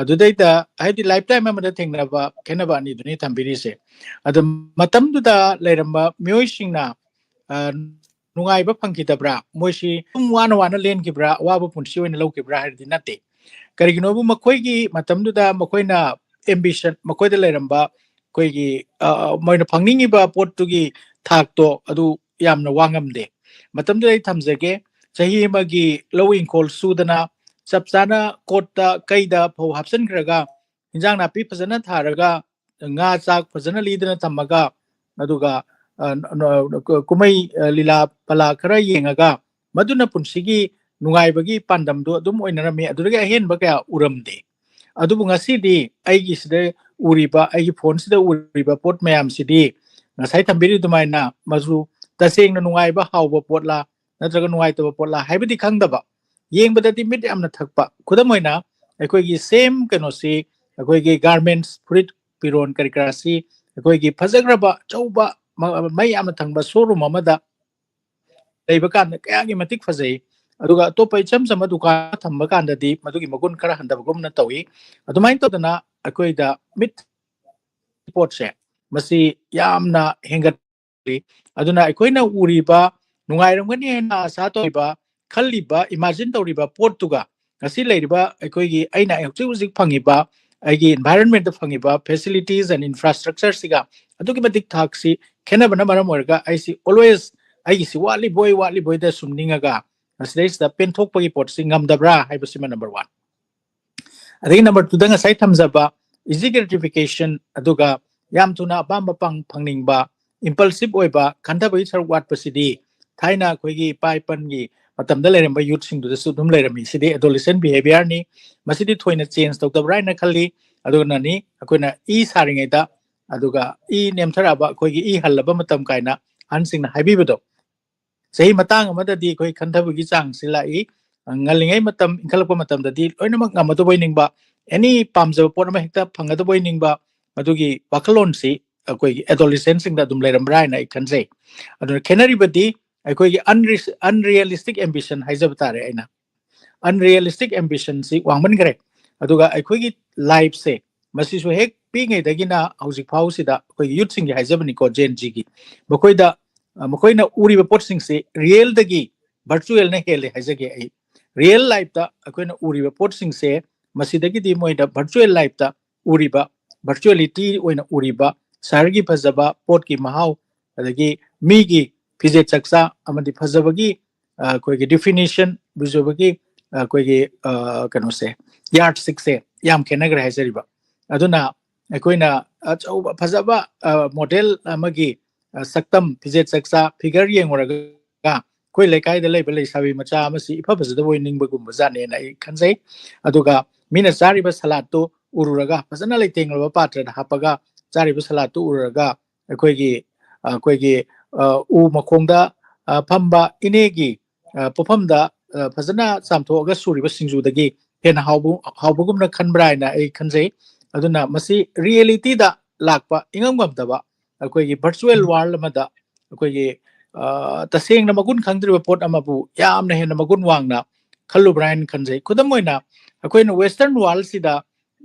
ꯑꯗꯨꯗꯩꯗ ꯍꯥꯏꯕꯗꯤ lifetime ꯑꯃꯗ ꯊꯦꯡꯅꯕ ꯈꯦꯠꯅꯕ ꯑꯅꯤꯗꯨꯅꯤ ꯊꯝꯕꯤꯔꯤꯁꯦ꯫ ꯑꯗꯣ ꯃꯇꯝꯗꯨꯗ ꯂꯩꯔꯝꯕ ꯃꯤꯑꯣꯏꯁꯤꯡꯅ, ꯑ, ꯅꯨꯡꯉꯥꯏꯕ ꯐꯪꯈꯤꯗꯕ꯭ꯔꯥ? ꯃꯣꯏꯁꯤ ꯁꯨꯝ ꯋꯥꯅ ꯋꯥꯅ ꯂꯦꯟꯈꯤꯕ꯭ꯔꯥ? ꯑꯋꯥꯕ ꯄꯨꯟꯁꯤ ꯑꯣꯏꯅ ꯂꯧꯈꯤꯕ꯭ꯔꯥ ꯍꯥꯏꯔꯗꯤ ꯅꯠꯇꯦ꯫ ꯀꯔꯤꯒꯤꯅꯣꯕꯨ ꯃꯈꯣꯏꯒꯤ ꯃꯇꯝꯗꯨꯗ ꯃꯈꯣꯏꯅ ꯑꯦꯝꯕꯤꯁꯟ, ꯃꯈꯣꯏꯗ ꯂꯩꯔꯝꯕ ꯑꯩꯈꯣꯏꯒꯤ, ꯑ, ꯃꯣꯏꯅ ꯐꯪꯅꯤꯡꯉꯤꯕ ꯄꯣꯠꯇꯨꯒꯤ ꯊꯥꯛꯇꯣ ꯑꯗꯨ ꯌꯥꯝꯅ ꯋꯥꯡꯉꯝꯗꯦ꯫ ꯃꯇꯝꯗꯨꯗ ꯑꯩ ꯊꯝꯖꯒꯦ, ꯆꯍꯤ ꯑꯃꯒꯤ ꯂꯧ ꯏꯪꯈꯣꯜ ꯁꯨꯗꯅ, ꯆꯞ ꯆꯥꯅ ꯀꯣꯠꯇ ꯀꯩꯗ ꯐꯧ ꯍꯥꯞꯆꯤꯟꯈ꯭ꯔꯒ, ꯏꯟꯖꯥꯡ ꯅꯥꯄꯤ ꯐꯖꯅ ꯊꯥꯔꯒ, ꯉꯥ ꯆꯥꯛ ꯐꯖꯅ ꯂꯤꯗꯅ ꯊꯝꯃꯒ, ꯑꯗꯨꯒ, ꯑ, ꯅ-, ꯅ-, ꯀꯨꯝꯍꯩ, ꯑ, ꯂꯤꯂꯥ ꯄꯂꯥ ꯈꯔ ꯌꯦꯡꯉꯒ, ꯃꯗꯨꯅ ꯄꯨꯟꯁꯤꯒꯤ ꯅꯨꯡꯉꯥꯏꯕꯒꯤ ꯄꯥꯟꯗꯝꯗꯨ ꯑꯗꯨꯝ ꯑꯣꯏꯅꯔꯝꯃꯤ꯫ ꯑꯗꯨꯗꯒꯤ ꯑꯍꯦꯟꯕ ꯀꯌꯥ ꯎꯔꯝꯗꯦ꯫ ꯑꯗꯨꯕꯨ ꯉꯁꯤꯗꯤ ꯑꯩꯒꯤ ꯁꯤꯗ ꯎꯔꯤꯕ, ꯑꯩꯒꯤ ꯐꯣꯟꯁꯤꯗ ꯎꯔꯤꯕ ꯄꯣꯠ ꯃꯌꯥꯝꯁꯤꯗꯤ ꯉꯁꯥꯏ ꯊꯝꯕꯤꯔꯤ ꯑꯗꯨꯃꯥꯏꯅ ꯃꯆꯨ ꯇꯁꯦꯡꯅ ꯅꯨꯡꯉꯥꯏꯕ, ꯍꯥꯎꯕ ꯄꯣꯠꯂꯥ ꯅꯠꯇ꯭ꯔꯒ ꯅꯨꯡꯉꯥꯏꯇꯕ ꯄꯣꯠꯂꯥ ꯍꯥꯏꯕꯗꯤ ꯈꯪꯗꯕ, ꯌꯦꯡꯕꯗꯗꯤ ꯃꯤꯠ ꯌꯥꯝꯅ ꯊꯛꯄ꯫ ꯈꯨꯗꯝ ꯑꯣꯏꯅ, ꯑꯩꯈꯣꯏꯒꯤ ꯁꯦꯝ ꯀꯩꯅꯣꯁꯤ, ꯑꯩꯈꯣꯏꯒꯤ ꯒꯥꯔꯃꯦꯟꯁ, ꯐꯨꯔꯤꯠ ꯐꯤꯔꯣꯟ ꯀꯔꯤ ꯀꯔꯥꯁꯤ ꯑꯩꯈꯣꯏꯒꯤ ꯐꯖꯈ꯭ꯔꯕ ꯑꯆꯧꯕ ꯃ-, ꯃꯩ ꯌꯥꯝꯅ ꯊꯪꯕ ꯁꯣꯔꯨꯝ ꯑꯃꯗ ꯂꯩꯕ ꯀꯥꯟꯗ ꯀꯌꯥꯒꯤ ꯃꯇꯤꯛ ꯐꯖꯩ, ꯑꯗꯨꯒ ꯑꯇꯣꯞꯄ ꯏꯆꯝ ꯆꯝꯕ ꯗꯨꯀꯥꯟ ꯊꯝꯕ ꯀꯥꯟꯗꯗꯤ ꯃꯗꯨꯒꯤ ꯃꯒꯨꯟ ꯈꯔ ꯍꯟꯊꯕꯒꯨꯝꯅ ꯇꯧꯏ꯫ ꯑꯗꯨꯃꯥꯏꯅ ꯇꯧꯗꯅ ꯑꯩꯈꯣꯏꯗ ꯃꯤꯠ ꯄꯣꯠꯁꯦ ꯃꯁꯤ ꯌꯥꯝꯅ ꯍꯦꯟꯒꯠꯂꯤ꯫ ꯑꯗꯨꯅ ꯑꯩꯈꯣꯏꯅ ꯎꯔꯤꯕ, ꯅꯨꯡꯉꯥꯏꯔꯝꯒꯅꯤ ꯍꯥꯏꯅ ꯑꯁꯥ ꯇꯧꯔꯤꯕ, ꯈꯜꯂꯤꯕ, ꯏꯃꯥꯖꯤꯟ ꯇꯧꯔꯤꯕ ꯄꯣꯠꯇꯨꯒ ꯉꯁꯤ ꯂꯩꯔꯤꯕ ꯑꯩꯈꯣꯏꯒꯤ, ꯑꯩꯅ ꯍꯧꯖꯤꯛ ꯍꯧꯖꯤꯛ ꯐꯪꯉꯤꯕ ꯑꯩꯒꯤ environment ꯐꯪꯉꯤꯕ facilities and infrastructure ꯁꯤꯒ ꯑꯗꯨꯛꯀꯤ ꯃꯇꯤꯛ ꯊꯥꯛꯁꯤ ꯈꯦꯠꯅꯕꯅ ꯃꯔꯝ ꯑꯣꯏꯔꯒ ꯑꯩꯁꯤ always ꯑꯩꯒꯤꯁꯤ ꯋꯥꯠꯂꯤꯕꯣꯏ ꯋꯥꯠꯂꯤꯕꯣꯏꯗ ꯁꯨꯝ ꯅꯤꯡꯉꯒ ꯃꯁꯤꯗꯩꯁꯤꯗ ꯄꯦꯟꯊꯣꯛꯄꯒꯤ ꯄꯣꯠꯁꯤ ꯉꯝꯗꯕ꯭ꯔꯥ ꯍꯥꯏꯕꯁꯤꯃ number one꯫ ꯑꯗꯒꯤ number twoꯗ ꯉꯁꯥꯏ ꯊꯝꯖꯕ easy gratification, ꯑꯗꯨꯒ ꯌꯥꯝ ꯊꯨꯅ ꯑꯄꯥꯝꯕ ꯄꯪ-, ꯐꯪꯅꯤꯡꯕ, impulsive ꯑꯣꯏꯕ, ꯈꯟꯊꯕꯒꯤ ꯁꯔꯨꯛ ꯋꯥꯠꯄꯁꯤꯗꯤ ꯊꯥꯏꯅ ꯑꯩꯈꯣꯏꯒꯤ ꯏꯄꯥ ꯏꯄꯟꯒꯤ ꯃꯇꯝꯗ ꯂꯩꯔꯝꯕ youthꯁꯤꯡꯗꯨꯗꯁꯨ ꯑꯗꯨꯝ ꯂꯩꯔꯝꯃꯤ꯫ ꯁꯤꯗꯤ adolescent behaviorꯅꯤ꯫ ꯃꯁꯤꯗꯤ ꯊꯣꯏꯅ change ꯇꯧꯗꯕ꯭ꯔꯥ ꯍꯥꯏꯅ ꯈꯜꯂꯤ꯫ ꯑꯗꯨꯅꯅꯤ ꯑꯩꯈꯣꯏꯅ ꯏ ꯁꯥꯔꯤꯉꯩꯗ, ꯑꯗꯨꯒ ꯏ ꯅꯦꯝꯊꯔꯛꯑꯕ, ꯑꯩꯈꯣꯏꯒꯤ ꯏ ꯍꯜꯂꯕ ꯃꯇꯝ ꯀꯥꯏꯅ ꯑꯍꯟꯁꯤꯡꯅ ꯍꯥꯏꯕꯤꯕꯗꯣ꯫ ꯆꯍꯤ ꯃꯇꯥꯡ ꯑꯃꯗꯗꯤ ꯑꯩꯈꯣꯏ ꯈꯟꯊꯕꯒꯤ ꯆꯥꯡꯁꯤ ꯂꯥꯛꯏ꯫ ꯉꯜꯂꯤꯉꯩ ꯃꯇꯝ, ꯏꯟꯈꯠꯂꯛꯄ ꯃꯇꯝꯗꯗꯤ ꯂꯣꯏꯅꯃꯛ ꯉꯝꯃꯗꯕ ꯑꯣꯏꯅꯤꯡꯕ, any ꯄꯥꯝꯖꯕ ꯄꯣꯠ ꯑꯃ ꯍꯦꯛꯇ ꯐꯪꯒꯗꯕ ꯑꯣꯏꯅꯤꯡꯕ, ꯃꯗꯨꯒꯤ ꯋꯥꯈꯜꯂꯣꯟꯁꯤ ꯑꯩꯈꯣꯏꯒꯤ adolescentꯁꯤꯡꯗ ꯑꯗꯨꯝ ꯂꯩꯔꯝꯕ꯭ꯔꯥ ꯍꯥꯏꯅ ꯑꯩ ꯈꯟꯖꯩ꯫ ꯑꯗꯨꯅ ꯈꯦꯠꯅꯔꯤꯕꯗꯤ ꯑꯩꯈꯣꯏꯒꯤ unre-, unrealistic ambition ꯍꯥꯏꯖꯕ ꯇꯥꯔꯦ ꯑꯩꯅ꯫ Unrealistic ambitionꯁꯤ ꯋꯥꯡꯃꯟꯈ꯭ꯔꯦ꯫ ꯑꯗꯨꯒ ꯑꯩꯈꯣꯏꯒꯤ lifeꯁꯦ, ꯃꯁꯤꯁꯨ ꯍꯦꯛ ꯄꯤꯛꯏꯉꯩꯗꯒꯤꯅ ꯍꯧꯖꯤꯛ ꯐꯥꯎꯁꯤꯗ ꯑꯩꯈꯣꯏꯒꯤ youthꯁꯤꯡꯒꯤ ꯍꯥꯏꯖꯕꯅꯤꯀꯣ, Gen Zꯒꯤ, ꯃꯈꯣꯏꯗ ꯃꯈꯣꯏꯅ ꯎꯔꯤꯕ ꯄꯣꯠꯁꯤꯡꯁꯤ ꯔꯤꯌꯦꯜꯗꯒꯤ ꯚꯔꯆꯨꯋꯦꯜꯅ ꯍꯦꯜꯂꯦ ꯍꯥꯏꯖꯒꯦ ꯑꯩ꯫ ꯔꯤꯌꯦꯜ ꯂꯥꯏꯐꯇ ꯑꯩꯈꯣꯏꯅ ꯎꯔꯤꯕ ꯄꯣꯠꯁꯤꯡꯁꯦ, ꯃꯁꯤꯗꯒꯤꯗꯤ ꯃꯣꯏꯗ ꯚꯔꯆꯨꯋꯦꯜ ꯂꯥꯏꯐꯇ ꯎꯔꯤꯕ, ꯚꯔꯆꯨꯋꯦꯂꯤꯇꯤ ꯑꯣꯏꯅ ꯎꯔꯤꯕ ꯁꯍꯔꯒꯤ ꯐꯖꯕ, ꯄꯣꯠꯀꯤ ꯃꯍꯥꯎ, ꯑꯗꯒꯤ ꯃꯤꯒꯤ ꯐꯤꯖꯦꯠ ꯆꯛꯆꯥ ꯑꯃꯗꯤ ꯐꯖꯕꯒꯤ, ꯑ, ꯑꯩꯈꯣꯏꯒꯤ ꯗꯤꯐꯤꯅꯤꯁꯟ, ꯐꯖꯕꯒꯤ, ꯑ, ꯑꯩꯈꯣꯏꯒꯤ, ꯑ, ꯀꯩꯅꯣꯁꯦ, ꯌꯥꯔꯠꯁꯤꯛꯁꯦ ꯌꯥꯝ ꯈꯦꯠꯅꯈ꯭ꯔꯦ ꯍꯥꯏꯖꯔꯤꯕ꯫ ꯑꯗꯨꯅ ꯑꯩꯈꯣꯏꯅ ꯑꯆꯧꯕ ꯐꯖꯕ, ꯑ, ꯃꯣꯗꯦꯜ ꯑꯃꯒꯤ, ꯑ, ꯁꯛꯇꯝ, ꯐꯤꯖꯦꯠ ꯆꯛꯆꯥ, ꯐꯤꯒꯔ ꯌꯦꯡꯉꯨꯔꯒ ꯑꯩꯈꯣꯏ ꯂꯩꯀꯥꯏꯗ ꯂꯩꯕ ꯂꯩꯁꯥꯕꯤ ꯃꯆꯥ ꯑꯃꯁꯤ ꯏꯐ ꯐꯖꯗꯕ ꯑꯣꯏ ꯅꯤꯡꯕꯒꯨꯝꯕ ꯖꯥꯠꯅꯦꯅ ꯑꯩ ꯈꯟꯖꯩ꯫ ꯑꯗꯨꯒ ꯃꯤꯅ ꯆꯥꯔꯤꯕ ꯁꯂꯥꯠꯇꯨ ꯎꯔꯨꯔꯒ, ꯐꯖꯅ ꯂꯩꯇꯦꯡꯂꯕ ꯄꯥꯇ꯭ꯔꯗ ꯍꯥꯞꯄꯒ ꯆꯥꯔꯤꯕ ꯁꯂꯥꯠꯇꯨ ꯎꯔꯨꯔꯒ ꯑꯩꯈꯣꯏꯒꯤ, ꯑꯩꯈꯣꯏꯒꯤ, ꯑ, ꯎ ꯃꯈꯣꯡꯗ, ꯑ, ꯐꯝꯕ ꯏꯅꯦꯒꯤ, ꯑ, ꯄꯣꯐꯝꯗ, ꯑ, ꯐꯖꯅ ꯆꯥꯝꯊꯣꯛꯑꯒ ꯁꯨꯔꯤꯕ ꯁꯤꯡꯖꯨꯗꯒꯤ ꯍꯦꯟꯅ ꯍꯥꯎꯕ, ꯍꯥꯎꯕꯒꯨꯝꯅ ꯈꯟꯕ꯭ꯔꯥ ꯍꯥꯏꯅ ꯑꯩ ꯈꯟꯖꯩ꯫ ꯑꯗꯨꯅ ꯃꯁꯤ ꯔꯤꯌꯦꯂꯤꯇꯤꯗ ꯂꯥꯛꯄ ꯏꯉꯝ ꯉꯝꯗꯕ ꯑꯩꯈꯣꯏꯒꯤ ꯚꯔꯆꯨꯋꯦꯜ ꯋꯥꯔꯜ ꯑꯃꯗ ꯑꯩꯈꯣꯏꯒꯤ, ꯑ, ꯇꯁꯦꯡꯅ ꯃꯒꯨꯟ ꯈꯪꯗ꯭ꯔꯤꯕ ꯄꯣꯠ ꯑꯃꯕꯨ ꯌꯥꯝꯅ ꯍꯦꯟꯅ ꯃꯒꯨꯟ ꯋꯥꯡꯅ ꯈꯜꯂꯨꯕ꯭ꯔꯥ ꯍꯥꯏꯅ ꯈꯟꯖꯩ꯫ ꯈꯨꯗꯝ ꯑꯣꯏꯅ, ꯑꯩꯈꯣꯏꯅ ꯋꯦꯁꯇꯔꯟ ꯋꯥꯔꯜꯁꯤꯗ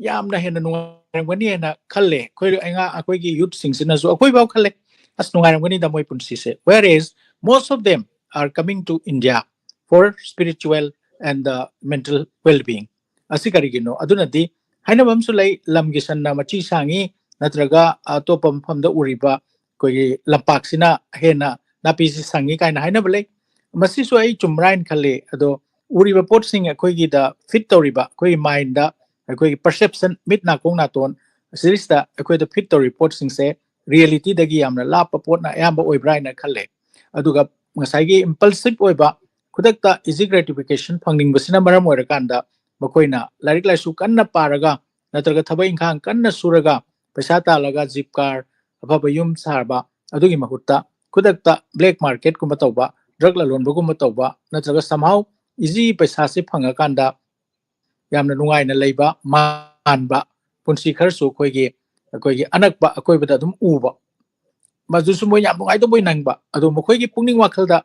ꯌꯥꯝꯅ ꯍꯦꯟꯅ ꯅꯨꯡꯉꯥꯏꯔꯝꯒꯅꯤ ꯍꯥꯏꯅ ꯈꯜꯂꯦ꯫ ꯑꯩꯈꯣꯏ ꯑꯉꯥꯡ, ꯑꯩꯈꯣꯏꯒꯤ ꯌꯨꯠꯁꯤꯡꯁꯤꯅꯁꯨ, ꯑꯩꯈꯣꯏꯐꯥꯎ ꯈꯜꯂꯦ, "ꯑꯁ, ꯅꯨꯡꯉꯥꯏꯔꯝꯒꯅꯤꯗ ꯃꯣꯏ ꯄꯨꯟꯁꯤꯁꯦ." Whereas most of them are coming to India for spiritual and the mental well-being꯫ ꯑꯁꯤ ꯀꯔꯤꯒꯤꯅꯣ? ꯑꯗꯨꯅꯗꯤ ꯍꯥꯏꯅꯕ ꯑꯃꯁꯨ ꯂꯩ, "ꯂꯝꯒꯤ ꯁꯟꯅ ꯃꯆꯤ ꯁꯥꯡꯉꯤ", ꯅꯠꯇ꯭ꯔꯒ ꯑꯇꯣꯞꯄ ꯃꯐꯝꯗ ꯎꯔꯤꯕ ꯑꯩꯈꯣꯏꯒꯤ ꯂꯝꯄꯥꯛꯁꯤꯅ ꯍꯦꯟꯅ ꯅꯥꯄꯤꯁꯤ ꯁꯪꯉꯤ ꯀꯥꯏꯅ ꯍꯥꯏꯅꯕ ꯂꯩ꯫ ꯃꯁꯤꯁꯨ ꯑꯩ ꯆꯨꯝꯕ꯭ꯔꯥ ꯍꯥꯏꯅ ꯈꯜꯂꯤ꯫ ꯑꯗꯣ ꯎꯔꯤꯕ ꯄꯣꯠꯁꯤꯡ ꯑꯩꯈꯣꯏꯒꯤꯗ ꯐꯤꯠ ꯇꯧꯔꯤꯕ, ꯑꯩꯈꯣꯏꯒꯤ ꯃꯥꯏꯟꯗ, ꯑꯩꯈꯣꯏꯒꯤ ꯄꯔꯁꯦꯞꯁꯟ, ꯃꯤꯠ ꯅꯥꯀꯣꯡ ꯅꯥꯇꯣꯟ ꯑꯁꯤꯗꯩꯁꯤꯗ ꯑꯩꯈꯣꯏꯗ ꯐꯤꯠ ꯇꯧꯔꯤꯕ ꯄꯣꯠꯁꯤꯡꯁꯦ ꯔꯤꯌꯦꯂꯤꯇꯤꯗꯒꯤ ꯌꯥꯝꯅ ꯂꯥꯞꯄ ꯄꯣꯠꯅ ꯑꯌꯥꯝꯕ ꯑꯣꯏꯕ꯭ꯔꯥ ꯍꯥꯏꯅ ꯈꯜꯂꯦ꯫ ꯑꯗꯨꯒ ꯉꯁꯥꯏꯒꯤ ꯏꯝꯄꯜꯁꯤꯞ ꯑꯣꯏꯕ, ꯈꯨꯗꯛꯇ ꯏꯖꯤ ꯒ꯭ꯔꯦꯇꯤꯐꯤꯀꯦꯁꯟ ꯐꯪꯅꯤꯡꯕꯁꯤꯅ ꯃꯔꯝ ꯑꯣꯏꯔꯀꯥꯟꯗ ꯃꯈꯣꯏꯅ ꯂꯥꯏꯔꯤꯛ ꯂꯥꯏꯁꯨ ꯀꯟꯅ ꯄꯥꯔꯒ ꯅꯠꯇ꯭ꯔꯒ ꯊꯕꯛ ꯏꯪꯈꯥꯡ ꯀꯟꯅ ꯁꯨꯔꯒ ꯄꯩꯁꯥ ꯇꯥꯜꯂꯒ ꯖꯤꯞ ꯀꯥꯔ, ꯑꯐꯕ ꯌꯨꯝ ꯁꯥꯕ, ꯑꯗꯨꯒꯤ ꯃꯍꯨꯠꯇ ꯈꯨꯗꯛꯇ ꯕ꯭ꯂꯦꯛ ꯃꯥꯔꯀꯦꯠꯀꯨꯝꯕ ꯇꯧꯕ, ꯗ꯭ꯔꯒ ꯂꯂꯣꯟꯕꯒꯨꯝꯕ ꯇꯧꯕ, ꯅꯠꯇ꯭ꯔꯒ somehow ꯏꯖꯤ ꯄꯩꯁꯥꯁꯦ ꯐꯪꯉꯀꯥꯟꯗ ꯌꯥꯝꯅ ꯅꯨꯡꯉꯥꯏꯅ ꯂꯩꯕ ꯃꯥꯟꯕ ꯄꯨꯟꯁꯤ ꯈꯔꯁꯨ ꯑꯩꯈꯣꯏꯒꯤ, ꯑꯩꯈꯣꯏꯒꯤ ꯑꯅꯛꯄ ꯑꯀꯣꯏꯕꯗ ꯑꯗꯨꯝ ꯎꯕ, ꯃꯗꯨꯁꯨ ꯃꯣꯏ ꯌꯥꯝ ꯅꯨꯡꯉꯥꯏꯇꯕꯣꯏ ꯅꯪꯕ꯫ ꯑꯗꯣ ꯃꯈꯣꯏꯒꯤ ꯄꯨꯛꯅꯤꯡ ꯋꯥꯈꯜꯗ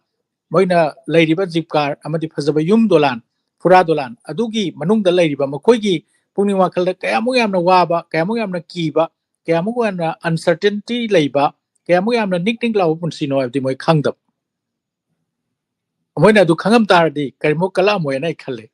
ꯃꯣꯏꯅ ꯂꯩꯔꯤꯕ ꯖꯤꯞ ꯀꯥꯔ ꯑꯃꯗꯤ ꯐꯖꯕ ꯌꯨꯝ ꯗꯣꯂꯥꯟ, ꯐꯨꯔꯥ ꯗꯣꯂꯥꯟ ꯑꯗꯨꯒꯤ ꯃꯅꯨꯡꯗ ꯂꯩꯔꯤꯕ ꯃꯈꯣꯏꯒꯤ ꯄꯨꯛꯅꯤꯡ ꯋꯥꯈꯜꯗ ꯀꯌꯥꯃꯨꯛ ꯌꯥꯝꯅ ꯋꯥꯕ, ꯀꯌꯥꯃꯨꯛ ꯌꯥꯝꯅ ꯀꯤꯕ, ꯀꯌꯥꯃꯨꯛ ꯌꯥꯝꯅ ꯑꯟꯁꯔꯇꯦꯟꯇꯤ ꯂꯩꯕ, ꯀꯌꯥꯃꯨꯛ ꯌꯥꯝꯅ ꯅꯤꯛ ꯅꯤꯛ ꯂꯥꯎꯕ ꯄꯨꯟꯁꯤꯅꯣ ꯍꯥꯏꯕꯗꯤ ꯃꯣꯏ ꯈꯪꯗꯕ꯫ ꯃꯣꯏꯅ ꯑꯗꯨ ꯈꯪꯉꯝ ꯇꯥꯔꯗꯤ ꯀꯔꯤꯃꯨꯛ ꯀꯜꯂꯛꯑꯝꯃꯣꯏꯅ ꯑꯩ ꯈꯜꯂꯦ꯫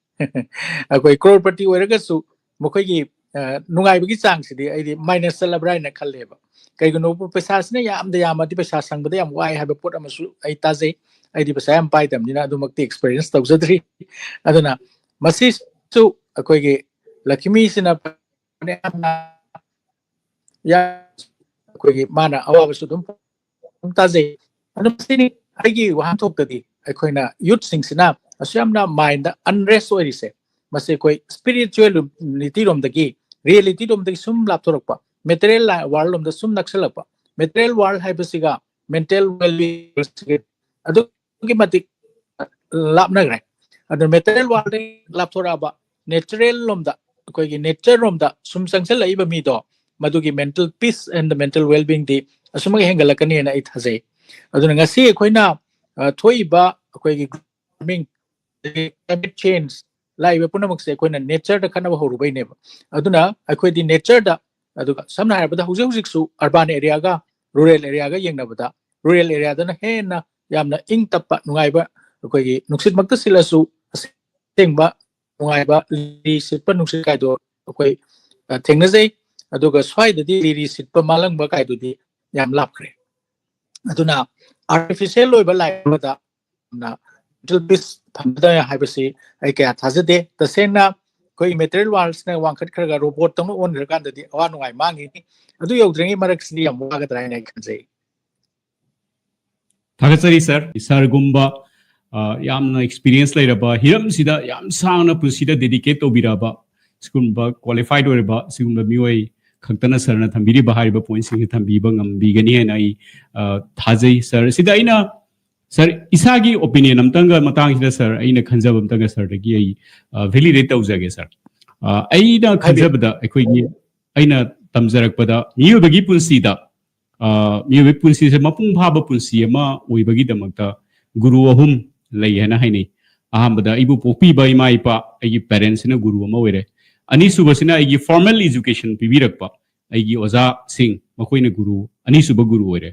ꯑꯩꯈꯣꯏ ꯀ꯭ꯔꯣꯔꯄꯇꯤ ꯑꯣꯏꯔꯒꯁꯨ ꯃꯈꯣꯏꯒꯤ, ꯑ, ꯅꯨꯡꯉꯥꯏꯕꯒꯤ ꯆꯥꯡꯁꯤꯗꯤ ꯑꯩꯗꯤ ꯃꯥꯏꯅꯁ ꯆꯠꯂꯕ꯭ꯔꯥ ꯍꯥꯏꯅ ꯈꯜꯂꯦꯕ꯫ ꯀꯩꯒꯤꯅꯣꯕꯨ ꯄꯩꯁꯥꯁꯤꯅ ꯌꯥꯝꯗ ꯌꯥꯝꯃꯗꯤ ꯄꯩꯁꯥ ꯁꯪꯕꯗ ꯌꯥꯝ ꯋꯥꯏ ꯍꯥꯏꯕ ꯄꯣꯠ ꯑꯃꯁꯨ ꯑꯩ ꯇꯥꯖꯩ꯫ ꯑꯩꯗꯤ ꯄꯩꯁꯥ ꯌꯥꯝ ꯄꯥꯏꯗꯕꯅꯤꯅ ꯑꯗꯨꯃꯛꯇꯤ ꯑꯦꯛꯁꯄꯤꯔꯤꯌꯦꯟꯁ ꯇꯧꯖꯗ꯭ꯔꯤ꯫ ꯑꯗꯨꯅ ꯃꯁꯤꯁꯨ ꯑꯩꯈꯣꯏꯒꯤ ꯂꯛꯈꯤꯃꯤꯁꯤꯅ ꯌꯥꯝꯅ, ꯑꯩꯈꯣꯏꯒꯤ ꯃꯥꯅ ꯑꯋꯥꯕꯁꯨ ꯑꯗꯨꯝ ꯇꯥꯖꯩ꯫ ꯑꯗꯨ ꯃꯁꯤꯅꯤ ꯑꯩꯒꯤ ꯋꯥꯍꯟꯊꯣꯛꯇꯗꯤ ꯑꯩꯈꯣꯏꯅ ꯌꯨꯠꯁꯤꯡꯁꯤꯅ ꯑꯁꯨꯛ ꯌꯥꯝꯅ ꯃꯥꯏꯟꯗ ꯑꯟꯔꯦꯁ ꯑꯣꯏꯔꯤꯁꯦ, ꯃꯁꯤ ꯑꯩꯈꯣꯏ ꯏꯁꯄꯤꯔꯤꯆꯨꯋꯦꯂꯤꯇꯤ ꯔꯣꯝꯗꯒꯤ, ꯔꯤꯌꯦꯂꯤꯇꯤ ꯔꯣꯝꯗꯒꯤ ꯁꯨꯝ ꯂꯥꯞꯊꯣꯔꯛꯄ, ꯃꯦꯇꯔꯤꯌꯦꯜ ꯋꯥꯔꯜ ꯂꯣꯝꯗ ꯁꯨꯝ ꯅꯛꯁꯜꯂꯛꯄ꯫ ꯃꯦꯇꯔꯤꯌꯦꯜ ꯋꯥꯔꯜ ꯍꯥꯏꯕꯁꯤꯒ ꯃꯦꯟꯇꯦꯜ ꯋꯦꯜꯕꯤꯡ ꯑꯗꯨꯛꯀꯤ ꯃꯇꯤꯛ ꯂꯥꯞꯅꯈ꯭ꯔꯦ꯫ ꯑꯗꯨ ꯃꯦꯇꯔꯤꯌꯦꯜ ꯋꯥꯔꯜꯗꯒꯤ ꯂꯥꯞꯊꯣꯔꯛꯑꯕ ꯅꯦꯆꯔꯦꯜ ꯂꯣꯝꯗ, ꯑꯩꯈꯣꯏꯒꯤ ꯅꯦꯆꯔ ꯂꯣꯝꯗ ꯁꯨꯝ ꯆꯪꯁꯤꯜꯂꯛꯏꯕ ꯃꯤꯗꯣ, ꯃꯗꯨꯒꯤ mental peace and the mental ꯋꯦꯜꯕꯤꯡꯗꯤ ꯑꯁꯨꯃꯛ ꯍꯦꯟꯒꯠꯂꯛꯀꯅꯤꯅ ꯑꯩ ꯊꯥꯖꯩ꯫ ꯑꯗꯨꯅ ꯉꯁꯤ ꯑꯩꯈꯣꯏꯅ, ꯑ, ꯊꯣꯛꯏꯕ ꯑꯩꯈꯣꯏꯒꯤ ꯒ꯭ꯂꯣꯕꯦꯜ ꯋꯥꯔꯃꯤꯡ, ꯀ꯭ꯂꯥꯏꯃꯦꯠ ꯆꯦꯟꯖ ꯂꯥꯛꯏꯕ ꯄꯨꯝꯅꯃꯛꯁꯦ ꯑꯩꯈꯣꯏꯅ ꯅꯦꯆꯔꯗ ꯈꯠꯅꯕ ꯍꯧꯔꯨꯕꯩꯅꯦꯕ꯫ ꯑꯗꯨꯅ ꯑꯩꯈꯣꯏꯗꯤ ꯅꯦꯆꯔꯗ, ꯑꯗꯨꯒ ꯁꯝꯅ ꯍꯥꯏꯔꯕꯗ ꯍꯧꯖꯤꯛ ꯍꯧꯖꯤꯛꯁꯨ ꯑꯔꯕꯥꯟ ꯑꯦꯔꯤꯌꯥꯒ ꯔꯨꯔꯦꯜ ꯑꯦꯔꯤꯌꯥꯒ ꯌꯦꯡꯅꯕꯗ ꯔꯨꯔꯦꯜ ꯑꯦꯔꯤꯌꯥꯗꯅ ꯍꯦꯟꯅ ꯌꯥꯝꯅ ꯏꯪ ꯇꯞꯄ, ꯅꯨꯡꯉꯥꯏꯕ, ꯑꯩꯈꯣꯏꯒꯤ ꯅꯨꯡꯁꯤꯠꯃꯛꯇ ꯁꯤꯠꯂꯁꯨ ꯑꯁꯦꯡꯕ ꯅꯨꯡꯉꯥꯏꯕ ꯂꯤꯔꯤ ꯁꯤꯠꯄ ꯅꯨꯡꯁꯤꯠ ꯀꯥꯏꯗꯣ ꯑꯩꯈꯣꯏ, ꯑ, ꯊꯦꯡꯅꯖꯩ꯫ ꯑꯗꯨꯒ ꯁ꯭ꯋꯥꯏꯗꯗꯤ ꯂꯤꯔꯤ ꯁꯤꯠꯄ ꯃꯥꯂꯪꯕ ꯀꯥꯏꯗꯨꯗꯤ ꯌꯥꯝ ꯂꯥꯞꯈ꯭ꯔꯦ꯫ ꯑꯗꯨꯅ ꯑꯥꯔꯇꯤꯐꯤꯁꯤꯌꯦꯜ ꯑꯣꯏꯕ ꯂꯥꯏꯐ ꯑꯃꯗ ꯌꯥꯝꯅ ꯃꯦꯟꯇꯦꯜ ꯄꯤꯁ ꯐꯪꯒꯗ꯭ꯔꯥ ꯍꯥꯏꯕꯁꯤ ꯑꯩ ꯀꯌꯥ ꯊꯥꯖꯗꯦ꯫ ꯇꯁꯦꯡꯅ ꯑꯩꯈꯣꯏ ꯃꯦꯇꯔꯤꯌꯦꯜ ꯋꯥꯔꯜꯁꯤꯅ ꯋꯥꯡꯈꯠꯈ꯭ꯔꯒ ꯔꯣꯕꯣꯠꯇꯧꯅ ꯑꯣꯟꯈ꯭ꯔꯀꯥꯟꯗꯗꯤ ꯑꯋꯥ ꯅꯨꯡꯉꯥꯏ ꯃꯥꯡꯈꯤꯅꯤ꯫ ꯑꯗꯨ ꯌꯧꯗ꯭ꯔꯤꯉꯩ ꯃꯔꯛꯁꯤꯗꯤ ꯌꯥꯝ ꯋꯥꯒꯗ꯭ꯔꯥ ꯍꯥꯏꯅ ꯑꯩ ꯈꯟꯖꯩ꯫ ꯊꯥꯒꯠꯆꯔꯤ ꯁꯥꯔ꯫ ꯁꯥꯔꯒꯨꯝꯕ, ꯑ, ꯌꯥꯝꯅ ꯑꯦꯛꯁꯄꯤꯔꯤꯌꯦꯟꯁ ꯂꯩꯔꯕ, ꯍꯤꯔꯝꯁꯤꯗ ꯌꯥꯝ ꯁꯥꯡꯅ ꯄꯨꯟꯁꯤꯗ ꯗꯦꯗꯤꯀꯦꯠ ꯇꯧꯕꯤꯔꯛꯑꯕ, ꯁꯤꯒꯨꯝꯕ ꯀ꯭ꯋꯥꯂꯤꯐꯥꯏꯠ ꯑꯣꯏꯔꯕ ꯁꯤꯒꯨꯝꯕ ꯃꯤꯑꯣꯏ ꯈꯛꯇꯅ ꯁꯥꯔꯅ ꯊꯝꯕꯤꯔꯤꯕ ꯍꯥꯏꯔꯤꯕ ꯄꯣꯏꯟꯠꯁꯤꯡꯁꯦ ꯊꯝꯕꯤꯕ ꯉꯝꯕꯤꯒꯅꯤ ꯍꯥꯏꯅ ꯑꯩ, ꯑ, ꯊꯥꯖꯩ ꯁꯥꯔ꯫ ꯁꯤꯗ ꯑꯩꯅ, ꯁꯥꯔ, ꯏꯁꯥꯒꯤ ꯑꯣꯄꯤꯅꯤꯌꯟ ꯑꯝꯇꯪꯒ ꯃꯇꯥꯡꯁꯤꯗ, ꯁꯥꯔ, ꯑꯩꯅ ꯈꯟꯖꯕ ꯑꯝꯇꯪꯒ ꯁꯥꯔꯗꯒꯤ ꯑꯩ, ꯑ, ꯚꯦꯂꯤꯗꯦꯠ ꯇꯧꯖꯒꯦ ꯁꯥꯔ꯫ ꯑ, ꯑꯩꯅ ꯈꯟꯖꯕꯗ ꯑꯩꯈꯣꯏꯒꯤ, ꯑꯩꯅ ꯇꯝꯖꯔꯛꯄꯗ ꯃꯤꯑꯣꯏꯕꯒꯤ ꯄꯨꯟꯁꯤꯗ, ꯑ, ꯃꯤꯑꯣꯏꯕꯒꯤ ꯄꯨꯟꯁꯤꯁꯦ ꯃꯄꯨꯡ ꯐꯥꯕ ꯄꯨꯟꯁꯤ ꯑꯃ ꯑꯣꯏꯕꯒꯤꯗꯃꯛꯇ ꯒꯨꯔꯨ ꯑꯍꯨꯝ ꯂꯩ ꯍꯥꯏꯅ ꯍꯥꯏꯅꯩ꯫ ꯑꯍꯥꯟꯕꯗ ꯑꯩꯕꯨ ꯄꯣꯛꯄꯤꯕ ꯏꯃꯥ ꯏꯄꯥ, ꯑꯩꯒꯤ ꯄꯦꯔꯦꯟꯁꯁꯤꯅ ꯒꯨꯔꯨ ꯑꯃ ꯑꯣꯏꯔꯦ꯫ ꯑꯅꯤꯁꯨꯕꯁꯤꯅ ꯑꯩꯒꯤ ꯐꯣꯔꯃꯦꯜ ꯑꯦꯖꯨꯀꯦꯁꯟ ꯄꯤꯕꯤꯔꯛꯄ ꯑꯩꯒꯤ ꯑꯣꯖꯥꯁꯤꯡ, ꯃꯈꯣꯏꯅ ꯒꯨꯔꯨ, ꯑꯅꯤꯁꯨꯕ ꯒꯨꯔꯨ ꯑꯣꯏꯔꯦ꯫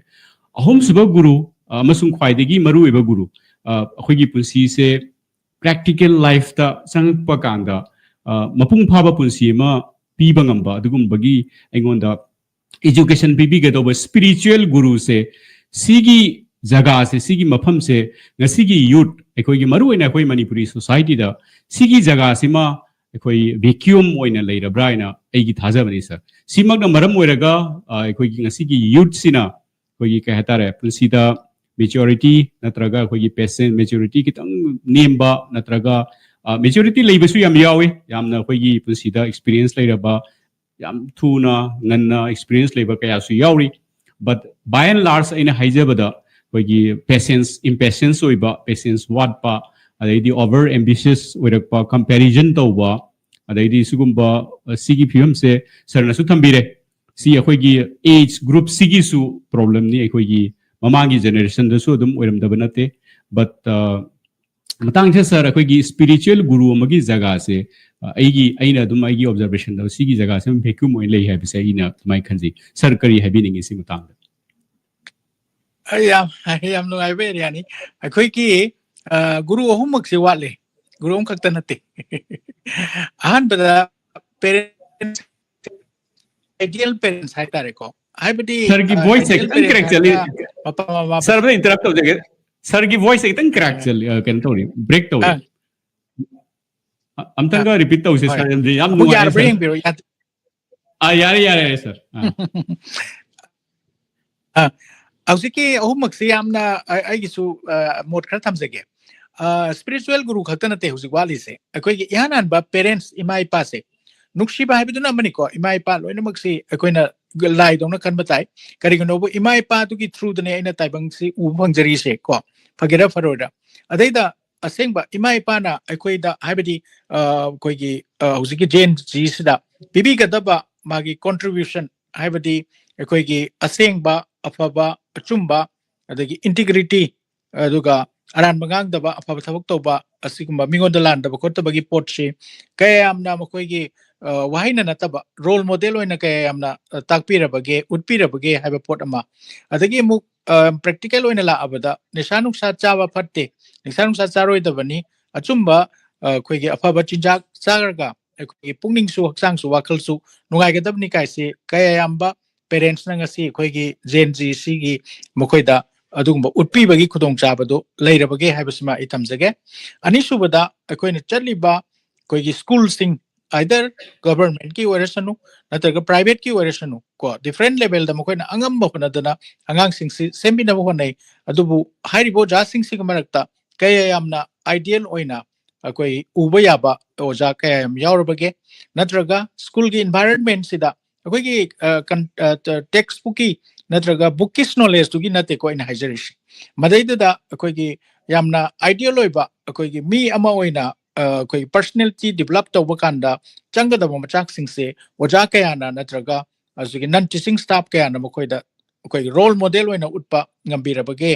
ꯑꯍꯨꯝꯁꯨꯕ ꯒꯨꯔꯨ, ꯑ, ꯑꯃꯁꯨꯡ ꯈ꯭ꯋꯥꯏꯗꯒꯤ ꯃꯔꯨꯑꯣꯏꯕ ꯒꯨꯔꯨ, ꯑ, ꯑꯩꯈꯣꯏꯒꯤ ꯄꯨꯟꯁꯤꯁꯦ practical life ꯇ ꯆꯪꯉꯛꯄ ꯀꯥꯟꯗ, ꯑ, ꯃꯄꯨꯡ ꯐꯥꯕ ꯄꯨꯟꯁꯤ ꯑꯃ ꯄꯤꯕ ꯉꯝꯕ ꯑꯗꯨꯒꯨꯝꯕꯒꯤ ꯑꯩꯉꯣꯟꯗ education ꯄꯤꯕꯤꯒꯗꯧꯕ spiritual ꯒꯨꯔꯨꯁꯦ, ꯁꯤꯒꯤ ꯖꯒꯥꯁꯦ, ꯁꯤꯒꯤ ꯃꯐꯝꯁꯦ, ꯉꯁꯤꯒꯤ youth, ꯑꯩꯈꯣꯏꯒꯤ, ꯃꯔꯨꯑꯣꯏꯅ ꯑꯩꯈꯣꯏ ꯃꯅꯤꯄꯨꯔꯤ society ꯗ ꯁꯤꯒꯤ ꯖꯒꯥꯁꯤꯃ ꯑꯩꯈꯣꯏ vacuum ꯑꯣꯏꯅ ꯂꯩꯔꯕ꯭ꯔꯥ ꯍꯥꯏꯅ ꯑꯩꯒꯤ ꯊꯥꯖꯕꯅꯤ, sir꯫ ꯁꯤꯃꯛꯅ ꯃꯔꯝ ꯑꯣꯏꯔꯒ, ꯑ, ꯑꯩꯈꯣꯏꯒꯤ ꯉꯁꯤꯒꯤ youth ꯁꯤꯅ ꯑꯩꯈꯣꯏꯒꯤ, ꯀꯩ ꯍꯥꯏꯇꯥꯔꯦ, ꯄꯨꯟꯁꯤꯗ maturity ꯅꯠꯇ꯭ꯔꯒ ꯑꯩꯈꯣꯏꯒꯤ patience, maturity ꯈꯤꯇꯪ ꯅꯦꯝꯕ ꯅꯠꯇ꯭ꯔꯒ, ꯑ, maturity ꯂꯩꯕꯁꯨ ꯌꯥꯝ ꯌꯥꯎꯏ, ꯌꯥꯝꯅ ꯑꯩꯈꯣꯏꯒꯤ ꯄꯨꯟꯁꯤꯗ experience ꯂꯩꯔꯕ, ꯌꯥꯝ ꯊꯨꯅ, ꯉꯟꯅ experience ꯂꯩꯕ ꯀꯌꯥꯁꯨ ꯌꯥꯎꯔꯤ꯫ But by and large ꯑꯩꯅ ꯍꯥꯏꯖꯕꯗ, ꯑꯩꯈꯣꯏꯒꯤ patience, impatience ꯑꯣꯏꯕ, patience ꯋꯥꯠꯄ, ꯑꯗꯩꯗꯤ over ambitious ꯑꯣꯏꯔꯛꯄ, comparison ꯇꯧꯕ, ꯑꯗꯩꯗꯤ ꯁꯤꯒꯨꯝꯕ, ꯑ, ꯁꯤꯒꯤ ꯐꯤꯕꯝꯁꯦ sir ꯅꯁꯨ ꯊꯝꯕꯤꯔꯦ꯫ ꯁꯤ ꯑꯩꯈꯣꯏꯒꯤ age group ꯁꯤꯒꯤꯁꯨ problem ꯅꯤ, ꯑꯩꯈꯣꯏꯒꯤ ꯃꯃꯥꯡꯒꯤ generation ꯗꯁꯨ ꯑꯗꯨꯝ ꯑꯣꯏꯔꯝꯗꯕ ꯅꯠꯇꯦ꯫ But, ꯑ, ꯃꯇꯥꯡꯁꯤꯗ sir, ꯑꯩꯈꯣꯏꯒꯤ spiritual ꯒꯨꯔꯨ ꯑꯃꯒꯤ ꯖꯒꯥꯁꯦ, ꯑ, ꯑꯩꯒꯤ, ꯑꯩꯅ ꯑꯗꯨꯝ ꯑꯩꯒꯤ observation ꯗ ꯁꯤꯒꯤ ꯖꯒꯥꯁꯦ ꯑꯗꯨꯝ vacuum ꯑꯣꯏꯅ ꯂꯩ ꯍꯥꯏꯕꯁꯦ ꯑꯩꯅ ꯑꯗꯨꯃꯥꯏꯅ ꯈꯟꯖꯩ꯫ Sir ꯀꯔꯤ ꯍꯥꯏꯕꯤꯅꯤꯡꯉꯤ ꯁꯤ ꯃꯇꯥꯡꯗ? ꯑꯩ ꯌꯥꯝ, ꯌꯥꯝ ꯅꯨꯡꯉꯥꯏꯕ area ꯅꯤ꯫ ꯑꯩꯈꯣꯏꯒꯤ, ꯑ, ꯒꯨꯔꯨ ꯑꯍꯨꯝꯃꯛꯁꯦ ꯋꯥꯠꯂꯦ꯫ ꯒꯨꯔꯨ ꯑꯍꯨꯝ ꯈꯛꯇ ꯅꯠꯇꯦ꯫ ꯑꯍꯥꯟꯕꯗ parents, ideal parents ꯍꯥꯏꯇꯥꯔꯦꯀꯣ꯫ ꯍꯥꯏꯕꯗꯤ, Sir ꯒꯤ, ꯑ, voice ꯁꯦ ideal ꯈꯤꯇꯪ parents crack ꯆꯠꯂꯤ꯫ ꯍꯥꯏꯔꯒ ꯃꯄꯥ ꯃꯃꯥ Sir, ꯑꯝꯇ interrupt ꯇꯧꯖꯒꯦ꯫ Sir ꯒꯤ voice ꯁꯦ ꯈꯤꯇꯪ crack ꯑ꯫ ꯆꯠꯂꯤ, ꯑ, ꯀꯩꯅꯣ ꯇꯧꯔꯤ, break ꯇꯧꯔꯤ꯫ ꯑ꯫ ꯑ-, ꯑꯝꯇꯪꯒ ꯑ꯫ Repeat ꯇꯧꯁꯦ, ꯍꯣꯏ꯫ Sir, ꯑꯗꯨꯗꯤ ꯌꯥꯝ ꯑꯃꯨꯛ ꯅꯨꯡꯉꯥꯏꯔꯦ, ꯌꯥꯔꯕ꯭ꯔꯥ sir꯫ ꯌꯦꯡꯕꯤꯔꯣ, ꯌꯥ-, ꯑꯥ, ꯌꯥꯔꯦ, ꯌꯥꯔꯦ, sir꯫ ꯑꯥ꯫ ꯑ, ꯍꯧꯖꯤꯛꯀꯤ ꯑꯍꯨꯝꯃꯛꯁꯤ ꯌꯥꯝꯅ ꯑ-, ꯑꯩꯒꯤꯁꯨ, ꯑ, ꯃꯣꯠ ꯈꯔ ꯊꯝꯖꯒꯦ꯫ ꯑ, spiritual ꯒꯨꯔꯨ ꯈꯛꯇ ꯅꯠꯇꯦ ꯍꯧꯖꯤꯛ ꯋꯥꯠꯂꯤꯁꯦ꯫ ꯑꯩꯈꯣꯏꯒꯤ ꯏꯍꯥꯟ ꯍꯥꯟꯕ parents, ꯏꯃꯥ ꯏꯄꯥꯁꯦ꯫ ꯅꯨꯡꯁꯤꯕ ꯍꯥꯏꯕꯗꯨꯅ ꯑꯃꯅꯤꯀꯣ, ꯏꯃꯥ ꯏꯄꯥ ꯂꯣꯏꯅꯃꯛꯁꯤ ꯑꯩꯈꯣꯏꯅ ꯂꯥꯏꯗꯧꯅ ꯈꯟꯕ ꯇꯥꯏ꯫ ꯀꯔꯤꯒꯤꯅꯣꯕꯨ, ꯏꯃꯥ ꯏꯄꯥꯗꯨꯒꯤ through ꯗꯅꯦ ꯑꯩꯅ ꯇꯥꯏꯕꯪꯁꯤ ꯎꯕ ꯐꯪꯖꯔꯤꯁꯦ ꯀꯣ, ꯐꯒꯦꯔꯥ ꯐꯔꯣꯏꯔꯥ꯫ ꯑꯗꯩꯗ ꯑꯁꯦꯡꯕ ꯏꯃꯥ ꯏꯄꯥꯅ ꯑꯩꯈꯣꯏꯗ, ꯍꯥꯏꯕꯗꯤ, ꯑ, ꯑꯩꯈꯣꯏꯒꯤ, ꯑ, ꯍꯧꯖꯤꯛꯀꯤ Gen Z ꯁꯤꯗ ꯄꯤꯕꯤꯒꯗꯕ ꯃꯥꯒꯤ contribution, ꯍꯥꯏꯕꯗꯤ ꯑꯩꯈꯣꯏꯒꯤ ꯑꯁꯦꯡꯕ, ꯑꯐꯕ, ꯑꯆꯨꯝꯕ, ꯑꯗꯒꯤ integrity, ꯑꯗꯨꯒ ꯑꯔꯥꯟꯕ ꯉꯥꯡꯗꯕ, ꯑꯐꯕ ꯊꯕꯛ ꯇꯧꯕ, ꯑꯁꯤꯒꯨꯝꯕ ꯃꯤꯉꯣꯟꯗ ꯂꯥꯟꯗꯕ ꯈꯣꯠꯇꯕꯒꯤ ꯄꯣꯠꯁꯤ ꯀꯌꯥ ꯌꯥꯝꯅ ꯃꯈꯣꯏꯒꯤ, ꯋꯥꯍꯩꯅ ꯅꯠꯇꯕ ꯔꯣꯜ ꯃꯣꯗꯦꯜ ꯑꯣꯏꯅ ꯀꯌꯥ ꯌꯥꯝꯅ ꯇꯥꯛꯄꯤꯔꯕꯒꯦ, ꯎꯠꯄꯤꯔꯕꯒꯦ ꯍꯥꯏꯕ ꯄꯣꯠ ꯑꯃ꯫ ꯑꯗꯒꯤ ꯑꯃꯨꯛ ꯄ꯭ꯔꯦꯛꯇꯤꯀꯦꯜ ꯑꯣꯏꯅ ꯂꯥꯛꯑꯕꯗ ꯅꯤꯁꯥ ꯅꯨꯡꯁꯥ ꯆꯥꯕ ꯐꯠꯇꯦ, ꯅꯤꯁꯥ ꯅꯨꯡꯁꯥ ꯆꯥꯔꯣꯏꯗꯕꯅꯤ, ꯑꯆꯨꯝꯕ ꯑꯩꯈꯣꯏꯒꯤ ꯑꯐꯕ ꯆꯤꯟꯖꯥꯛ ꯆꯥꯔꯒ ꯑꯩꯈꯣꯏꯒꯤ ꯄꯨꯛꯅꯤꯡꯁꯨ ꯍꯛꯆꯥꯡꯁꯨ ꯋꯥꯈꯜꯁꯨ ꯅꯨꯡꯉꯥꯏꯒꯗꯕꯅꯤ ꯀꯥꯏꯁꯤ ꯀꯌꯥ ꯌꯥꯝꯕ ꯄꯦꯔꯦꯟꯁꯅ ꯉꯁꯤ ꯑꯩꯈꯣꯏꯒꯤ ꯖꯦꯟ ꯖꯤ ꯁꯤꯒꯤ ꯃꯈꯣꯏꯗ ꯑꯗꯨꯒꯨꯝꯕ ꯎꯠꯄꯤꯕꯒꯤ ꯈꯨꯗꯣꯡꯆꯥꯕꯗꯨ ꯂꯩꯔꯕꯒꯦ ꯍꯥꯏꯕꯁꯤꯃ ꯑꯩ ꯊꯝꯖꯒꯦ꯫ ꯑꯅꯤꯁꯨꯕꯗ ꯑꯩꯈꯣꯏꯅ ꯆꯠꯂꯤꯕ ꯑꯩꯈꯣꯏꯒꯤ ꯁ꯭ꯀꯨꯜꯁꯤꯡ, ꯑꯥꯏꯗꯔ ꯒꯚꯔꯟꯃꯦꯟꯠꯀꯤ ꯑꯣꯏꯔꯁꯅꯨ ꯅꯠꯇ꯭ꯔꯒ ꯄ꯭ꯔꯥꯏꯚꯦꯠꯀꯤ ꯑꯣꯏꯔꯁꯅꯨ ꯀꯣ, ꯗꯤꯐ꯭ꯔꯦꯟ ꯂꯦꯚꯦꯜꯗ ꯃꯈꯣꯏꯅ ꯑꯉꯝꯕ ꯍꯣꯠꯅꯗꯅ ꯑꯉꯥꯡꯁꯤꯡꯁꯤ ꯁꯦꯝꯕꯤꯅꯕ ꯍꯣꯠꯅꯩ꯫ ꯑꯗꯨꯕꯨ ꯍꯥꯏꯔꯤꯕ ꯑꯣꯖꯥꯁꯤꯡꯁꯤꯒꯤ ꯃꯔꯛꯇ ꯀꯌꯥ ꯌꯥꯝꯅ ꯑꯥꯏꯗꯤꯌꯦꯜ ꯑꯣꯏꯅ ꯑꯩꯈꯣꯏ ꯎꯕ ꯌꯥꯕ ꯑꯣꯖꯥ ꯀꯌꯥ ꯌꯥꯝ ꯌꯥꯎꯔꯕꯒꯦ? ꯅꯠꯇ꯭ꯔꯒ ꯁ꯭ꯀꯨꯜꯒꯤ ꯏꯟꯚꯥꯏꯔꯟꯃꯦꯟꯁꯤꯗ ꯑꯩꯈꯣꯏꯒꯤ ꯇꯦꯛꯁ ꯕꯨꯛꯀꯤ ꯅꯠꯇ꯭ꯔꯒ ꯕꯨꯛꯀꯤꯁ ꯅꯣꯂꯦꯖꯇꯨꯒꯤ ꯅꯠꯇꯦꯀꯣ ꯑꯩꯅ ꯍꯥꯏꯖꯔꯤꯁꯤ꯫ ꯃꯗꯩꯗꯨꯗ ꯑꯩꯈꯣꯏꯒꯤ ꯌꯥꯝꯅ ꯑꯥꯏꯗꯤꯌꯦꯜ ꯑꯣꯏꯕ ꯑꯩꯈꯣꯏꯒꯤ ꯃꯤ ꯑꯃ ꯑꯣꯏꯅ ꯑꯩꯈꯣꯏꯒꯤ ꯄꯔꯁꯅꯦꯂꯤꯇꯤ ꯗꯤꯕꯂꯞ ꯇꯧꯕ ꯀꯥꯟꯗ ꯆꯪꯒꯗꯕ ꯃꯆꯥꯛꯁꯤꯡꯁꯦ ꯑꯣꯖꯥ ꯀꯌꯥꯅ ꯅꯠꯇ꯭ꯔꯒ ꯍꯧꯖꯤꯛꯀꯤ ꯅꯟ ꯇꯤꯆꯤꯡ ꯁ꯭ꯇꯥꯐ ꯀꯌꯥꯅ ꯃꯈꯣꯏꯗ ꯑꯩꯈꯣꯏꯒꯤ ꯔꯣꯜ ꯃꯣꯗꯦꯜ ꯑꯣꯏꯅ ꯎꯠꯄ ꯉꯝꯕꯤꯔꯕꯒꯦ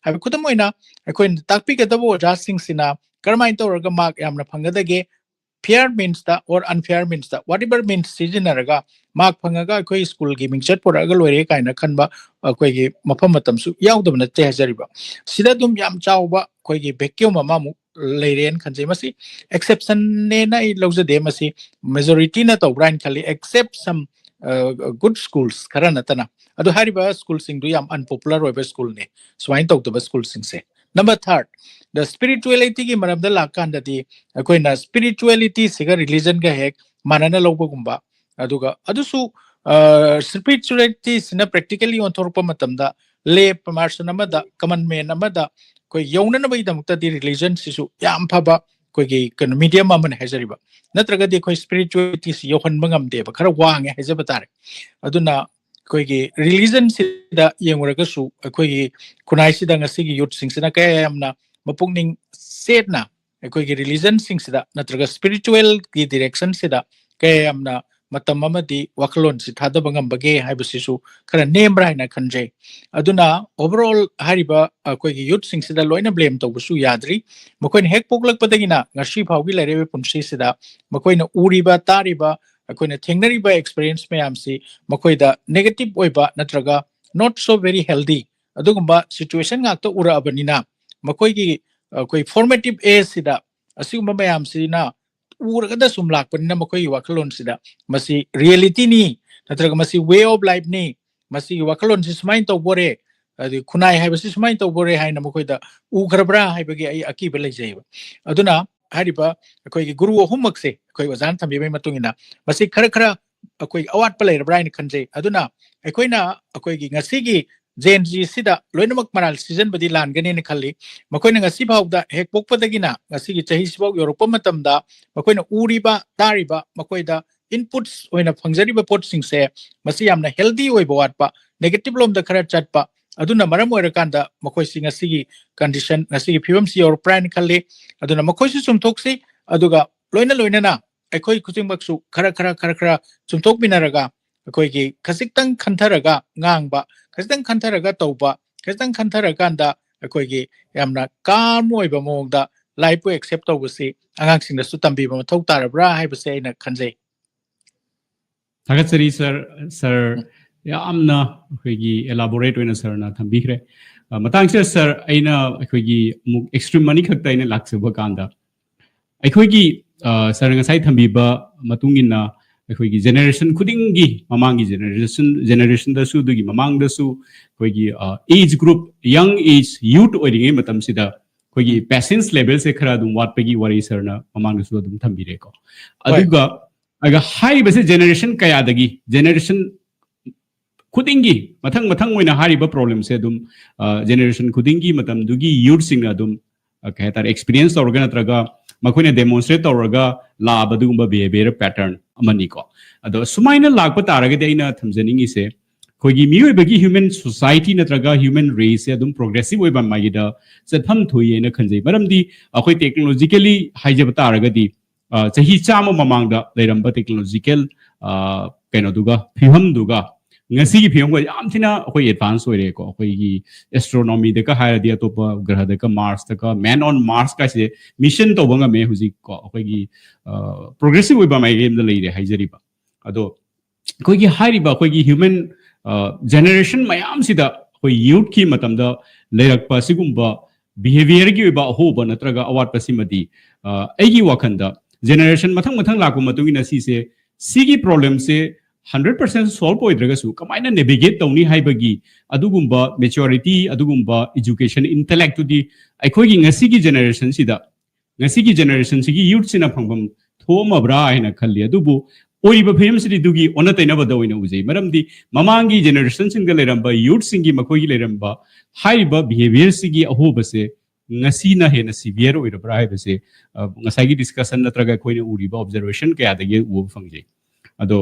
ꯍꯥꯏꯕ? ꯈꯨꯗꯝ ꯑꯣꯏꯅ ꯑꯩꯈꯣꯏꯅ ꯇꯥꯛꯄꯤꯒꯗꯕ ꯑꯣꯖꯥꯁꯤꯡꯁꯤꯅ ꯀꯔꯝꯍꯥꯏꯅ ꯇꯧꯔꯒ ꯃꯥꯔꯛ ꯌꯥꯝꯅ ꯐꯪꯒꯗꯒꯦ? ꯐꯤꯌꯔ ꯃꯤꯟꯁꯇ ꯑꯣꯔ ꯑꯟꯐꯤꯌꯔ ꯃꯤꯟꯁꯇ, ꯋꯥꯠ ꯑꯦꯚꯔ ꯃꯤꯟꯁ ꯁꯤꯖꯤꯟꯅꯔꯒ ꯃꯥꯔꯛ ꯐꯪꯉꯒ ꯑꯩꯈꯣꯏ ꯁ꯭ꯀꯨꯜꯒꯤ ꯃꯤꯡꯆꯠ ꯄꯨꯔꯛꯑꯒ ꯂꯣꯏꯔꯦ ꯀꯥꯏꯅ ꯈꯟꯕ ꯑꯩꯈꯣꯏꯒꯤ ꯃꯐꯝ ꯃꯇꯝꯁꯨ ꯌꯥꯎꯗꯕ ꯅꯠꯇꯦ ꯍꯥꯏꯖꯔꯤꯕ꯫ ꯁꯤꯗ ꯑꯗꯨꯝ ꯌꯥꯝ ꯆꯥꯎꯕ ꯑꯩꯈꯣꯏꯒꯤ ꯚꯦꯀ꯭ꯌꯨꯝ ꯑꯃꯃꯨꯛ ꯂꯩꯔꯦꯅ ꯈꯟꯖꯩ꯫ ꯃꯁꯤ ꯑꯦꯛꯁꯦꯞꯁꯟꯅꯦꯅ ꯑꯩ ꯂꯧꯖꯗꯦ꯫ ꯃꯁꯤ ꯃꯦꯖꯣꯔꯤꯇꯤꯅ ꯇꯧꯕ꯭ꯔꯥ ꯍꯥꯏꯅ ꯈꯜꯂꯤ, except some good schools ꯈꯔ ꯅꯠꯇꯅ꯫ ꯑꯗꯨ ꯍꯥꯏꯔꯤꯕ ꯁ꯭ꯀꯨꯜꯁꯤꯡꯗꯨ ꯌꯥꯝ ꯑꯟꯄꯣꯄꯨꯂꯔ ꯑꯣꯏꯕ ꯁ꯭ꯀꯨꯜꯅꯦ ꯁꯨꯃꯥꯏꯅ ꯇꯧꯗꯕ ꯁ꯭ꯀꯨꯜꯁꯤꯡꯁꯦ꯫ ꯅꯝꯕꯔ ꯊꯥꯔꯠ, ꯗ ꯁ꯭ꯄꯤꯔꯤꯆꯨꯋꯦꯂꯤꯇꯤꯒꯤ ꯃꯔꯝꯗ ꯂꯥꯛꯀꯥꯟꯗꯗꯤ ꯑꯩꯈꯣꯏꯅ ꯁ꯭ꯄꯤꯔꯤꯆꯨꯋꯦꯂꯤꯇꯤꯁꯤꯒ ꯔꯤꯂꯤꯖꯟꯒ ꯍꯦꯛ ꯃꯥꯟꯅꯅ ꯂꯧꯕꯒꯨꯝꯕ, ꯑꯗꯨꯒ ꯑꯗꯨꯁꯨ ꯁ꯭ꯄꯤꯔꯤꯆꯨꯋꯦꯂꯤꯇꯤꯁꯤꯅ ꯄ꯭ꯔꯦꯛꯇꯤꯀꯦꯜꯂꯤ ꯑꯣꯟꯊꯣꯔꯛꯄ ꯃꯇꯝꯗ ꯂꯦ ꯄꯔꯁꯟ ꯑꯃꯗ, ꯀꯃꯟ ꯃꯦꯟ ꯑꯃꯗ ꯑꯩꯈꯣꯏ ꯌꯧꯅꯅꯕꯒꯤꯗꯃꯛꯇꯗꯤ ꯔꯤꯂꯤꯖꯟꯁꯤꯁꯨ ꯌꯥꯝ ꯐꯕ ꯑꯩꯈꯣꯏꯒꯤ ꯀꯩꯅꯣ ꯃꯤꯗꯤꯌꯝ ꯑꯃꯅꯤ ꯍꯥꯏꯖꯔꯤꯕ꯫ ꯅꯠꯇ꯭ꯔꯒꯗꯤ ꯑꯩꯈꯣꯏ ꯁ꯭ꯄꯤꯔꯤꯆꯨꯋꯦꯂꯤꯇꯤꯁꯤ ꯌꯧꯍꯟꯕ ꯉꯝꯗꯦꯕ, ꯈꯔ ꯋꯥꯡꯉꯦ ꯍꯥꯏꯖꯕ ꯇꯥꯔꯦ꯫ ꯑꯗꯨꯅ ꯑꯩꯈꯣꯏꯒꯤ ꯔꯤꯂꯤꯖꯟꯁꯤꯗ ꯌꯦꯡꯉꯨꯔꯒꯁꯨ ꯑꯩꯈꯣꯏꯒꯤ ꯈꯨꯟꯅꯥꯏꯁꯤꯗ ꯉꯁꯤꯒꯤ ꯌꯨꯠꯁꯤꯡꯁꯤꯅ ꯀꯌꯥ ꯌꯥꯝꯅ ꯃꯄꯨꯛꯅꯤꯡ ꯆꯦꯠꯅ ꯑꯩꯈꯣꯏꯒꯤ ꯔꯤꯂꯤꯖꯟꯁꯤꯡꯁꯤꯗ ꯅꯠꯇ꯭ꯔꯒ ꯁ꯭ꯄꯤꯔꯤꯆꯨꯋꯦꯜꯒꯤ ꯗꯤꯔꯦꯛꯁꯟꯁꯤꯗ ꯀꯌꯥ ꯌꯥꯝꯅ ꯃꯇꯝ ꯑꯃꯗꯤ ꯋꯥꯈꯜꯂꯣꯟꯁꯤ ꯊꯥꯗꯕ ꯉꯝꯕꯒꯦ ꯍꯥꯏꯕꯁꯤꯁꯨ ꯈꯔ ꯅꯦꯝꯕ꯭ꯔꯥ ꯍꯥꯏꯅ ꯈꯟꯖꯩ꯫ ꯑꯗꯨꯅ overall ꯍꯥꯏꯔꯤꯕ ꯑꯩꯈꯣꯏꯒꯤ youthꯁꯤꯡꯁꯤꯗ ꯂꯣꯏꯅ blame ꯇꯧꯕꯁꯨ ꯌꯥꯗ꯭ꯔꯤ꯫ ꯃꯈꯣꯏꯅ ꯍꯦꯛ ꯄꯣꯛꯂꯛꯄꯗꯒꯤꯅ ꯉꯁꯤ ꯐꯥꯎꯒꯤ ꯂꯩꯔꯛꯏꯕ ꯄꯨꯟꯁꯤꯁꯤꯗ ꯃꯈꯣꯏꯅ ꯎꯔꯤꯕ, ꯇꯥꯔꯤꯕ, ꯑꯩꯈꯣꯏꯅ ꯊꯦꯡꯅꯔꯤꯕ experience ꯃꯌꯥꯝꯁꯤ ꯃꯈꯣꯏꯗ negative ꯑꯣꯏꯕ ꯅꯠꯇ꯭ꯔꯒ not so very healthy ꯑꯗꯨꯒꯨꯝꯕ situation ꯉꯥꯛꯇ ꯎꯔꯛꯑꯕꯅꯤꯅ ꯃꯈꯣꯏꯒꯤ ꯑꯩꯈꯣꯏ formative ageꯁꯤꯗ ꯑꯁꯤꯒꯨꯝꯕ ꯃꯌꯥꯝꯁꯤꯅ ꯎꯔꯒꯗ ꯁꯨꯝ ꯂꯥꯛꯄꯅꯤꯅ ꯃꯈꯣꯏꯒꯤ ꯋꯥꯈꯜꯂꯣꯟꯁꯤꯗ ꯃꯁꯤ realityꯅꯤ, ꯅꯠꯇ꯭ꯔꯒ ꯃꯁꯤ way of lifeꯅꯤ, ꯃꯁꯤꯒꯤ ꯋꯥꯈꯜꯂꯣꯟꯁꯤ ꯁꯨꯃꯥꯏꯅ ꯇꯧꯕꯣꯔꯦ, ꯑꯗꯩ ꯈꯨꯟꯅꯥꯏ ꯍꯥꯏꯕꯁꯤ ꯁꯨꯃꯥꯏꯅ ꯇꯧꯕꯣꯔꯦ ꯍꯥꯏꯅ ꯃꯈꯣꯏꯗ ꯎꯈ꯭ꯔꯕ꯭ꯔꯥ ꯍꯥꯏꯕꯒꯤ ꯑꯩ ꯑꯀꯤꯕ ꯂꯩꯖꯩꯕ꯫ ꯑꯗꯨꯅ ꯍꯥꯏꯔꯤꯕ ꯑꯩꯈꯣꯏꯒꯤ ꯒꯨꯔꯨ ꯑꯍꯨꯝꯃꯛꯁꯦ ꯑꯩꯈꯣꯏ ꯑꯣꯖꯥꯅ ꯊꯝꯕꯤꯕꯒꯤ ꯃꯇꯨꯡ ꯏꯟꯅ ꯃꯁꯤ ꯈꯔ ꯈꯔ ꯑꯩꯈꯣꯏꯒꯤ ꯑꯋꯥꯠꯄ ꯂꯩꯔꯕ꯭ꯔꯥ ꯍꯥꯏꯅ ꯈꯟꯖꯩ꯫ ꯑꯗꯨꯅ ꯑꯩꯈꯣꯏꯅ ꯑꯩꯈꯣꯏꯒꯤ ꯉꯁꯤꯒꯤ Gen Zꯁꯤꯗ ꯂꯣꯏꯅꯃꯛ ꯃꯔꯥꯜ ꯁꯤꯖꯟꯕꯗꯤ ꯂꯥꯟꯒꯅꯦꯅ ꯈꯜꯂꯤ꯫ ꯃꯈꯣꯏꯅ ꯉꯁꯤ ꯐꯥꯎꯗ ꯍꯦꯛ ꯄꯣꯛꯄꯗꯒꯤꯅ ꯉꯁꯤꯒꯤ ꯆꯍꯤꯁꯤꯐꯥꯎ ꯌꯧꯔꯛꯄ ꯃꯇꯝꯗ ꯃꯈꯣꯏꯅ ꯎꯔꯤꯕ, ꯇꯥꯔꯤꯕ, ꯃꯈꯣꯏꯗ inputs ꯑꯣꯏꯅ ꯐꯪꯖꯔꯤꯕ ꯄꯣꯠꯁꯤꯡꯁꯦ ꯃꯁꯤ ꯌꯥꯝꯅ healthy ꯑꯣꯏꯕ ꯋꯥꯠꯄ, negative ꯂꯣꯝꯗ ꯈꯔ ꯆꯠꯄ, ꯑꯗꯨꯅ ꯃꯔꯝ ꯑꯣꯏꯔꯀꯥꯟꯗ ꯃꯈꯣꯏꯁꯤ ꯉꯁꯤꯒꯤ condition, ꯉꯁꯤꯒꯤ ꯐꯤꯕꯝꯁꯤ ꯌꯧꯔꯛꯄ꯭ꯔꯥ ꯍꯥꯏꯅ ꯈꯜꯂꯤ꯫ ꯑꯗꯨꯅ ꯃꯈꯣꯏꯁꯨ ꯆꯨꯝꯊꯣꯛꯁꯤ, ꯑꯗꯨꯒ ꯂꯣꯏꯅ ꯂꯣꯏꯅꯅ ꯑꯩꯈꯣꯏ ꯈꯨꯗꯤꯡꯃꯛꯁꯨ ꯈꯔ ꯈꯔ ꯈꯔ ꯈꯔ ꯆꯨꯝꯊꯣꯛꯃꯤꯟꯅꯔꯒ ꯑꯩꯈꯣꯏꯒꯤ ꯈꯖꯤꯛꯇꯪ ꯈꯟꯊꯔꯒ ꯉꯥꯡꯕ, ꯈꯖꯤꯛꯇꯪ ꯈꯟꯊꯔꯒ ꯇꯧꯕ, ꯈꯖꯤꯛꯇꯪ ꯈꯟꯊꯔꯀꯥꯟꯗ ꯑꯩꯈꯣꯏꯒꯤ ꯌꯥꯝꯅ calm ꯑꯣꯏꯕ ꯃꯑꯣꯡꯗ lifeꯄꯨ accept ꯇꯧꯕꯁꯤ ꯑꯉꯥꯡꯁꯤꯡꯗꯁꯨ ꯇꯝꯕꯤꯕ ꯃꯊꯧ ꯇꯥꯔꯕ꯭ꯔꯥ ꯍꯥꯏꯕꯁꯦ ꯑꯩꯅ ꯈꯟꯖꯩ꯫ ꯊꯥꯒꯠꯆꯔꯤ ꯁꯥꯔ꯫ ꯁꯥꯔ, ꯌꯥꯝꯅ ꯑꯩꯈꯣꯏꯒꯤ elaborate ꯑꯣꯏꯅ ꯁꯥꯔꯅ ꯊꯝꯕꯤꯈ꯭ꯔꯦ꯫ ꯑ, ꯃꯇꯥꯡꯁꯤꯗ ꯁꯥꯔ, ꯑꯩꯅ ꯑꯩꯈꯣꯏꯒꯤ ꯑꯃꯨꯛ extreme ꯑꯅꯤꯈꯛꯇ ꯑꯩꯅ ꯂꯥꯛꯆꯕ ꯀꯥꯟꯗ, ꯑꯩꯈꯣꯏꯒꯤ, ꯑ, ꯁꯥꯔꯅ ꯉꯁꯥꯏ ꯊꯝꯕꯤꯕ ꯃꯇꯨꯡ ꯏꯟꯅ ꯑꯩꯈꯣꯏꯒꯤ generation ꯈꯨꯗꯤꯡꯒꯤ, ꯃꯃꯥꯡꯒꯤ generation, generationꯗꯁꯨ, ꯑꯗꯨꯒꯤ ꯃꯃꯥꯡꯗꯁꯨ ꯑꯩꯈꯣꯏꯒꯤ, ꯑ, age group, young age youth ꯑꯣꯏꯔꯤꯉꯩ ꯃꯇꯝꯁꯤꯗ ꯑꯩꯈꯣꯏꯒꯤ patience levelꯁꯦ ꯈꯔ ꯑꯗꯨꯝ ꯋꯥꯠꯄꯒꯤ ꯋꯥꯔꯤ ꯁꯥꯔꯅ ꯃꯃꯥꯡꯗꯁꯨ ꯑꯗꯨꯝ ꯊꯝꯕꯤꯔꯦꯀꯣ꯫ ꯑꯗꯨꯒ, ꯑꯗꯨꯒ ꯍꯥꯏꯔꯤꯕꯁꯦ generation ꯀꯌꯥꯗꯒꯤ, generation ꯈꯨꯗꯤꯡꯒꯤ ꯃꯊꯪ ꯃꯊꯪ ꯑꯣꯏꯅ ꯍꯥꯏꯔꯤꯕ problemꯁꯦ ꯑꯗꯨꯝ, ꯑ, generation ꯈꯨꯗꯤꯡꯒꯤ ꯃꯇꯝꯗꯨꯒꯤ youthꯁꯤꯡꯅ ꯑꯗꯨꯝ, ꯑ, ꯀꯩ ꯍꯥꯏꯇꯥꯔꯦ, experience ꯇꯧꯔꯒ ꯅꯠꯇ꯭ꯔꯒ ꯃꯈꯣꯏꯅ demonstrate ꯇꯧꯔꯒ ꯂꯥꯛꯑꯕ ꯑꯗꯨꯒꯨꯝꯕ behavior pattern ꯑꯃꯅꯤꯀꯣ꯫ ꯑꯗꯣ ꯁꯨꯃꯥꯏꯅ ꯂꯥꯛꯄ ꯇꯥꯔꯒꯗꯤ ꯑꯩꯅ ꯊꯝꯖꯅꯤꯡꯉꯤꯁꯦ, ꯑꯩꯈꯣꯏꯒꯤ ꯃꯤꯑꯣꯏꯕꯒꯤ human society ꯅꯠꯇ꯭ꯔꯒ human raceꯁꯦ ꯑꯗꯨꯝ progressive ꯑꯣꯏꯕ ꯃꯥꯏꯒꯤꯗ ꯆꯠꯐꯝ ꯊꯣꯛꯏ ꯍꯥꯏꯅ ꯈꯟꯖꯩ꯫ ꯃꯔꯝꯗꯤ ꯑꯩꯈꯣꯏ technologically ꯍꯥꯏꯖꯕ ꯇꯥꯔꯒꯗꯤ, ꯑ, ꯆꯍꯤ ꯆꯥꯝꯃ ꯃꯃꯥꯡꯗ ꯂꯩꯔꯝꯕ technological, ꯑ, ꯀꯩꯅꯣꯗꯨꯒ, ꯐꯤꯕꯝꯗꯨꯒ ꯉꯁꯤꯒꯤ ꯐꯤꯕꯝꯒ ꯌꯥꯝ ꯊꯤꯅ ꯑꯩꯈꯣꯏ ꯑꯦꯗꯚꯥꯟꯁ ꯑꯣꯏꯔꯦꯀꯣ꯫ ꯑꯩꯈꯣꯏꯒꯤ ꯑꯦꯁꯇ꯭ꯔꯣꯅꯣꯃꯤꯗꯀ ꯍꯥꯏꯔꯗꯤ, ꯑꯇꯣꯞꯄ ꯒ꯭ꯔꯍꯗꯀ, ꯃꯥꯔꯁꯇꯀ, ꯃꯦꯟ ꯑꯣꯟ ꯃꯥꯔꯁ ꯀꯥꯏꯁꯦ ꯃꯤꯁꯟ ꯇꯧꯕ ꯉꯝꯃꯦ ꯍꯧꯖꯤꯛꯀꯣ꯫ ꯑꯩꯈꯣꯏꯒꯤ ꯄ꯭ꯔꯣꯒ꯭ꯔꯦꯁꯤꯞ ꯑꯣꯏꯕ ꯃꯥꯏꯀꯩ ꯑꯃꯗ ꯂꯩꯔꯦ ꯍꯥꯏꯖꯔꯤꯕ꯫ ꯑꯗꯣ ꯑꯩꯈꯣꯏꯒꯤ ꯍꯥꯏꯔꯤꯕ ꯑꯩꯈꯣꯏꯒꯤ ꯍ꯭ꯌꯨꯃꯦꯟ ꯖꯦꯅꯦꯔꯦꯁꯟ ꯃꯌꯥꯝꯁꯤꯗ ꯑꯩꯈꯣꯏ ꯌꯨꯠꯀꯤ ꯃꯇꯝꯗ ꯂꯩꯔꯛꯄ ꯑꯁꯤꯒꯨꯝꯕ ꯕꯤꯍꯦꯕꯤꯌꯔꯒꯤ ꯑꯣꯏꯕ ꯑꯍꯣꯕ ꯅꯠꯇ꯭ꯔꯒ ꯑꯋꯥꯠꯄꯁꯤꯃꯗꯤ, ꯑ, ꯑꯩꯒꯤ ꯋꯥꯈꯜꯗ ꯖꯦꯅꯦꯔꯦꯁꯟ ꯃꯊꯪ ꯃꯊꯪ ꯂꯥꯛꯄ ꯃꯇꯨꯡ ꯏꯟꯅ ꯁꯤꯁꯦ, ꯁꯤꯒꯤ ꯄ꯭ꯔꯣꯕ꯭ꯂꯦꯝꯁꯦ ꯍꯟꯗ꯭ꯔꯦꯠ ꯄꯥꯔꯁꯦꯟ ꯁꯣꯜꯕ ꯑꯣꯏꯗ꯭ꯔꯒꯁꯨ ꯀꯃꯥꯏꯅ ꯅꯦꯚꯤꯒꯦꯠ ꯇꯧꯅꯤ ꯍꯥꯏꯕꯒꯤ ꯑꯗꯨꯒꯨꯝꯕ ꯃꯦꯆꯨꯔꯤꯇꯤ, ꯑꯗꯨꯒꯨꯝꯕ ꯏꯖꯨꯀꯦꯁꯟ, ꯏꯟꯇꯦꯂꯦꯛꯇꯨꯗꯤ ꯑꯩꯈꯣꯏꯒꯤ ꯉꯁꯤꯒꯤ ꯖꯦꯅꯦꯔꯦꯁꯟꯁꯤꯗ, ꯉꯁꯤꯒꯤ ꯖꯦꯅꯦꯔꯦꯁꯟꯁꯤꯒꯤ ꯌꯨꯠꯁꯤꯅ ꯐꯪꯐꯝ ꯊꯣꯛꯑꯝꯃꯕ꯭ꯔꯥ ꯍꯥꯏꯅ ꯈꯜꯂꯤ꯫ ꯑꯗꯨꯕꯨ ꯑꯣꯏꯔꯤꯕ ꯐꯤꯕꯝꯁꯤꯗꯤ ꯑꯗꯨꯒꯤ ꯑꯣꯟꯅ ꯇꯩꯅꯕꯗ ꯑꯣꯏꯅ ꯎꯖꯩ꯫ ꯃꯔꯝꯗꯤ ꯃꯃꯥꯡꯒꯤ ꯖꯦꯅꯦꯔꯦꯁꯟꯁꯤꯡꯗ ꯂꯩꯔꯝꯕ ꯌꯨꯠꯁꯤꯡꯒꯤ, ꯃꯈꯣꯏꯒꯤ ꯂꯩꯔꯝꯕ ꯍꯥꯏꯔꯤꯕ ꯕꯤꯍꯦꯕꯤꯌꯔꯁꯤꯒꯤ ꯑꯍꯣꯕꯁꯦ ꯉꯁꯤꯅ ꯍꯦꯟꯅ ꯁꯤꯚꯤꯌꯔ ꯑꯣꯏꯔꯕ꯭ꯔꯥ ꯍꯥꯏꯕꯁꯦ, ꯑ, ꯉꯁꯥꯏꯒꯤ ꯗꯤꯁꯀꯁꯟ ꯅꯠꯇ꯭ꯔꯒ ꯑꯩꯈꯣꯏꯅ ꯎꯔꯤꯕ ꯑꯣꯕꯖꯔꯕꯦꯁꯟ ꯀꯌꯥꯗꯒꯤ ꯎꯕ ꯐꯪꯖꯩ꯫ ꯑꯗꯣ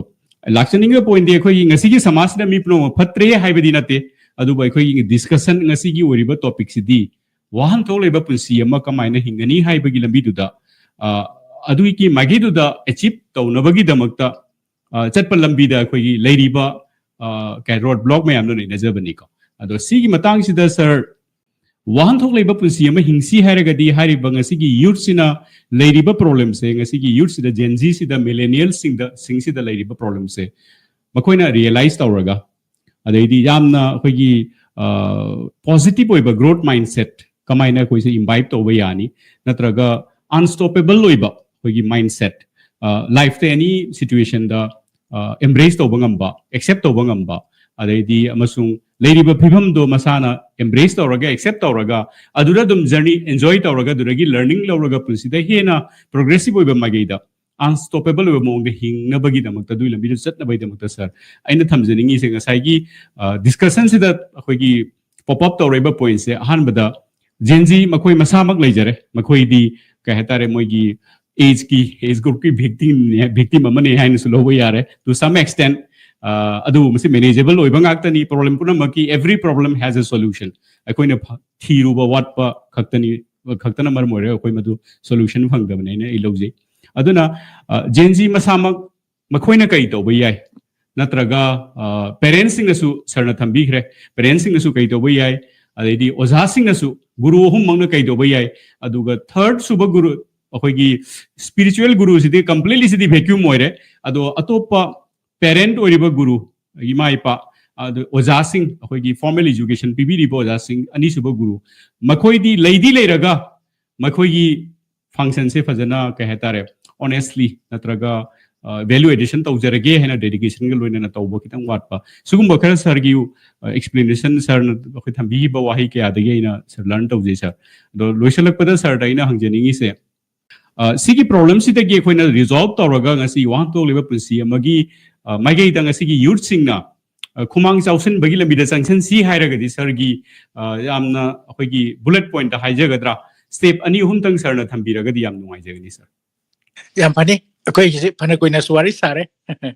ꯂꯥꯛꯆꯅꯤꯡꯉꯤꯕ ꯄꯣꯏꯟꯗꯤ, ꯑꯩꯈꯣꯏꯒꯤ ꯉꯁꯤꯒꯤ ꯁꯃꯥꯖꯁꯤꯗ ꯃꯤ ꯄꯨꯝꯅꯃꯛ ꯐꯠꯇ꯭ꯔꯦ ꯍꯥꯏꯕꯗꯤ ꯅꯠꯇꯦ, ꯑꯗꯨꯕꯨ ꯑꯩꯈꯣꯏꯒꯤ ꯗꯤꯁꯀꯁꯟ ꯉꯁꯤꯒꯤ ꯑꯣꯏꯔꯤꯕ ꯇꯣꯄꯤꯛꯁꯤꯗꯤ ꯋꯥꯍꯟꯊꯣꯛ ꯂꯩꯕ ꯄꯨꯟꯁꯤ ꯑꯃ ꯀꯃꯥꯏꯅ ꯍꯤꯡꯒꯅꯤ ꯍꯥꯏꯕꯒꯤ ꯂꯝꯕꯤꯗꯨꯗ, ꯑ, ꯑꯗꯨꯒꯤ ꯃꯥꯏꯀꯩꯗꯨꯗ ꯑꯦꯆꯤꯞ ꯇꯧꯅꯕꯒꯤꯗꯃꯛꯇ, ꯑ, ꯆꯠꯄ ꯂꯝꯕꯤꯗ ꯑꯩꯈꯣꯏꯒꯤ ꯂꯩꯔꯤꯕ, ꯑ, ꯀꯩ, ꯔꯣꯗ ꯕ꯭ꯂꯣꯛ ꯃꯌꯥꯝꯗꯣ ꯅꯩꯅꯖꯕꯅꯤꯀꯣ꯫ ꯑꯗꯣ ꯁꯤꯒꯤ ꯃꯇꯥꯡꯁꯤꯗ ꯁꯥꯔ, ꯋꯥꯍꯟꯊꯣꯛ ꯂꯩꯕ ꯄꯨꯟꯁꯤ ꯑꯃ ꯍꯤꯡꯁꯤ ꯍꯥꯏꯔꯒꯗꯤ ꯍꯥꯏꯔꯤꯕ ꯉꯁꯤꯒꯤ ꯌꯨꯠꯁꯤꯅ ꯂꯩꯔꯤꯕ ꯄ꯭ꯔꯣꯕ꯭ꯂꯦꯝꯁꯦ, ꯉꯁꯤꯒꯤ ꯌꯨꯠꯁꯤꯗ, ꯖꯦꯟ ꯖꯤꯁꯤꯗ, ꯃꯤꯂꯦꯅꯤꯌꯦꯜꯁꯤꯡꯗ, ꯁꯤꯡꯁꯤꯗ ꯂꯩꯔꯤꯕ ꯄ꯭ꯔꯣꯕ꯭ꯂꯦꯝꯁꯦ ꯃꯈꯣꯏꯅ ꯔꯤꯌꯦꯂꯥꯏꯁ ꯇꯧꯔꯒ, ꯑꯗꯩꯗꯤ ꯌꯥꯝꯅ ꯑꯩꯈꯣꯏꯒꯤ, ꯑ, ꯄꯣꯖꯤꯇꯤꯚ ꯑꯣꯏꯕ ꯒ꯭ꯔꯣꯠ ꯃꯥꯏꯟꯁꯦꯠ ꯀꯃꯥꯏꯅ ꯑꯩꯈꯣꯏꯁꯦ ꯏꯝꯕꯥꯏꯞ ꯇꯧꯕ ꯌꯥꯅꯤ, ꯅꯠꯇ꯭ꯔꯒ ꯑꯟꯁ꯭ꯇꯣꯄꯦꯕꯜ ꯑꯣꯏꯕ ꯑꯩꯈꯣꯏꯒꯤ ꯃꯥꯏꯟꯁꯦꯠ, ꯑ, ꯂꯥꯏꯐꯇ ꯑꯦꯅꯤ ꯁꯤꯆꯨꯋꯦꯁꯟꯗ, ꯑ, ꯑꯦꯝꯕ꯭ꯔꯦꯁ ꯇꯧꯕ ꯉꯝꯕ, ꯑꯦꯛꯁꯦꯞ ꯇꯧꯕ ꯉꯝꯕ, ꯑꯗꯩꯗꯤ ꯑꯃꯁꯨꯡ ꯂꯩꯔꯤꯕ ꯐꯤꯕꯝꯗꯣ ꯃꯁꯥꯅ ꯑꯦꯝꯕ꯭ꯔꯦꯁ ꯇꯧꯔꯒ, ꯑꯦꯛꯁꯦꯞ ꯇꯧꯔꯒ, ꯑꯗꯨꯗ ꯑꯗꯨꯝ ꯖꯔꯅꯤ ꯑꯦꯟꯖꯣꯏ ꯇꯧꯔꯒ, ꯑꯗꯨꯗꯒꯤ ꯂꯔꯅꯤꯡ ꯂꯧꯔꯒ ꯄꯨꯟꯁꯤꯗ ꯍꯦꯟꯅ ꯄ꯭ꯔꯣꯒ꯭ꯔꯦꯁꯤꯚ ꯑꯣꯏꯕ ꯃꯥꯏꯀꯩꯗ, ꯑꯟꯁ꯭ꯇꯣꯄꯦꯕꯜ ꯑꯣꯏꯕ ꯃꯑꯣꯡꯗ ꯍꯤꯡꯅꯕꯒꯤꯗꯃꯛꯇ, ꯑꯗꯨꯒꯤ ꯂꯝꯕꯤꯗ ꯆꯠꯅꯕꯒꯤꯗꯃꯛꯇ ꯁꯥꯔ, ꯑꯩꯅ ꯊꯝꯖꯅꯤꯡꯉꯤꯁꯦ ꯉꯁꯥꯏꯒꯤ, ꯑ, ꯗꯤꯁꯀꯁꯟꯁꯤꯗ ꯑꯩꯈꯣꯏꯒꯤ ꯄꯣꯞ ꯑꯞ ꯇꯧꯔꯛꯏꯕ ꯄꯣꯏꯟꯠꯁꯦ, ꯑꯍꯥꯟꯕꯗ ꯖꯦꯟ ꯖꯤ ꯃꯈꯣꯏ ꯃꯁꯥꯃꯛ ꯂꯩꯖꯔꯦ꯫ ꯃꯈꯣꯏꯗꯤ ꯀꯩ ꯍꯥꯏꯇꯥꯔꯦ, ꯃꯣꯏꯒꯤ ꯑꯦꯖꯀꯤ, ꯑꯦꯖ ꯒ꯭ꯔꯨꯞꯀꯤ ꯚꯤꯛꯇꯤꯝꯅꯦ, ꯚꯤꯛꯇꯤꯝ ꯑꯃꯅꯦ ꯍꯥꯏꯅꯁꯨ ꯂꯧꯕ ꯌꯥꯔꯦ, to some extent꯫ ꯑ, ꯑꯗꯨꯕꯨ ꯃꯁꯤ ꯃꯦꯅꯦꯖꯦꯕꯜ ꯑꯣꯏꯕ ꯉꯥꯛꯇꯅꯤ꯫ ꯄ꯭ꯔꯣꯕ꯭ꯂꯦꯝ ꯄꯨꯝꯅꯃꯛꯀꯤ, every problem has a solution꯫ ꯑꯩꯈꯣꯏꯅ ꯐ-, ꯊꯤꯔꯨꯕ ꯋꯥꯠꯄ ꯈꯛꯇꯅꯤ, ꯈꯛꯇꯅ ꯃꯔꯝ ꯑꯣꯏꯔꯒ ꯑꯩꯈꯣꯏ ꯃꯗꯨ ꯁꯣꯂꯨꯁꯟ ꯐꯪꯗꯕꯅꯦꯅ ꯑꯩ ꯂꯧꯖꯩ꯫ ꯑꯗꯨꯅ, ꯑ, ꯖꯦꯟ ꯖꯤ ꯃꯁꯥꯃꯛ ꯃꯈꯣꯏꯅ ꯀꯔꯤ ꯇꯧꯕ ꯌꯥꯏ? ꯅꯠꯇ꯭ꯔꯒ ꯄꯦꯔꯦꯟꯁꯁꯤꯡꯅꯁꯨ, ꯁꯥꯔꯅ ꯊꯝꯕꯤꯈ꯭ꯔꯦ, ꯄꯦꯔꯦꯟꯁꯁꯤꯡꯅꯁꯨ ꯀꯔꯤ ꯇꯧꯕ ꯌꯥꯏ? ꯑꯗꯩꯗꯤ ꯑꯣꯖꯥꯁꯤꯡꯅꯁꯨ, ꯒꯨꯔꯨ ꯑꯍꯨꯝꯃꯛꯅ ꯀꯩ ꯇꯧꯕ ꯌꯥꯏ? ꯑꯗꯨꯒ ꯊꯥꯔꯠ ꯁꯨꯕ ꯒꯨꯔꯨ, ꯑꯩꯈꯣꯏꯒꯤ ꯁ꯭ꯄꯤꯔꯤꯆꯨꯋꯦꯜ ꯒꯨꯔꯨꯁꯤꯗꯤ ꯀꯝꯄ꯭ꯂꯤꯠꯂꯤ ꯁꯤꯗꯤ ꯚꯦꯀ꯭ꯌꯨꯝ ꯑꯣꯏꯔꯦ꯫ ꯑꯗꯣ ꯑꯇꯣꯞꯄ ꯄꯦꯔꯦꯟꯠ ꯑꯣꯏꯔꯤꯕ ꯒꯨꯔꯨ, ꯏꯃꯥ ꯏꯄꯥ, ꯑꯗꯨ ꯑꯣꯖꯥꯁꯤꯡ, ꯑꯩꯈꯣꯏꯒꯤ ꯐꯣꯔꯃꯦꯜ ꯑꯦꯖꯨꯀꯦꯁꯟ ꯄꯤꯕꯤꯔꯤꯕ ꯑꯣꯖꯥꯁꯤꯡ, ꯑꯅꯤꯁꯨꯕ ꯒꯨꯔꯨ, ꯃꯈꯣꯏꯗꯤ ꯂꯩꯗꯤ ꯂꯩꯔꯒ ꯃꯈꯣꯏꯒꯤ ꯐꯪꯁꯟꯁꯦ ꯐꯖꯅ, ꯀꯩ ꯍꯥꯏꯇꯥꯔꯦ, ꯑꯣꯅꯦꯁꯂꯤ ꯅꯠꯇ꯭ꯔꯒ ꯚꯦꯂꯨ ꯑꯦꯗꯤꯁꯟ ꯇꯧꯖꯔꯒꯦ ꯍꯥꯏꯅ ꯗꯦꯗꯤꯀꯦꯁꯟꯒ ꯂꯣꯏꯅꯅ ꯇꯧꯕ ꯈꯤꯇꯪ ꯋꯥꯠꯄ, ꯁꯤꯒꯨꯝꯕ ꯈꯔ ꯁꯥꯔꯒꯤ ꯑꯦꯛꯁꯄ꯭ꯂꯦꯅꯦꯁꯟ, ꯁꯥꯔꯅ ꯑꯩꯈꯣꯏ ꯊꯝꯕꯤꯈꯤꯕ ꯋꯥꯍꯩ ꯀꯌꯥꯗꯒꯤ ꯑꯩꯅ ꯁꯥꯔ ꯂꯔꯟ ꯇꯧꯖꯩ ꯁꯥꯔ꯫ ꯑꯗꯣ ꯂꯣꯏꯁꯤꯜꯂꯛꯄꯗ ꯁꯥꯔꯗ ꯑꯩꯅ ꯍꯪꯖꯅꯤꯡꯉꯤꯁꯦ, ꯑ, ꯁꯤꯒꯤ ꯄ꯭ꯔꯣꯕ꯭ꯂꯦꯝꯁꯤꯗꯒꯤ ꯑꯩꯈꯣꯏꯅ ꯔꯤꯖꯣꯜꯕ ꯇꯧꯔꯒ ꯉꯁꯤ ꯋꯥꯍꯟꯊꯣꯛꯂꯤꯕ ꯄꯨꯟꯁꯤ ꯑꯃꯒꯤ, ꯑ, ꯃꯥꯏꯀꯩꯗ ꯉꯁꯤꯒꯤ ꯌꯨꯠꯁꯤꯡꯅ, ꯑ, ꯈꯨꯃꯥꯡ ꯆꯥꯎꯁꯤꯟꯕꯒꯤ ꯂꯝꯕꯤꯗ ꯆꯪꯁꯤꯟꯁꯤ ꯍꯥꯏꯔꯒꯗꯤ ꯁꯥꯔꯒꯤ, ꯑ, ꯌꯥꯝꯅ ꯑꯩꯈꯣꯏꯒꯤ ꯕꯨꯂꯦꯠ ꯄꯣꯏꯟꯠꯇ ꯍꯥꯏꯖꯒꯗ꯭ꯔꯥ, ꯁ꯭ꯇꯦꯞ ꯑꯅꯤ ꯑꯍꯨꯝꯇꯪ ꯁꯥꯔꯅ ꯊꯝꯕꯤꯔꯒꯗꯤ ꯌꯥꯝ ꯅꯨꯡꯉꯥꯏꯖꯒꯅꯤ ꯁꯥꯔ꯫ ꯌꯥꯝ ꯐꯅꯤ꯫ ꯑꯩꯈꯣꯏꯒꯤꯁꯤ ꯐꯅ ꯀꯨꯏꯅꯁꯨ ꯋꯥꯔꯤ ꯁꯥꯔꯦ꯫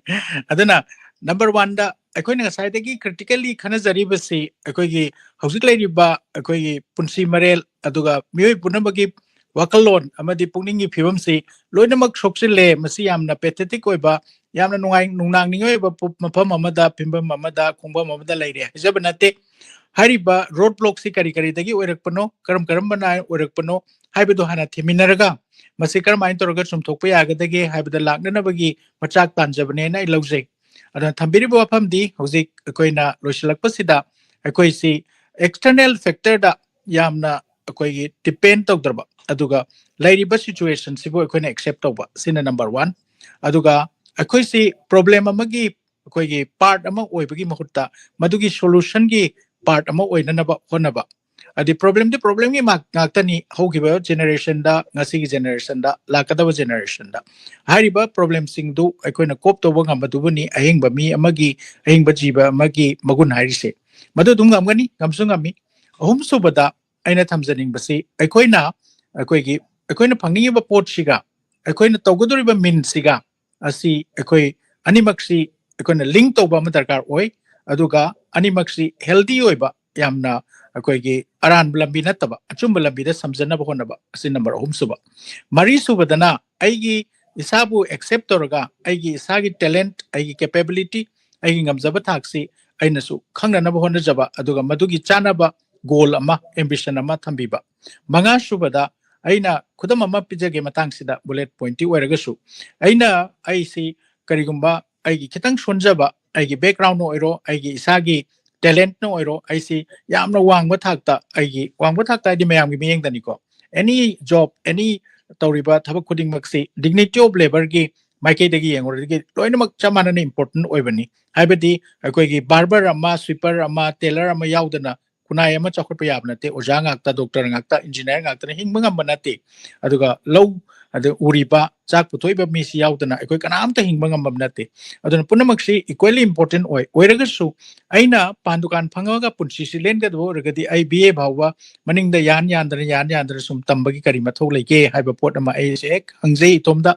ꯑꯗꯨꯅ ꯅꯝꯕꯔ ꯋꯥꯟꯗ ꯑꯩꯈꯣꯏꯅ ꯉꯁꯥꯏꯗꯒꯤ ꯀ꯭ꯔꯤꯇꯤꯀꯦꯜꯂꯤ ꯈꯟꯅꯖꯔꯤꯕꯁꯤ ꯑꯩꯈꯣꯏꯒꯤ ꯍꯧꯖꯤꯛ ꯂꯩꯔꯤꯕ ꯑꯩꯈꯣꯏꯒꯤ ꯄꯨꯟꯁꯤ ꯃꯔꯦꯜ, ꯑꯗꯨꯒ ꯃꯤꯑꯣꯏ ꯄꯨꯝꯅꯃꯛꯀꯤ ꯋꯥꯈꯜꯂꯣꯟ ꯑꯃꯗꯤ ꯄꯨꯛꯅꯤꯡꯒꯤ ꯐꯤꯕꯝꯁꯤ ꯂꯣꯏꯅꯃꯛ ꯁꯣꯛꯆꯤꯜꯂꯦ꯫ ꯃꯁꯤ ꯌꯥꯝꯅ ꯄꯦꯊꯦꯇꯤꯛ ꯑꯣꯏꯕ, ꯌꯥꯝꯅ ꯅꯨꯡꯉꯥꯏ, ꯅꯨꯡꯅꯥꯡꯅꯤꯡꯉꯥꯏ ꯑꯣꯏꯕ ꯄꯨ-, ꯃꯐꯝ ꯑꯃꯗ, ꯐꯤꯕꯝ ꯑꯃꯗ, ꯈꯣꯡꯕꯝ ꯑꯃꯗ ꯂꯩꯔꯦ ꯍꯥꯏꯖꯕ ꯅꯠꯇꯦ꯫ ꯍꯥꯏꯔꯤꯕ ꯔꯣꯗ ꯕ꯭ꯂꯣꯛꯁꯤ ꯀꯔꯤ ꯀꯔꯤꯗꯒꯤ ꯑꯣꯏꯔꯛꯄꯅꯣ, ꯀꯔꯝ ꯀꯔꯝꯕꯅ ꯑꯣꯏꯔꯛꯄꯅꯣ ꯍꯥꯏꯕꯗꯨ ꯍꯥꯟꯅ ꯊꯤꯃꯤꯟꯅꯔꯒ, ꯃꯁꯤ ꯀꯔꯝꯍꯥꯏꯅ ꯇꯧꯔꯒ ꯆꯨꯝꯊꯣꯛꯄ ꯌꯥꯒꯗꯒꯦ ꯍꯥꯏꯕꯗ ꯂꯥꯛꯅꯅꯕꯒꯤ ꯃꯆꯥꯛ ꯇꯥꯟꯖꯕꯅꯦꯅ ꯑꯩ ꯂꯧꯖꯩ꯫ ꯑꯗꯨꯅ ꯊꯝꯕꯤꯔꯤꯕ ꯋꯥꯐꯝꯗꯤ, ꯍꯧꯖꯤꯛ ꯑꯩꯈꯣꯏꯅ ꯂꯣꯏꯁꯤꯜꯂꯛꯄꯁꯤꯗ ꯑꯩꯈꯣꯏꯁꯤ ꯑꯦꯛꯁꯇꯔꯅꯦꯜ ꯐꯦꯛꯇꯔꯗ ꯌꯥꯝꯅ ꯑꯩꯈꯣꯏꯒꯤ ꯗꯤꯄꯦꯟ ꯇꯧꯗ꯭ꯔꯕ, ꯑꯗꯨꯒ ꯂꯩꯔꯤꯕ ꯁꯤꯆꯨꯋꯦꯁꯟꯁꯤꯕꯨ ꯑꯩꯈꯣꯏꯅ ꯑꯦꯛꯁꯦꯞ ꯇꯧꯕ, ꯁꯤꯅ ꯅꯝꯕꯔ ꯋꯥꯟ꯫ ꯑꯗꯨꯒ ꯑꯩꯈꯣꯏꯁꯤ ꯄ꯭ꯔꯣꯕ꯭ꯂꯦꯝ ꯑꯃꯒꯤ ꯑꯩꯈꯣꯏꯒꯤ ꯄꯥꯔꯠ ꯑꯃ ꯑꯣꯏꯕꯒꯤ ꯃꯍꯨꯠꯇ ꯃꯗꯨꯒꯤ ꯁꯣꯂꯨꯁꯟꯒꯤ ꯄꯥꯔꯠ ꯑꯃ ꯑꯣꯏꯅꯅꯕ ꯍꯣꯠꯅꯕ꯫ ꯍꯥꯏꯗꯤ ꯄ꯭ꯔꯣꯕ꯭ꯂꯦꯝꯗꯤ ꯄ꯭ꯔꯣꯕ꯭ꯂꯦꯝꯒꯤ ꯃꯥ-, ꯉꯥꯛꯇꯅꯤ, ꯍꯧꯈꯤꯕ ꯖꯦꯅꯦꯔꯦꯁꯟꯗ, ꯉꯁꯤꯒꯤ ꯖꯦꯅꯦꯔꯦꯁꯟꯗ, ꯂꯥꯛꯀꯗꯕ ꯖꯦꯅꯦꯔꯦꯁꯟꯗ꯫ ꯍꯥꯏꯔꯤꯕ ꯄ꯭ꯔꯣꯕ꯭ꯂꯦꯝꯁꯤꯡꯗꯨ ꯑꯩꯈꯣꯏꯅ ꯀꯣꯞ ꯇꯧꯕ ꯉꯝꯕꯗꯨꯕꯨꯅꯤ ꯑꯍꯤꯡꯕ ꯃꯤ ꯑꯃꯒꯤ, ꯑꯍꯤꯡꯕ ꯖꯤꯕ ꯑꯃꯒꯤ ꯃꯒꯨꯟ ꯍꯥꯏꯔꯤꯁꯦ꯫ ꯃꯗꯨ ꯑꯗꯨꯝ ꯉꯝꯒꯅꯤ, ꯉꯝꯁꯨ ꯉꯝꯃꯤ꯫ ꯑꯍꯨꯝꯁꯨꯕꯗ ꯑꯩꯅ ꯊꯝꯖꯅꯤꯡꯕꯁꯤ, ꯑꯩꯈꯣꯏꯅ, ꯑꯩꯈꯣꯏꯒꯤ, ꯑꯩꯈꯣꯏꯅ ꯐꯪꯅꯤꯡꯉꯤꯕ ꯄꯣꯠꯁꯤꯒ ꯑꯩꯈꯣꯏꯅ ꯇꯧꯒꯗꯧꯔꯤꯕ ꯃꯤꯟꯁꯤꯒ ꯑꯁꯤ ꯑꯩꯈꯣꯏ ꯑꯅꯤꯃꯛꯁꯤ ꯑꯩꯈꯣꯏꯅ ꯂꯤꯡ ꯇꯧꯕ ꯑꯃ ꯗꯔꯀꯥꯔ ꯑꯣꯏ꯫ ꯑꯗꯨꯒ ꯑꯅꯤꯃꯛꯁꯤ ꯍꯦꯜꯗꯤ ꯑꯣꯏꯕ, ꯌꯥꯝꯅ ꯑꯩꯈꯣꯏꯒꯤ ꯑꯔꯥꯟꯕ ꯂꯝꯕꯤ ꯅꯠꯇꯕ ꯑꯆꯨꯝꯕ ꯂꯝꯕꯤꯗ ꯁꯝꯖꯟꯅꯕ ꯍꯣꯠꯅꯕ, ꯑꯁꯤ ꯅꯝꯕꯔ ꯑꯍꯨꯝ ꯁꯨꯕ꯫ ꯃꯔꯤ ꯁꯨꯕꯗꯅ ꯑꯩꯒꯤ ꯏꯁꯥꯕꯨ ꯑꯦꯛꯁꯦꯞ ꯇꯧꯔꯒ ꯑꯩꯒꯤ ꯏꯁꯥꯒꯤ ꯇꯦꯂꯦꯟꯠ, ꯑꯩꯒꯤ ꯀꯦꯄꯦꯕꯤꯂꯤꯇꯤ, ꯑꯩꯒꯤ ꯉꯝꯖꯕ ꯊꯥꯛꯁꯤ ꯑꯩꯅꯁꯨ ꯈꯪꯅꯅꯕ ꯍꯣꯠꯅꯖꯕ, ꯑꯗꯨꯒ ꯃꯗꯨꯒꯤ ꯆꯥꯅꯕ ꯒꯣꯜ ꯑꯃ, ꯑꯦꯝꯕꯤꯁꯟ ꯑꯃ ꯊꯝꯕꯤꯕ꯫ ꯃꯉꯥ ꯁꯨꯕꯗ ꯑꯩꯅ ꯈꯨꯗꯝ ꯑꯃ ꯄꯤꯖꯒꯦ ꯃꯇꯥꯡꯁꯤꯗ, ꯕꯨꯂꯦꯠ ꯄꯣꯏꯟꯠꯇꯤ ꯑꯣꯏꯔꯒꯁꯨ, ꯑꯩꯅ ꯑꯩꯁꯤ ꯀꯔꯤꯒꯨꯝꯕ ꯑꯩꯒꯤ ꯈꯤꯇꯪ ꯁꯣꯟꯖꯕ, ꯑꯩꯒꯤ ꯕꯦꯛꯒ꯭ꯔꯥꯎꯟꯅ ꯑꯣꯏꯔꯣ, ꯑꯩꯒꯤ ꯏꯁꯥꯒꯤ ꯇꯦꯂꯦꯟꯠꯅ ꯑꯣꯏꯔꯣ, ꯑꯩꯁꯤ ꯌꯥꯝꯅ ꯋꯥꯡꯕ ꯊꯥꯛꯇ, ꯑꯩꯒꯤ ꯋꯥꯡꯕ ꯊꯥꯛꯇ ꯍꯥꯏꯗꯤ ꯃꯌꯥꯝꯒꯤ ꯃꯤꯠꯌꯦꯡꯗꯅꯤꯀꯣ, ꯑꯦꯅꯤ ꯖꯣꯕ, ꯑꯦꯅꯤ ꯇꯧꯔꯤꯕ ꯊꯕꯛ ꯈꯨꯗꯤꯡꯃꯛꯁꯤ ꯗꯤꯒꯅꯤꯇꯤ ꯑꯣꯐ ꯂꯦꯕꯔꯒꯤ ꯃꯥꯏꯀꯩꯗꯒꯤ ꯌꯦꯡꯉꯨꯔꯗꯤ ꯂꯣꯏꯅꯃꯛ ꯆꯞ ꯃꯥꯟꯅꯅ ꯏꯝꯄꯣꯔꯇꯦꯟ ꯑꯣꯏꯕꯅꯤ꯫ ꯍꯥꯏꯕꯗꯤ ꯑꯩꯈꯣꯏꯒꯤ ꯕꯥꯔꯕꯔ ꯑꯃ, ꯁ꯭ꯋꯤꯄꯔ ꯑꯃ, ꯇꯦꯂꯔ ꯑꯃ ꯌꯥꯎꯗꯅ ꯈꯨꯟꯅꯥꯏ ꯑꯃ ꯆꯥꯎꯈꯠꯄ ꯌꯥꯕ ꯅꯠꯇꯦ꯫ ꯑꯣꯖꯥ ꯉꯥꯛꯇ, ꯗꯣꯛꯇꯔ ꯉꯥꯛꯇ, ꯏꯟꯖꯤꯅꯤꯌꯥꯔ ꯉꯥꯛꯇꯅ ꯍꯤꯡꯕ ꯉꯝꯕ ꯅꯠꯇꯦ꯫ ꯑꯗꯨꯒ ꯂꯧ, ꯑꯗ ꯎꯔꯤꯕ, ꯆꯥꯛ ꯄꯨꯊꯣꯛꯏꯕ ꯃꯤꯁꯤ ꯌꯥꯎꯗꯅ ꯑꯩꯈꯣꯏ ꯀꯅꯥꯝꯇ ꯍꯤꯡꯕ ꯉꯝꯕ ꯅꯠꯇꯦ꯫ ꯑꯗꯨꯅ ꯄꯨꯝꯅꯃꯛꯁꯤ ꯏꯀ꯭ꯋꯦꯂꯤ ꯏꯝꯄꯣꯔꯇꯦꯟ ꯑꯣꯏ꯫ ꯑꯣꯏꯔꯒꯁꯨ ꯑꯩꯅ ꯄꯥꯟ ꯗꯨꯀꯥꯟ ꯐꯪꯉꯒ ꯄꯨꯟꯁꯤꯁꯤ ꯂꯦꯟꯒꯗꯕ ꯑꯣꯏꯔꯒꯗꯤ ꯑꯩ ꯕꯤ ꯑꯦ ꯐꯥꯎꯕ ꯃꯅꯤꯡꯗ ꯌꯥꯟ ꯌꯥꯟꯗꯅ, ꯌꯥꯟ ꯌꯥꯟꯗꯅ ꯁꯨꯝ ꯇꯝꯕꯒꯤ ꯀꯔꯤ ꯃꯊꯧ ꯂꯩꯒꯦ ꯍꯥꯏꯕ ꯄꯣꯠ ꯑꯃ ꯑꯩꯁꯦ ꯍꯦꯛ ꯍꯪꯖꯩ ꯏꯇꯣꯝꯗ꯫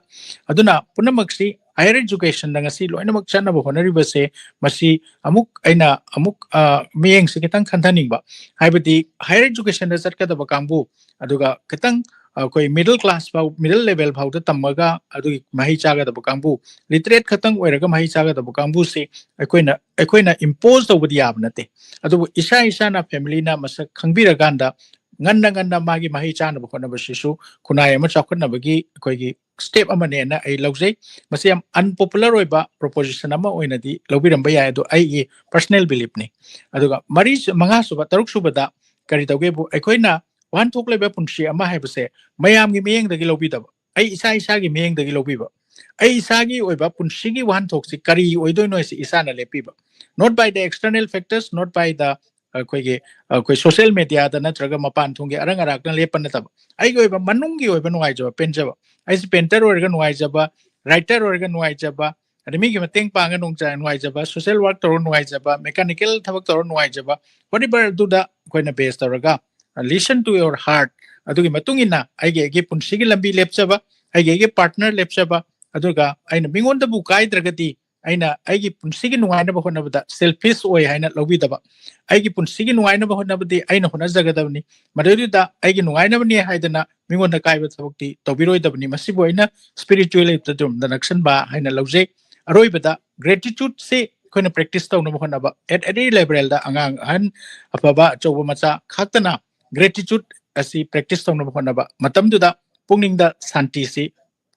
ꯑꯗꯨꯅ ꯄꯨꯝꯅꯃꯛꯁꯤ ꯍꯥꯌꯔ ꯏꯖꯨꯀꯦꯁꯟꯗ ꯉꯁꯤ ꯂꯣꯏꯅꯃꯛ ꯆꯠꯅꯕ ꯍꯣꯠꯅꯔꯤꯕꯁꯦ, ꯃꯁꯤ ꯑꯃꯨꯛ ꯑꯩꯅ ꯑꯃꯨꯛ, ꯑ, ꯃꯤꯠꯌꯦꯡꯁꯦ ꯈꯤꯇꯪ ꯈꯟꯊꯅꯤꯡꯕ꯫ ꯍꯥꯏꯕꯗꯤ ꯍꯥꯌꯔ ꯏꯖꯨꯀꯦꯁꯟꯗ ꯆꯠꯀꯗꯕ ꯀꯥꯡꯕꯨ, ꯑꯗꯨꯒ ꯈꯤꯇꯪ ꯑꯩꯈꯣꯏ ꯃꯤꯗꯜ ꯀ꯭ꯂꯥꯁ ꯐꯥꯎ, ꯃꯤꯗꯜ ꯂꯦꯚꯦꯜ ꯐꯥꯎꯗ ꯇꯝꯃꯒ ꯑꯗꯨꯒꯤ ꯃꯍꯩ ꯆꯥꯒꯗꯕ ꯀꯥꯡꯕꯨ, ꯂꯤꯇꯔꯦꯠ ꯈꯛꯇꯪ ꯑꯣꯏꯔꯒ ꯃꯍꯩ ꯆꯥꯒꯗꯕ ꯀꯥꯡꯕꯨꯁꯤ ꯑꯩꯈꯣꯏꯅ, ꯑꯩꯈꯣꯏꯅ ꯏꯝꯄꯣꯖ ꯇꯧꯕꯗꯤ ꯌꯥꯕ ꯅꯠꯇꯦ꯫ ꯑꯗꯨꯕꯨ ꯏꯁꯥ ꯏꯁꯥꯅ ꯐꯦꯃꯤꯂꯤꯅ ꯃꯁꯛ ꯈꯪꯕꯤꯔꯀꯥꯟꯗ ꯉꯟꯅ ꯉꯟꯅ ꯃꯥꯒꯤ ꯃꯍꯩ ꯆꯥꯅꯕ ꯍꯣꯠꯅꯕꯁꯤꯁꯨ ꯈꯨꯟꯅꯥꯏ ꯑꯃ ꯆꯥꯎꯈꯠꯅꯕꯒꯤ ꯑꯩꯈꯣꯏꯒꯤ ꯁ꯭ꯇꯦꯞ ꯑꯃꯅꯦꯅ ꯑꯩ ꯂꯧꯖꯩ꯫ ꯃꯁꯤ ꯌꯥꯝ ꯑꯟꯄꯣꯄꯨꯂꯔ ꯑꯣꯏꯕ ꯄ꯭ꯔꯣꯄꯣꯖꯤꯁꯟ ꯑꯃ ꯑꯣꯏꯅꯗꯤ ꯂꯧꯕꯤꯔꯝꯕ ꯌꯥꯏ, ꯑꯗꯣ ꯑꯩꯒꯤ ꯄꯔꯁꯅꯦꯜ ꯕꯤꯂꯤꯐꯅꯤ꯫ ꯑꯗꯨꯒ ꯃꯔꯤ, ꯃꯉꯥ ꯁꯨꯕ, ꯇꯔꯨꯛ ꯁꯨꯕꯗ ꯀꯔꯤ ꯇꯧꯒꯦꯕꯨ, ꯑꯩꯈꯣꯏꯅ ꯋꯥꯍꯟꯊꯣꯛ ꯂꯩꯕ ꯄꯨꯟꯁꯤ ꯑꯃ ꯍꯥꯏꯕꯁꯦ ꯃꯌꯥꯝꯒꯤ ꯃꯤꯠꯌꯦꯡꯗꯒꯤ ꯂꯧꯕꯤꯗꯕ, ꯑꯩ ꯏꯁꯥ ꯏꯁꯥꯒꯤ ꯃꯤꯠꯌꯦꯡꯗꯒꯤ ꯂꯧꯕꯤꯕ, ꯑꯩ ꯏꯁꯥꯒꯤ ꯑꯣꯏꯕ ꯄꯨꯟꯁꯤꯒꯤ ꯋꯥꯍꯟꯊꯣꯛꯁꯤ ꯀꯔꯤ ꯑꯣꯏꯗꯣꯏꯅꯣ ꯍꯥꯏꯁꯤ ꯏꯁꯥꯅ ꯂꯦꯞꯄꯤꯕ꯫ Not by the external factors, not by the, ꯑꯩꯈꯣꯏꯒꯤ, ꯑꯩꯈꯣꯏ ꯁꯣꯁꯤꯌꯦꯜ ꯃꯦꯗꯤꯌꯥꯗ ꯅꯠꯇ꯭ꯔꯒ ꯃꯄꯥꯟ ꯊꯣꯡꯒꯤ ꯑꯔꯪ ꯑꯔꯥꯛꯅ ꯂꯦꯞꯄ ꯅꯠꯇꯕ, ꯑꯩꯒꯤ ꯑꯣꯏꯕ ꯃꯅꯨꯡꯒꯤ ꯑꯣꯏꯕ ꯅꯨꯡꯉꯥꯏꯖꯕ, ꯄꯦꯟꯖꯕ꯫ ꯑꯩꯁꯦ ꯄꯦꯟꯇꯔ ꯑꯣꯏꯔꯒ ꯅꯨꯡꯉꯥꯏꯖꯕ, ꯔꯥꯏꯇꯔ ꯑꯣꯏꯔꯒ ꯅꯨꯡꯉꯥꯏꯖꯕ, ꯑꯗꯩ ꯃꯤꯒꯤ ꯃꯇꯦꯡ ꯄꯥꯡꯉ ꯅꯨꯡꯉꯥꯏ-, ꯅꯨꯡꯉꯥꯏꯖꯕ, ꯁꯣꯁꯤꯌꯦꯜ ꯋꯥꯔꯛ ꯇꯧꯔꯒ ꯅꯨꯡꯉꯥꯏꯖꯕ, ꯃꯦꯀꯥꯅꯤꯀꯦꯜ ꯊꯕꯛ ꯇꯧꯔꯒ ꯅꯨꯡꯉꯥꯏꯖꯕ, whatever, ꯑꯗꯨꯗ ꯑꯩꯈꯣꯏꯅ ꯕꯦꯖ ꯇꯧꯔꯒ, listen to your heart, ꯑꯗꯨꯒꯤ ꯃꯇꯨꯡ ꯏꯟꯅ ꯑꯩꯒꯤ, ꯑꯩꯒꯤ ꯄꯨꯟꯁꯤꯒꯤ ꯂꯝꯕꯤ ꯂꯦꯞꯆꯕ, ꯑꯩꯒꯤ, ꯑꯩꯒꯤ ꯄꯥꯔꯠꯅꯔ ꯂꯦꯞꯆꯕ, ꯑꯗꯨꯒ ꯑꯩꯅ ꯃꯤꯉꯣꯟꯗꯕꯨ ꯀꯥꯏꯗ꯭ꯔꯒꯗꯤ ꯑꯩꯅ ꯑꯩꯒꯤ ꯄꯨꯟꯁꯤꯒꯤ ꯅꯨꯡꯉꯥꯏꯅꯕ ꯍꯣꯠꯅꯕꯗ ꯁꯦꯜꯐꯤꯁ ꯑꯣꯏ ꯍꯥꯏꯅ ꯂꯧꯕꯤꯗꯕ꯫ ꯑꯩꯒꯤ ꯄꯨꯟꯁꯤꯒꯤ ꯅꯨꯡꯉꯥꯏꯅꯕ ꯍꯣꯠꯅꯕꯗꯤ ꯑꯩꯅ ꯍꯣꯠꯅꯖꯒꯗꯕꯅꯤ꯫ ꯃꯗꯨꯗꯨꯗ ꯑꯩꯒꯤ ꯅꯨꯡꯉꯥꯏꯅꯕꯅꯤ ꯍꯥꯏꯗꯅ ꯃꯤꯉꯣꯟꯗ ꯀꯥꯏꯕ ꯊꯕꯛꯇꯤ ꯇꯧꯕꯤꯔꯣꯏꯗꯕꯅꯤ꯫ ꯃꯁꯤꯕꯨ ꯑꯩꯅ ꯁ꯭ꯄꯤꯔꯤꯆꯨꯋꯦꯜ ꯂꯥꯏꯐꯇ ꯑꯗꯨꯝꯗ ꯅꯛꯁꯟꯕ ꯍꯥꯏꯅ ꯂꯧꯖꯩ꯫ ꯑꯔꯣꯏꯕꯗ, ꯒ꯭ꯔꯦꯇꯤꯇ꯭ꯌꯨꯠꯁꯤ ꯑꯩꯈꯣꯏꯅ ꯄ꯭ꯔꯦꯛꯇꯤꯁ ꯇꯧꯅꯕ ꯍꯣꯠꯅꯕ꯫ ꯑꯦꯠ ꯑꯦꯅꯤ ꯂꯦꯚꯦꯜꯗ ꯑꯉꯥꯡ, ꯑꯍꯟ, ꯑꯐꯕ, ꯑꯆꯧꯕ, ꯃꯆꯥ ꯈꯥꯛꯇꯅ ꯒ꯭ꯔꯦꯇꯤꯇ꯭ꯌꯨꯠ ꯑꯁꯤ ꯄ꯭ꯔꯦꯛꯇꯤꯁ ꯇꯧꯅꯕ ꯍꯣꯠꯅꯕ꯫ ꯃꯇꯝꯗꯨꯗ ꯄꯨꯛꯅꯤꯡꯗ ꯁꯥꯟꯇꯤꯁꯤ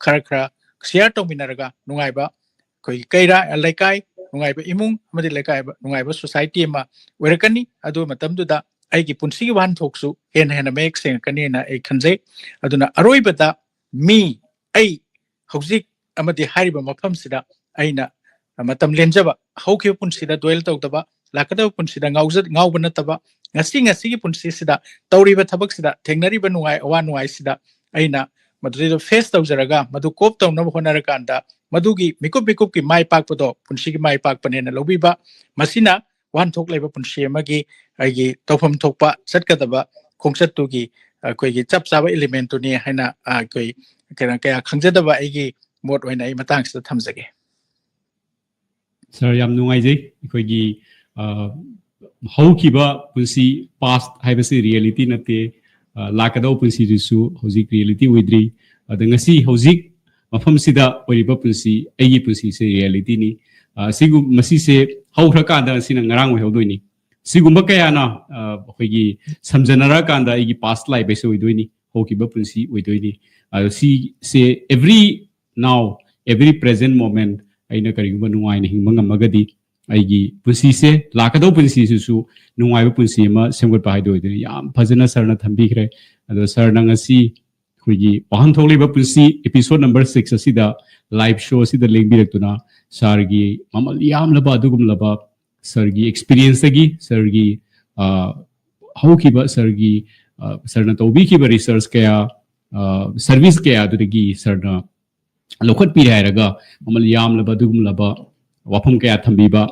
ꯈꯔ ꯈꯔ ꯁꯤꯌꯔ ꯇꯧꯃꯤꯟꯅꯔꯒ ꯅꯨꯡꯉꯥꯏꯕ, ꯑꯩꯈꯣꯏꯒꯤ ꯀꯩꯔꯥ-, ꯂꯩꯀꯥꯏ, ꯅꯨꯡꯉꯥꯏꯕ ꯏꯃꯨꯡ ꯑꯃꯗꯤ ꯂꯩꯀꯥꯏ, ꯅꯨꯡꯉꯥꯏꯕ ꯁꯣꯁꯥꯏꯇꯤ ꯑꯃ ꯑꯣꯏꯔꯛꯀꯅꯤ꯫ ꯑꯗꯨ ꯃꯇꯝꯗꯨꯗ ꯑꯩꯒꯤ ꯄꯨꯟꯁꯤꯒꯤ ꯋꯥꯍꯟꯊꯣꯛꯁꯨ ꯍꯦꯟꯅ ꯍꯦꯟꯅ ꯃꯌꯦꯛ ꯁꯦꯡꯉꯛꯀꯅꯤꯅ ꯑꯩ ꯈꯟꯖꯩ꯫ ꯑꯗꯨꯅ ꯑꯔꯣꯏꯕꯗ, ꯃꯤ, ꯑꯩ ꯍꯧꯖꯤꯛ ꯑꯃꯗꯤ ꯍꯥꯏꯔꯤꯕ ꯃꯐꯝꯁꯤꯗ ꯑꯩꯅ ꯃꯇꯝ ꯂꯦꯟꯖꯕ, ꯍꯧꯈꯤꯕ ꯄꯨꯟꯁꯤꯗ ꯗ꯭ꯋꯦꯜ ꯇꯧꯗꯕ, ꯂꯥꯛꯀꯗꯕ ꯄꯨꯟꯁꯤꯗ ꯉꯥꯎꯖ-, ꯉꯥꯎꯕ ꯅꯠꯇꯕ, ꯉꯁꯤ ꯉꯁꯤꯒꯤ ꯄꯨꯟꯁꯤꯁꯤꯗ ꯇꯧꯔꯤꯕ ꯊꯕꯛꯁꯤꯗ ꯊꯦꯡꯅꯔꯤꯕ ꯅꯨꯡꯉꯥꯏ ꯑꯋꯥ ꯅꯨꯡꯉꯥꯏꯁꯤꯗ ꯑꯩꯅ ꯃꯗꯨꯗꯩꯗ ꯐꯦꯁ ꯇꯧꯖꯔꯒ, ꯃꯗꯨ ꯀꯣꯞ ꯇꯧꯅꯕ ꯍꯣꯠꯅꯔꯀꯥꯟꯗ, ꯃꯗꯨꯒꯤ ꯃꯤꯀꯨꯞ ꯃꯤꯀꯨꯞꯀꯤ ꯃꯥꯏ ꯄꯥꯛꯄꯗꯣ ꯄꯨꯟꯁꯤꯒꯤ ꯃꯥꯏ ꯄꯥꯛꯄꯅꯦꯅ ꯂꯧꯕꯤꯕ, ꯃꯁꯤꯅ ꯋꯥꯍꯟꯊꯣꯛ ꯂꯩꯕ ꯄꯨꯟꯁꯤ ꯑꯃꯒꯤ ꯑꯩꯒꯤ ꯇꯧꯐꯝ ꯊꯣꯛꯄ ꯆꯠꯀꯗꯕ ꯈꯣꯡꯆꯠꯇꯨꯒꯤ ꯑꯩꯈꯣꯏꯒꯤ ꯆꯞ ꯆꯥꯕ ꯏꯂꯤꯃꯦꯟꯠꯇꯨꯅꯤ ꯍꯥꯏꯅ, ꯑ, ꯑꯩꯈꯣꯏ ꯀꯩꯅꯣ, ꯀꯌꯥ ꯈꯪꯖꯗꯕ ꯑꯩꯒꯤ ꯃꯣꯠ ꯑꯣꯏꯅ ꯑꯩ ꯃꯇꯥꯡꯁꯤꯗ ꯊꯝꯖꯒꯦ꯫ ꯁꯥꯔ, ꯌꯥꯝ ꯅꯨꯡꯉꯥꯏꯖꯩ꯫ ꯑꯩꯈꯣꯏꯒꯤ, ꯑ, ꯍꯧꯈꯤꯕ ꯄꯨꯟꯁꯤ, ꯄꯥꯁ ꯍꯥꯏꯕꯁꯤ ꯔꯤꯌꯦꯂꯤꯇꯤ ꯅꯠꯇꯦ꯫ ꯑ, ꯂꯥꯛꯀꯗꯧꯕ ꯄꯨꯟꯁꯤꯗꯨꯁꯨ ꯍꯧꯖꯤꯛ ꯔꯤꯌꯦꯂꯤꯇꯤ ꯑꯣꯏꯗ꯭ꯔꯤ꯫ ꯑꯗ ꯉꯁꯤ ꯍꯧꯖꯤꯛ ꯃꯐꯝꯁꯤꯗ ꯑꯣꯏꯔꯤꯕ ꯄꯨꯟꯁꯤ, ꯑꯩꯒꯤ ꯄꯨꯟꯁꯤꯁꯦ ꯔꯤꯌꯦꯂꯤꯇꯤꯅꯤ꯫ ꯑ, ꯁꯤꯒꯨꯝ-, ꯃꯁꯤꯁꯦ ꯍꯧꯈ꯭ꯔꯀꯥꯟꯗ ꯁꯤꯅ ꯉꯔꯥꯡ ꯑꯣꯏꯍꯧꯗꯣꯏꯅꯤ꯫ ꯁꯤꯒꯨꯝꯕ ꯀꯌꯥꯅ, ꯑ, ꯑꯩꯈꯣꯏꯒꯤ ꯁꯝꯖꯟꯅꯔꯀꯥꯟꯗ ꯑꯩꯒꯤ ꯄꯥꯁ ꯂꯥꯏꯐ ꯍꯥꯏꯁꯦ ꯑꯣꯏꯗꯣꯏꯅꯤ, ꯍꯧꯈꯤꯕ ꯄꯨꯟꯁꯤ ꯑꯣꯏꯗꯣꯏꯅꯤ꯫ ꯑꯗꯣ ꯁꯤꯁꯦ every now, every present moment ꯑꯩꯅ ꯀꯔꯤꯒꯨꯝꯕ ꯅꯨꯡꯉꯥꯏꯅ ꯍꯤꯡꯕ ꯉꯝꯃꯒꯗꯤ, ꯑꯩꯒꯤ ꯄꯨꯟꯁꯤꯁꯦ, ꯂꯥꯛꯀꯗꯧꯕ ꯄꯨꯟꯁꯤꯁꯤꯁꯨ ꯅꯨꯡꯉꯥꯏꯕ ꯄꯨꯟꯁꯤ ꯑꯃ ꯁꯦꯝꯒꯠꯄ ꯍꯥꯏꯗꯣ ꯑꯣꯏꯗꯣꯏꯅꯤ꯫ ꯌꯥꯝ ꯐꯖꯅ ꯁꯥꯔꯅ ꯊꯝꯕꯤꯈ꯭ꯔꯦ꯫ ꯑꯗꯣ ꯁꯥꯔꯅ ꯉꯁꯤ ꯑꯩꯈꯣꯏꯒꯤ ꯋꯥꯍꯟꯊꯣꯛ ꯂꯩꯕ ꯄꯨꯟꯁꯤ episode number six ꯑꯁꯤꯗ, live show ꯑꯁꯤꯗ ꯂꯦꯡꯕꯤꯔꯛꯇꯨꯅ, ꯁꯥꯔꯒꯤ ꯃꯃꯜ ꯌꯥꯝꯂꯕ ꯑꯗꯨꯒꯨꯝꯂꯕ ꯁꯥꯔꯒꯤ ꯑꯦꯛꯁꯄꯤꯔꯤꯌꯦꯟꯁꯇꯒꯤ, ꯁꯥꯔꯒꯤ, ꯑ, ꯍꯧꯈꯤꯕ ꯁꯥꯔꯒꯤ, ꯑ, ꯁꯥꯔꯅ ꯇꯧꯕꯤꯈꯤꯕ ꯔꯤꯁꯔꯁ ꯀꯌꯥ, ꯑ, ꯁꯔꯚꯤꯁ ꯀꯌꯥ ꯑꯗꯨꯗꯒꯤ ꯁꯥꯔꯅ ꯂꯧꯈꯠꯄꯤꯔꯦ ꯍꯥꯏꯔꯒ, ꯃꯃꯜ ꯌꯥꯝꯂꯕ ꯑꯗꯨꯒꯨꯝꯂꯕ ꯋꯥꯐꯝ ꯀꯌꯥ ꯊꯝꯕꯤꯕ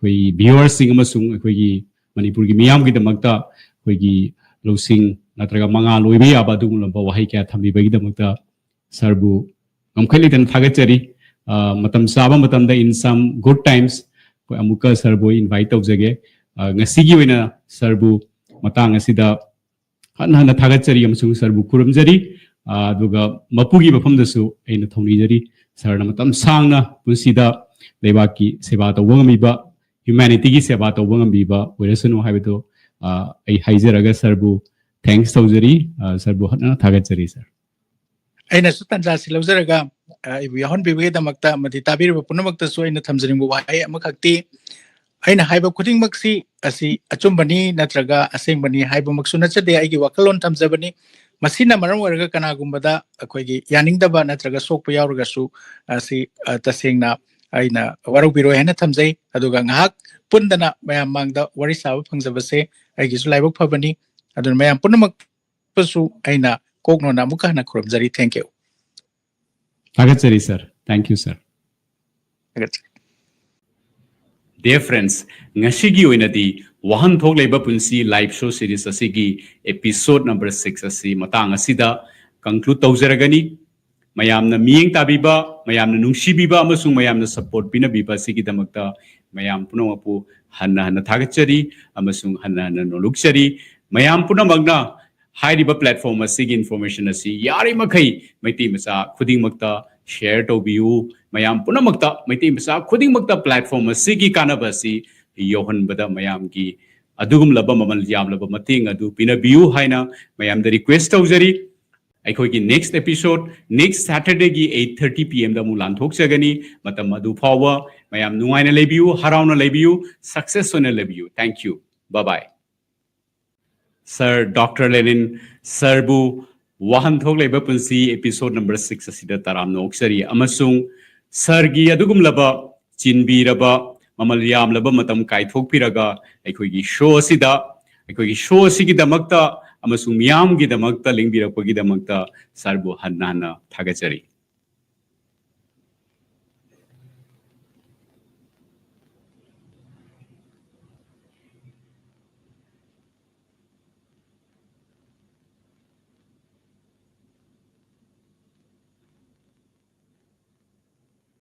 ꯑꯩꯈꯣꯏ ꯚ꯭ꯌꯨꯋꯔꯁꯤꯡ ꯑꯃꯁꯨꯡ ꯑꯩꯈꯣꯏꯒꯤ ꯃꯅꯤꯄꯨꯔꯒꯤ ꯃꯤꯌꯥꯝꯒꯤꯗꯃꯛꯇ ꯑꯩꯈꯣꯏꯒꯤ ꯂꯧꯁꯤꯡ ꯅꯠꯇ꯭ꯔꯒ ꯃꯉꯥꯜ ꯑꯣꯏꯕ ꯌꯥꯕ ꯑꯗꯨꯒꯨꯝꯂꯕ ꯋꯥꯍꯩ ꯀꯌꯥ ꯊꯝꯕꯤꯕꯒꯤꯗꯃꯛꯇ ꯁꯥꯔꯕꯨ ꯉꯝꯈꯩ ꯂꯩꯇꯅ ꯊꯥꯒꯠꯆꯔꯤ꯫ ꯑ, ꯃꯇꯝ ꯆꯥꯕ ꯃꯇꯝꯗ, in some good times, ꯑꯩꯈꯣꯏ ꯑꯃꯨꯛꯀ ꯁꯥꯔꯕꯨ invite ꯇꯧꯖꯒꯦ꯫ ꯑ, ꯉꯁꯤꯒꯤ ꯑꯣꯏꯅ ꯁꯥꯔꯕꯨ ꯃꯇꯥꯡ ꯑꯁꯤꯗ ꯍꯟꯅ ꯍꯟꯅ ꯊꯥꯒꯠꯆꯔꯤ ꯑꯃꯁꯨꯡ ꯁꯥꯔꯕꯨ ꯈꯨꯔꯨꯝꯖꯔꯤ꯫ ꯑ, ꯑꯗꯨꯒ ꯃꯄꯨꯒꯤ ꯃꯐꯝꯗꯁꯨ ꯑꯩꯅ ꯊꯧꯅꯤꯖꯔꯤ꯫ ꯁꯥꯔꯅ ꯃꯇꯝ ꯁꯥꯡꯅ ꯄꯨꯟꯁꯤꯗ ꯂꯩꯕꯥꯛꯀꯤ ꯁꯦꯕꯥ ꯇꯧꯕ ꯉꯝꯕꯤꯕ, humanityꯒꯤ ꯁꯦꯕꯥ ꯇꯧꯕ ꯉꯝꯕꯤꯕ ꯑꯣꯏꯔꯁꯅꯨ ꯍꯥꯏꯕꯗꯨ, ꯑ, ꯑꯩ ꯍꯥꯏꯖꯔꯒ ꯁꯥꯔꯕꯨ thanks ꯇꯧꯖꯔꯤ꯫ ꯑ, ꯁꯥꯔꯕꯨ ꯍꯟꯅ ꯊꯥꯒꯠꯆꯔꯤ, ꯁꯥꯔ꯫ ꯑꯩꯅꯁꯨ ꯇꯥꯟꯖꯥꯁꯤ ꯂꯧꯖꯔꯒ, ꯑ, ꯑꯩꯕꯨ ꯌꯥꯎꯍꯟꯕꯤꯕꯒꯤꯗꯃꯛꯇ ꯑꯃꯗꯤ ꯇꯥꯕꯤꯔꯤꯕ ꯄꯨꯝꯅꯃꯛꯇꯁꯨ ꯑꯩꯅ ꯊꯝꯖꯅꯤꯡꯕ ꯋꯥꯍꯩ ꯑꯃꯈꯛꯇꯤ, ꯑꯩꯅ ꯍꯥꯏꯕ ꯈꯨꯗꯤꯡꯃꯛꯁꯤ ꯑꯁꯤ ꯑꯆꯨꯝꯕꯅꯤ ꯅꯠꯇ꯭ꯔꯒ ꯑꯁꯦꯡꯕꯅꯤ ꯍꯥꯏꯕꯃꯛꯁꯨ ꯅꯠꯆꯗꯦ, ꯑꯩꯒꯤ ꯋꯥꯈꯜꯂꯣꯟ ꯊꯝꯖꯕꯅꯤ꯫ ꯃꯁꯤꯅ ꯃꯔꯝ ꯑꯣꯏꯔꯒ ꯀꯅꯥꯒꯨꯝꯕꯗ ꯑꯩꯈꯣꯏꯒꯤ ꯌꯥꯅꯤꯡꯗꯕ ꯅꯠꯇ꯭ꯔꯒ ꯁꯣꯛꯄ ꯌꯥꯎꯔꯒꯁꯨ, ꯑꯁꯤ, ꯑ, ꯇꯁꯦꯡꯅ ꯑꯩꯅ ꯋꯥꯔꯧꯕꯤꯔꯣꯏ ꯍꯥꯏꯅ ꯊꯝꯖꯩ꯫ ꯑꯗꯨꯒ ꯉꯥꯏꯍꯥꯛ ꯄꯨꯟꯗꯅ ꯃꯌꯥꯝ ꯃꯥꯡꯗ ꯋꯥꯔꯤ ꯁꯥꯕ ꯐꯪꯖꯕꯁꯦ ꯑꯩꯒꯤꯁꯨ ꯂꯥꯏꯕꯛ ꯐꯕꯅꯤ꯫ ꯑꯗꯨꯅ ꯃꯌꯥꯝ ꯄꯨꯝꯅꯃꯛꯄꯨꯁꯨ ꯑꯩꯅ ꯀꯣꯛꯅꯣꯟꯅ ꯑꯃꯨꯛꯀ ꯍꯟꯅ ꯈꯨꯔꯨꯝꯖꯔꯤ꯫ Thank you꯫ ꯊꯥꯒꯠꯆꯔꯤ, ꯁꯥꯔ꯫ Thank you, ꯁꯥꯔ꯫ ꯊꯥꯒꯠꯆꯔꯤ꯫ Dear friends, ꯉꯁꯤꯒꯤ ꯑꯣꯏꯅꯗꯤ ꯋꯥꯍꯟꯊꯣꯛ ꯂꯩꯕ ꯄꯨꯟꯁꯤ live show series ꯑꯁꯤꯒꯤ episode number six ꯑꯁꯤ ꯃꯇꯥꯡ ꯑꯁꯤꯗ conclude ꯇꯧꯖꯔꯒꯅꯤ꯫ ꯃꯌꯥꯝꯅ ꯃꯤꯠꯌꯦꯡ ꯇꯥꯕꯤꯕ, ꯃꯌꯥꯝꯅ ꯅꯨꯡꯁꯤꯕꯤꯕ ꯑꯃꯁꯨꯡ ꯃꯌꯥꯝꯅ support ꯄꯤꯅꯕꯤꯕ ꯑꯁꯤꯒꯤꯗꯃꯛꯇ ꯃꯌꯥꯝ ꯄꯨꯝꯅꯃꯛꯄꯨ ꯍꯟꯅ ꯍꯟꯅ ꯊꯥꯒꯠꯆꯔꯤ ꯑꯃꯁꯨꯡ ꯍꯟꯅ ꯍꯟꯅ ꯅꯣꯂꯨꯛꯆꯔꯤ꯫ ꯃꯌꯥꯝ ꯄꯨꯝꯅꯃꯛꯅ ꯍꯥꯏꯔꯤꯕ platform ꯑꯁꯤꯒꯤ information ꯑꯁꯤ ꯌꯥꯔꯤꯃꯈꯩ ꯃꯩꯇꯩ ꯃꯆꯥ ꯈꯨꯗꯤꯡꯃꯛꯇ share ꯇꯧꯕꯤꯌꯨ꯫ ꯃꯌꯥꯝ ꯄꯨꯝꯅꯃꯛꯇ, ꯃꯩꯇꯩ ꯃꯆꯥ ꯈꯨꯗꯤꯡꯃꯛꯇ platform ꯑꯁꯤꯒꯤ ꯀꯥꯟꯅꯕ ꯑꯁꯤ ꯌꯧꯍꯟꯕꯗ ꯃꯌꯥꯝꯒꯤ ꯑꯗꯨꯒꯨꯝꯂꯕ ꯃꯃꯜ ꯌꯥꯝꯂꯕ ꯃꯇꯦꯡ ꯑꯗꯨ ꯄꯤꯅꯕꯤꯌꯨ ꯍꯥꯏꯅ ꯃꯌꯥꯝꯗ request ꯇꯧꯖꯔꯤ꯫ ꯑꯩꯈꯣꯏꯒꯤ next episode next Saturdayꯒꯤ eight thirty P M ꯗ ꯑꯃꯨꯛ ꯂꯥꯟꯊꯣꯛꯆꯒꯅꯤ꯫ ꯃꯇꯝ ꯑꯗꯨ ꯐꯥꯎꯕ ꯃꯌꯥꯝ ꯅꯨꯡꯉꯥꯏꯅ ꯂꯩꯕꯤꯌꯨ, ꯍꯔꯥꯎꯅ ꯂꯩꯕꯤꯌꯨ, success ꯑꯣꯏꯅ ꯂꯩꯕꯤꯌꯨ꯫ Thank you. Bye bye. Sir doctor Lenin ꯁꯥꯔꯕꯨ ꯋꯥꯍꯟꯊꯣꯛ ꯂꯩꯕ ꯄꯨꯟꯁꯤ episode number six ꯑꯁꯤꯗ ꯇꯔꯥꯝꯅ ꯑꯣꯛꯆꯔꯤ ꯑꯃꯁꯨꯡ ꯁꯥꯔꯒꯤ ꯑꯗꯨꯒꯨꯝꯂꯕ ꯆꯤꯟꯕꯤꯔꯕ, ꯃꯃꯜ ꯌꯥꯝꯂꯕ ꯃꯇꯝ ꯀꯥꯏꯊꯣꯛꯄꯤꯔꯒ ꯑꯩꯈꯣꯏꯒꯤ show ꯑꯁꯤꯗ, ꯑꯩꯈꯣꯏꯒꯤ show ꯑꯁꯤꯒꯤꯗꯃꯛꯇ ꯑꯃꯁꯨꯡ ꯃꯤꯌꯥꯝꯒꯤꯗꯃꯛꯇ ꯂꯦꯡꯕꯤꯔꯛꯄꯒꯤꯗꯃꯛꯇ ꯁꯥꯔꯕꯨ ꯍꯟꯅ ꯍꯟꯅ ꯊꯥꯒꯠꯆꯔꯤ꯫